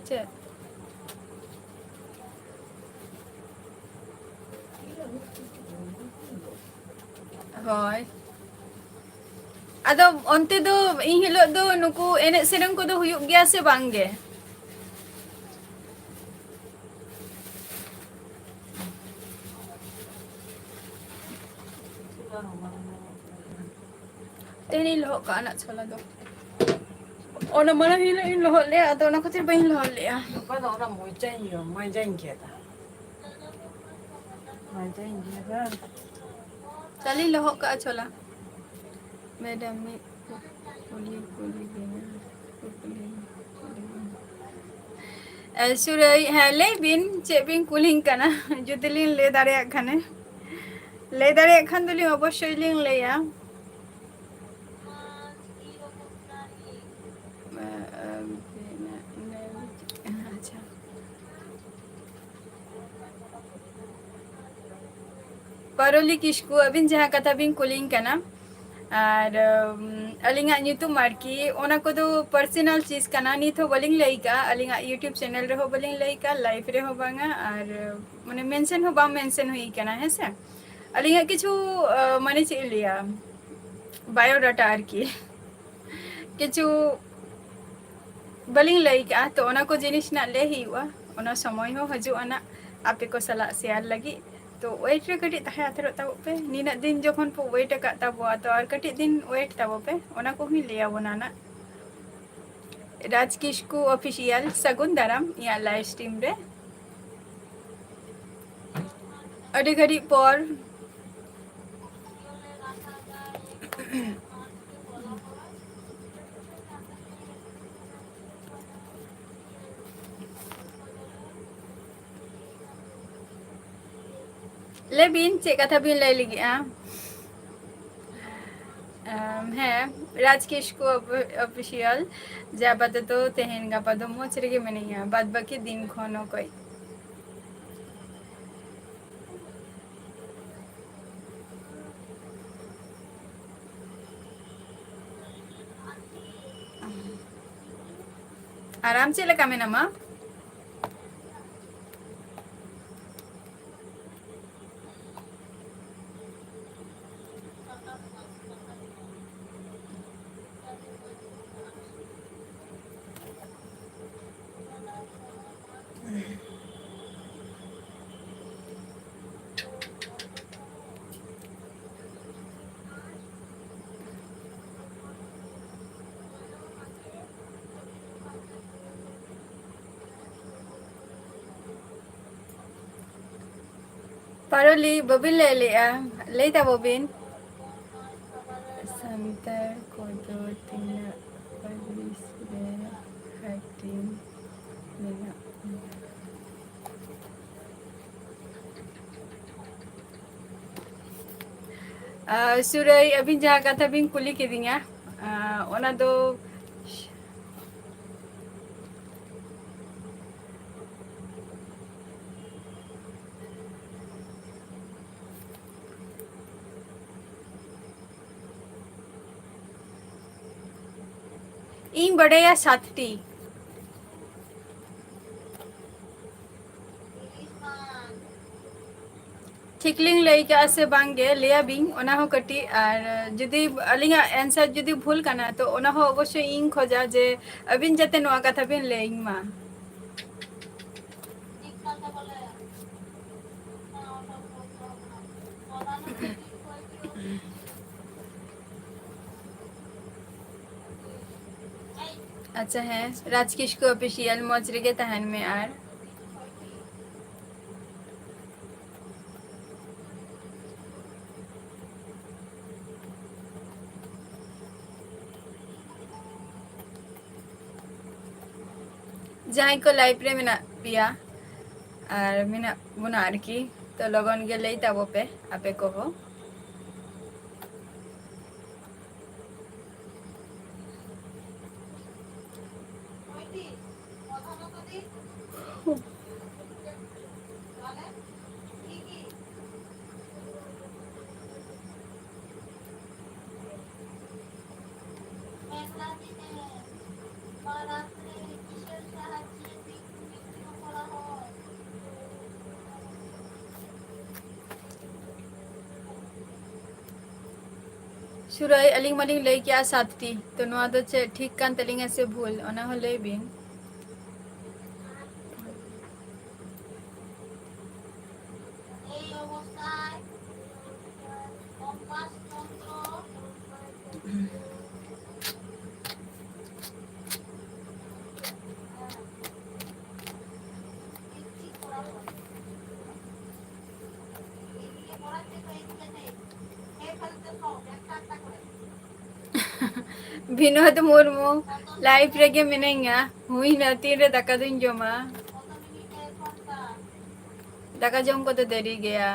ᱪᱮᱫ? ᱦᱳᱭ᱾ ᱟᱫᱚ ᱚᱱᱛᱮ ᱫᱚ ᱤᱱ ᱦᱤᱞᱳᱜ ᱫᱚ ᱱᱩᱠᱩ ᱮᱱᱮᱡ ᱥᱮᱨᱮᱧ ᱠᱚᱫᱚ ᱦᱩᱭᱩᱜ ᱜᱮᱭᱟ ᱥᱮ ᱵᱟᱝ ᱜᱮ? ᱛᱮᱦᱮᱧ ᱤᱧ ᱞᱚᱦᱚᱫ ᱠᱟᱜᱼᱟ ᱱᱟᱜ ᱪᱷᱚᱞᱟ ᱫᱚ᱾ ᱚᱱᱟ ᱢᱟᱲᱟᱝ ᱦᱤᱞᱳᱜ ᱤᱧ ᱞᱚᱦᱚᱫ ᱞᱮᱜᱼᱟ, ᱟᱫᱚ ᱚᱱᱟ ᱠᱷᱟᱹᱛᱤᱨ ᱵᱟᱹᱧ ᱞᱚᱦᱚᱫ ᱞᱮᱜᱼᱟ᱾ ᱜᱟᱯᱟ ᱫᱚ ᱚᱱᱟ ᱢᱚᱡᱟᱧ ᱡᱚᱢ, ᱢᱚᱡᱟᱧ ᱜᱮᱫᱟ᱾ ᱢᱚᱡᱟᱧ ᱜᱮᱫᱟ᱾ ᱛᱟᱦᱞᱮᱧ ᱞᱚᱦᱚᱫ ᱠᱟᱜᱼᱟ ᱪᱷᱚᱞᱟ᱾ ᱢᱮᱰᱟᱢ ᱢᱤᱫ ᱠᱩᱠᱞᱤ ᱠᱩᱞᱤ ᱵᱤᱱᱟ, ᱠᱩᱠᱞᱤ ᱠᱩᱞᱤ ᱵᱤᱱᱟ᱾ ᱮ, ᱥᱩᱨᱟᱹᱭ, ᱦᱮᱸ, ᱞᱟᱹᱭ ᱵᱤᱱ, ᱪᱮᱫ ᱵᱤᱱ ᱠᱩᱞᱤᱧ ᱠᱟᱱᱟ? ᱡᱩᱫᱤ ᱞᱤᱧ ᱞᱟᱹᱭ ᱫᱟᱲᱮᱭᱟᱜ ᱠᱷᱟᱱᱮ᱾ ᱞᱟᱹᱭ ᱫᱟᱲᱮᱭᱟᱜ ᱠᱷᱟᱱ ᱫᱚᱞᱤᱧ ᱚᱵᱚᱥᱥᱳᱭ ᱞᱤᱧ ᱞᱟᱹᱭᱟ᱾ ᱟᱪᱪᱷᱟ᱾ ᱯᱟᱨᱚᱞᱤ ᱠᱤᱥᱠᱩ, ᱟᱹᱵᱤᱱ ᱡᱟᱦᱟᱸ ᱠᱟᱛᱷᱟ ᱵᱤᱱ ᱠᱩᱞᱤᱧ ᱠᱟᱱᱟ, ᱟᱨ, ᱩᱢ, ᱟᱹᱞᱤᱧᱟᱜ ᱧᱩᱛᱩᱢ ᱟᱨᱠᱤ, ᱚᱱᱟ ᱠᱚᱫᱚ personal ᱪᱤᱡᱽ ᱠᱟᱱᱟ, ᱱᱤᱛ ᱦᱚᱸ ᱵᱟᱹᱞᱤᱧ ᱞᱟᱹᱭ ᱠᱟᱜᱼᱟ, ᱟᱹᱞᱤᱧᱟᱜ YouTube channel ᱨᱮᱦᱚᱸ ᱵᱟᱹᱞᱤᱧ ᱞᱟᱹᱭ ᱠᱟᱜᱼᱟ, live ᱨᱮᱦᱚᱸ ᱵᱟᱝᱟ, ᱟᱨ, ᱢᱟᱱᱮ, mention ᱦᱚᱸ ᱵᱟᱝ mention ᱦᱩᱭ ᱠᱟᱱᱟ, ᱦᱮᱸ ᱥᱮ᱾ ᱟᱹᱞᱤᱧᱟᱜ ᱠᱤᱪᱷᱩ, ᱟᱸ, ᱢᱟᱱᱮ ᱪᱮᱫ ᱤᱧ ᱞᱟᱹᱭᱟ, biodata ᱟᱨᱠᱤ᱾ ᱠᱤᱪᱷᱩ ᱵᱟᱹᱞᱤᱧ ᱞᱟᱹᱭ ᱠᱟᱜᱼᱟ, ᱛᱚ ᱚᱱᱟ ᱠᱚ ᱡᱤᱱᱤᱥ ᱨᱮᱱᱟᱜ ᱞᱟᱹᱭ ᱦᱩᱭᱩᱜᱼᱟ, ᱚᱱᱟ ᱥᱚᱢᱚᱭ ᱦᱚᱸ ᱦᱤᱡᱩᱜᱼᱟ ᱱᱟᱜ ᱟᱯᱮ ᱠᱚ ᱥᱟᱞᱟᱜ share ᱞᱟᱹᱜᱤᱫ᱾ ᱛᱚ wait ᱨᱮ ᱠᱟᱹᱴᱤᱡ ᱛᱟᱦᱮᱸ ᱦᱟᱛᱟᱲᱚᱜ ᱛᱟᱵᱚ ᱯᱮ, ᱱᱤᱱᱟᱹᱜ ᱫᱤᱱ ᱡᱚᱠᱷᱚᱱ ᱯᱮ wait ᱟᱠᱟᱫ ᱛᱟᱵᱚᱣᱟ, ᱛᱚ ᱟᱨ ᱠᱟᱹᱴᱤᱡ ᱫᱤᱱ wait ᱛᱟᱵᱚ ᱯᱮ, ᱚᱱᱟ ᱠᱚᱦᱚᱸᱧ ᱞᱟᱹᱭ ᱟᱵᱚᱱᱟ ᱱᱟᱜ᱾ ᱨᱟᱡᱽ ᱠᱤᱥᱠᱩ Official, ᱥᱟᱹᱜᱩᱱ ᱫᱟᱨᱟᱢ ᱤᱧᱟᱹᱜ live stream ᱨᱮ᱾ ᱟᱹᱰᱤ ᱜᱷᱟᱹᱲᱤᱡ ᱯᱚᱨ᱾ ᱞᱟᱹᱭ ᱵᱤᱱ, ᱪᱮᱫ ᱠᱟᱛᱷᱟ ᱵᱤᱱ ᱞᱟᱹᱭ ᱞᱟᱹᱜᱤᱫᱼᱟ? ᱟᱢ, ᱦᱮᱸ, ᱨᱟᱡᱽ ᱠᱤᱥᱠᱩ Official, ᱡᱮ ᱟᱯᱟᱛᱚᱛᱚ ᱛᱮᱦᱮᱧ ᱜᱟᱯᱟ ᱫᱚ ᱢᱚᱡᱽ ᱨᱮᱜᱮ ᱢᱤᱱᱟᱹᱧᱟ, ᱵᱟᱫ ᱵᱟᱹᱠᱤ ᱫᱤᱱ ᱠᱷᱚᱱ ᱚᱠᱚᱭ᱾ ᱟᱨ ᱟᱢ ᱪᱮᱫ ᱞᱮᱠᱟ ᱢᱮᱱᱟᱢᱟ? ᱯᱟᱨᱚᱞᱤ, ᱵᱟᱹᱵᱤᱱ ᱞᱟᱹᱭ ᱞᱮᱜᱼᱟ, ᱞᱟᱹᱭ ᱛᱟᱵᱚ ᱵᱤᱱ᱾ ᱥᱟᱱᱛᱟᱲ ᱠᱚᱫᱚ ᱛᱤᱱᱟᱹᱜ ᱯᱟᱹᱨᱤᱥ ᱨᱮ ᱦᱟᱹᱴᱤᱧ ᱢᱮᱱᱟᱜ ᱵᱚᱱᱟ? ᱟᱨ ᱥᱩᱨᱟᱹᱭ, ᱟᱹᱵᱤᱱ ᱡᱟᱦᱟᱸ ᱠᱟᱛᱷᱟ ᱵᱤᱱ ᱠᱩᱞᱤ ᱠᱤᱫᱤᱧᱟ, ᱟᱨ ᱚᱱᱟ ᱫᱚ ᱤᱧ ᱵᱟᱰᱟᱭᱟ ᱥᱟᱛᱴᱤ᱾ ᱴᱷᱤᱠ ᱞᱤᱧ ᱞᱟᱹᱭ ᱠᱟᱜᱼᱟ ᱥᱮ ᱵᱟᱝ ᱜᱮ, ᱞᱟᱹᱭ ᱟᱵᱤᱱ ᱚᱱᱟ ᱦᱚᱸ ᱠᱟᱹᱴᱤᱡ᱾ ᱟᱨ ᱡᱩᱫᱤ ᱟᱹᱞᱤᱧᱟᱜ answer ᱡᱩᱫᱤ ᱵᱷᱩᱞ ᱠᱟᱱᱟ, ᱛᱚ ᱚᱱᱟ ᱦᱚᱸ ᱚᱵᱚᱥᱥᱳᱭ ᱤᱧ ᱠᱷᱚᱡᱟ ᱡᱮ ᱟᱹᱵᱤᱱ ᱡᱟᱛᱮ ᱱᱚᱣᱟ ᱠᱟᱛᱷᱟ ᱵᱤᱱ ᱞᱟᱹᱭᱟᱹᱧ ᱢᱟ᱾ ᱟᱪᱪᱷᱟ, ᱦᱮᱸ, ᱨᱟᱡᱽ ᱠᱤᱥᱠᱩ Official, ᱢᱚᱡᱽ ᱨᱮᱜᱮ ᱛᱟᱦᱮᱱ ᱢᱮ᱾ ᱟᱨ ᱡᱟᱦᱟᱸᱭ ᱠᱚ live ᱨᱮ ᱢᱮᱱᱟᱜ ᱯᱮᱭᱟ ᱟᱨ ᱢᱮᱱᱟᱜ ᱵᱚᱱᱟ ᱟᱨᱠᱤ, ᱛᱚ ᱞᱚᱜᱚᱱ ᱜᱮ ᱞᱟᱹᱭ ᱛᱟᱵᱚ ᱯᱮ ᱟᱯᱮ ᱠᱚᱦᱚᱸ᱾ ᱥᱩᱨᱟᱹᱭ, ᱟᱹᱞᱤᱧ ᱢᱟᱞᱤᱧ ᱞᱟᱹᱭ ᱠᱮᱜᱼᱟ ᱥᱟᱛᱴᱤ, ᱛᱚ ᱱᱚᱣᱟ ᱫᱚ ᱪᱮᱫ ᱴᱷᱤᱠ ᱠᱟᱱ ᱛᱟᱹᱞᱤᱧᱟ ᱥᱮ ᱵᱷᱩᱞ, ᱚᱱᱟ ᱦᱚᱸ ᱞᱟᱹᱭ ᱵᱤᱱ᱾ ᱵᱤᱱᱳᱫ ᱢᱩᱨᱢᱩ, live ᱨᱮᱜᱮ ᱢᱤᱱᱟᱹᱧᱟ᱾ ᱦᱩᱭᱱᱟ, ᱛᱤᱱᱨᱮ ᱫᱟᱠᱟ ᱫᱩᱧ ᱡᱚᱢᱟ? ᱫᱟᱠᱟ ᱡᱚᱢ ᱠᱚᱫᱚ ᱫᱮᱨᱤ ᱜᱮᱭᱟ᱾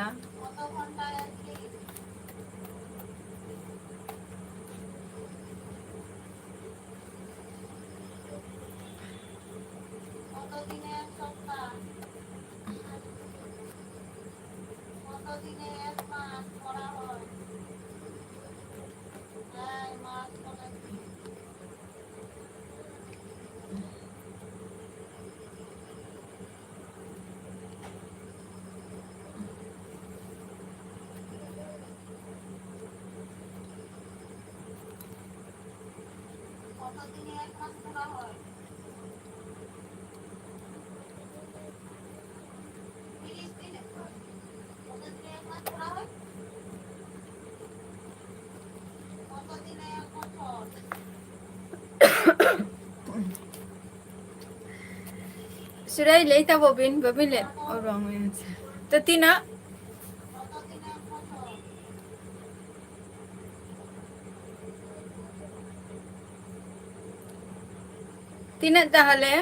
ᱥᱩᱨᱟᱭ, ᱞᱟᱹᱭ ᱛᱟᱵᱚ ᱵᱤᱱ, ᱵᱟᱵᱤᱱ ᱞᱟᱹᱭ? ᱚ, wrong answer. ᱛᱚ ᱛᱤᱱᱟᱹᱜ? ᱛᱤᱱᱟᱹᱜ ᱛᱟᱦᱚᱞᱮ?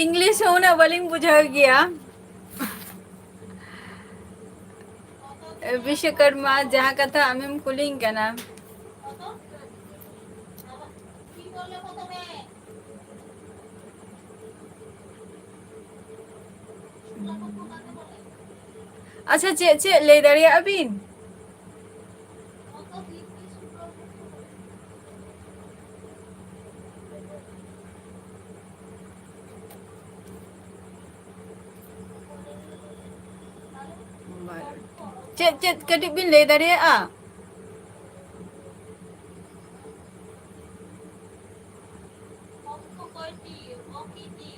English ᱦᱚᱸ ᱩᱱᱟᱹᱜ ᱵᱟᱹᱞᱤᱧ ᱵᱩᱡᱷᱟᱹᱣ ᱜᱮᱭᱟ᱾ ᱵᱤᱥᱥᱚᱠᱚᱨᱢᱟ, ᱡᱟᱦᱟᱸ ᱠᱟᱛᱷᱟ ᱟᱢᱮᱢ ᱠᱩᱞᱤᱧ ᱠᱟᱱᱟ᱾ ᱟᱪᱪᱷᱟ, ᱪᱮᱫ, ᱪᱮᱫ ᱞᱟᱹᱭ ᱫᱟᱲᱮᱭᱟᱜᱼᱟ ᱵᱤᱱ? ᱪᱮᱫ, ᱪᱮᱫ ᱠᱟᱹᱴᱤᱡ ᱵᱤᱱ ᱞᱟᱹᱭ ᱫᱟᱲᱮᱭᱟᱜᱼᱟ? ᱚᱠᱛᱚ ᱠᱚᱭᱴᱤ? ᱚᱠᱤᱴᱤ?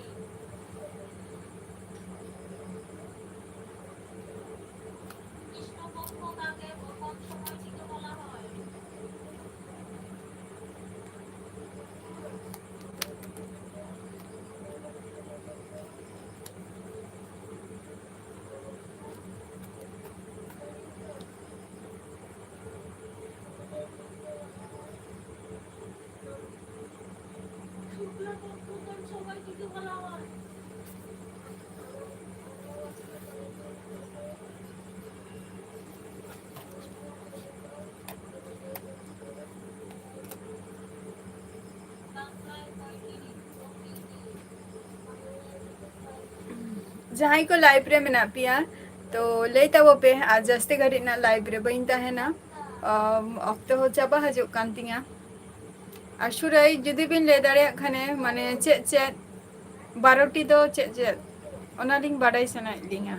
ᱡᱟᱦᱟᱸᱭ ᱠᱚ live ᱨᱮ ᱢᱮᱱᱟᱜ ᱯᱮᱭᱟ, ᱛᱚ ᱞᱟᱹᱭ ᱛᱟᱵᱚ ᱯᱮ, ᱟᱨ ᱡᱟᱹᱥᱛᱤ ᱜᱷᱟᱹᱲᱤᱡ ᱨᱮᱱᱟᱜ live ᱨᱮ ᱵᱟᱹᱧ ᱛᱟᱦᱮᱱᱟ᱾ ᱟᱢ, ᱚᱠᱛᱚ ᱦᱚᱸ ᱪᱟᱵᱟ ᱦᱤᱡᱩᱜ ᱠᱟᱱ ᱛᱤᱧᱟ᱾ ᱟᱨ ᱥᱩᱨᱟᱹᱭ, ᱡᱩᱫᱤ ᱵᱤᱱ ᱞᱟᱹᱭ ᱫᱟᱲᱮᱭᱟᱜ ᱠᱷᱟᱱᱮ, ᱢᱟᱱᱮ ᱪᱮᱫ ᱪᱮᱫ ᱵᱟᱨᱚᱴᱤ ᱫᱚ ᱪᱮᱫ ᱪᱮᱫ, ᱚᱱᱟᱞᱤᱧ ᱵᱟᱰᱟᱭ ᱥᱟᱱᱟᱭᱮᱫ ᱞᱤᱧᱟ᱾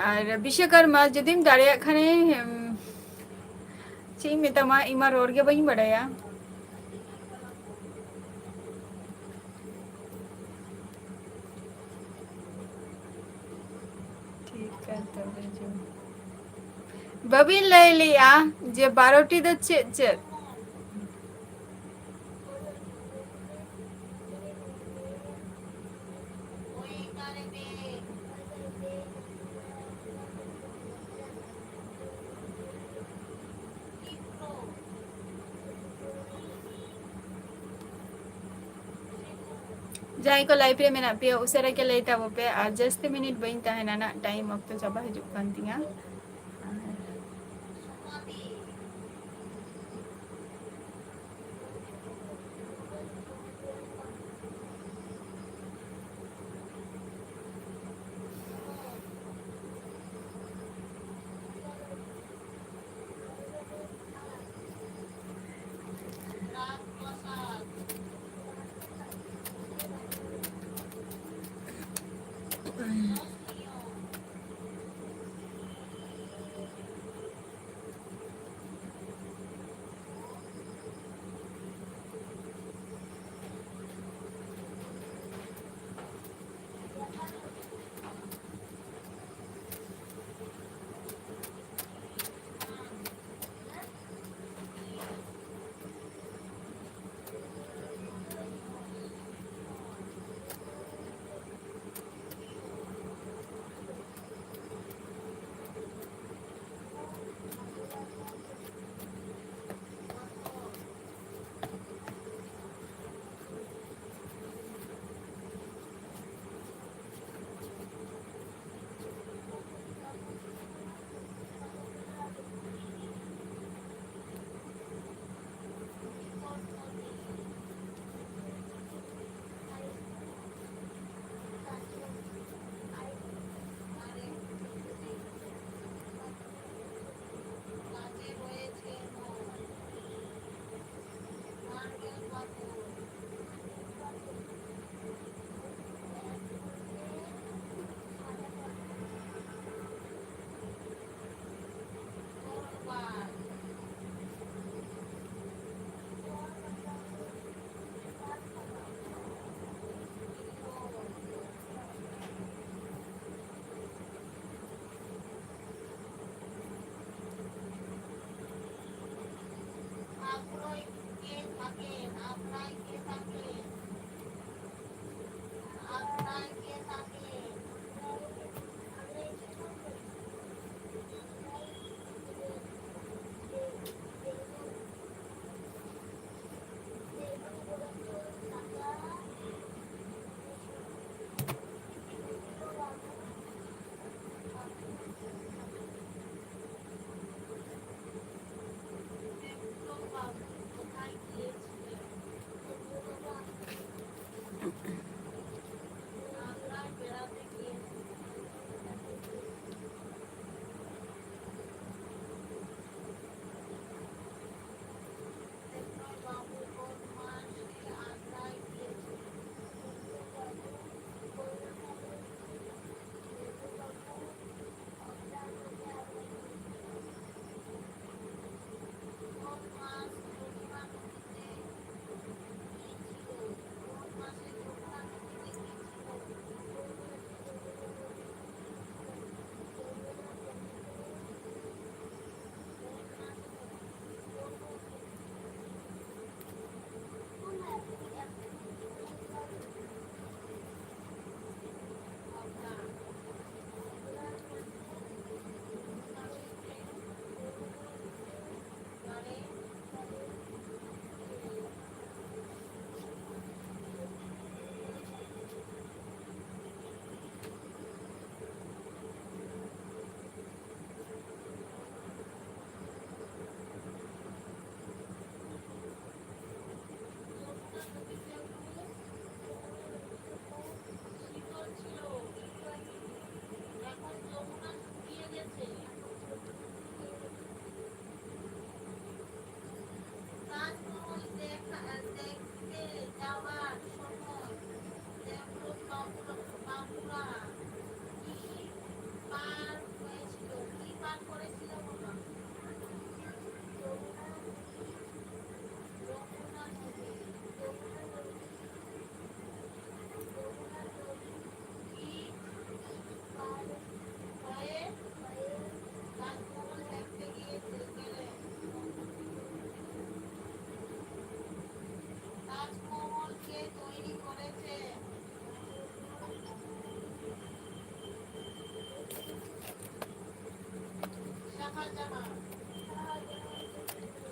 ᱟᱨ ᱵᱤᱥᱥᱚᱠᱚᱨᱢᱟ, ᱡᱩᱫᱤᱢ ᱫᱟᱲᱮᱭᱟᱜ ᱠᱷᱟᱱᱮ, ᱮᱢ, ᱪᱮᱫ ᱤᱧ ᱢᱮᱛᱟᱢᱟ, ᱤᱧ ᱢᱟ ᱨᱚᱲ ᱜᱮ ᱵᱟᱹᱧ ᱵᱟᱰᱟᱭᱟ᱾ ᱴᱷᱤᱠ ᱜᱮᱭᱟ, ᱛᱚᱵᱮ ᱡᱚᱢ᱾ ᱵᱟᱹᱵᱤᱱ ᱞᱟᱹᱭ ᱞᱮᱜᱼᱟ ᱡᱮ ᱵᱟᱨᱚᱴᱤ ᱫᱚ ᱪᱮᱫ ᱪᱮᱫ? ᱡᱟᱦᱟᱸᱭ ᱠᱚ live ᱨᱮ ᱢᱮᱱᱟᱜ ᱯᱮᱭᱟ, ᱩᱥᱟᱹᱨᱟ ᱜᱮ ᱞᱟᱹᱭ ᱛᱟᱵᱚ ᱯᱮ, ᱟᱨ ᱡᱟᱹᱥᱛᱤ ᱢᱤᱱᱤᱴ ᱵᱟᱹᱧ ᱛᱟᱦᱮᱱᱟ ᱱᱟᱜ, time ᱚᱠᱛᱚ ᱪᱟᱵᱟ ᱦᱤᱡᱩᱜ ᱠᱟᱱ ᱛᱤᱧᱟ᱾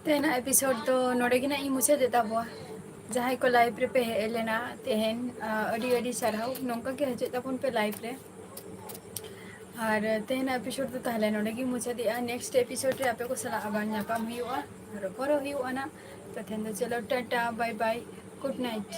ᱛᱮᱦᱮᱧᱟᱜ ᱮᱯᱤᱥᱳᱰ ᱫᱚ ᱱᱚᱰᱮ ᱜᱮ ᱱᱟᱜ ᱤᱧ ᱢᱩᱪᱟᱹᱫᱮᱫ ᱛᱟᱵᱚᱣᱟ᱾ ᱡᱟᱦᱟᱸᱭ ᱠᱚ ᱞᱟᱭᱤᱵᱷ ᱨᱮᱯᱮ ᱦᱮᱡ ᱞᱮᱱᱟ ᱛᱮᱦᱮᱧ, ᱟᱹᱰᱤ ᱟᱹᱰᱤ ᱥᱟᱨᱦᱟᱣ᱾ ᱱᱚᱝᱠᱟ ᱜᱮ ᱦᱤᱡᱩᱜ ᱛᱟᱵᱚᱱ ᱯᱮ ᱞᱟᱭᱤᱵᱷ ᱨᱮ᱾ ᱟᱨ ᱛᱮᱦᱮᱧᱟᱜ ᱮᱯᱤᱥᱳᱰ ᱫᱚ ᱛᱟᱦᱞᱮ ᱱᱚᱰᱮ ᱜᱮ ᱢᱩᱪᱟᱹᱫᱮᱜᱼᱟ᱾ ᱱᱮᱠᱥᱴ ᱮᱯᱤᱥᱳᱰ ᱨᱮ ᱟᱯᱮ ᱠᱚ ᱥᱟᱞᱟᱜ ᱟᱵᱟᱨ ᱧᱟᱯᱟᱢ ᱦᱩᱭᱩᱜᱼᱟ, ᱨᱚᱯᱚᱲᱚᱜ ᱦᱩᱭᱩᱜᱼᱟ ᱱᱟᱜ᱾ ᱛᱚ ᱛᱮᱦᱮᱧ ᱫᱚ ᱪᱚᱞᱚ, ᱴᱟᱴᱟ, ᱵᱟᱭ ᱵᱟᱭ, ᱜᱩᱰ ᱱᱟᱭᱤᱴ᱾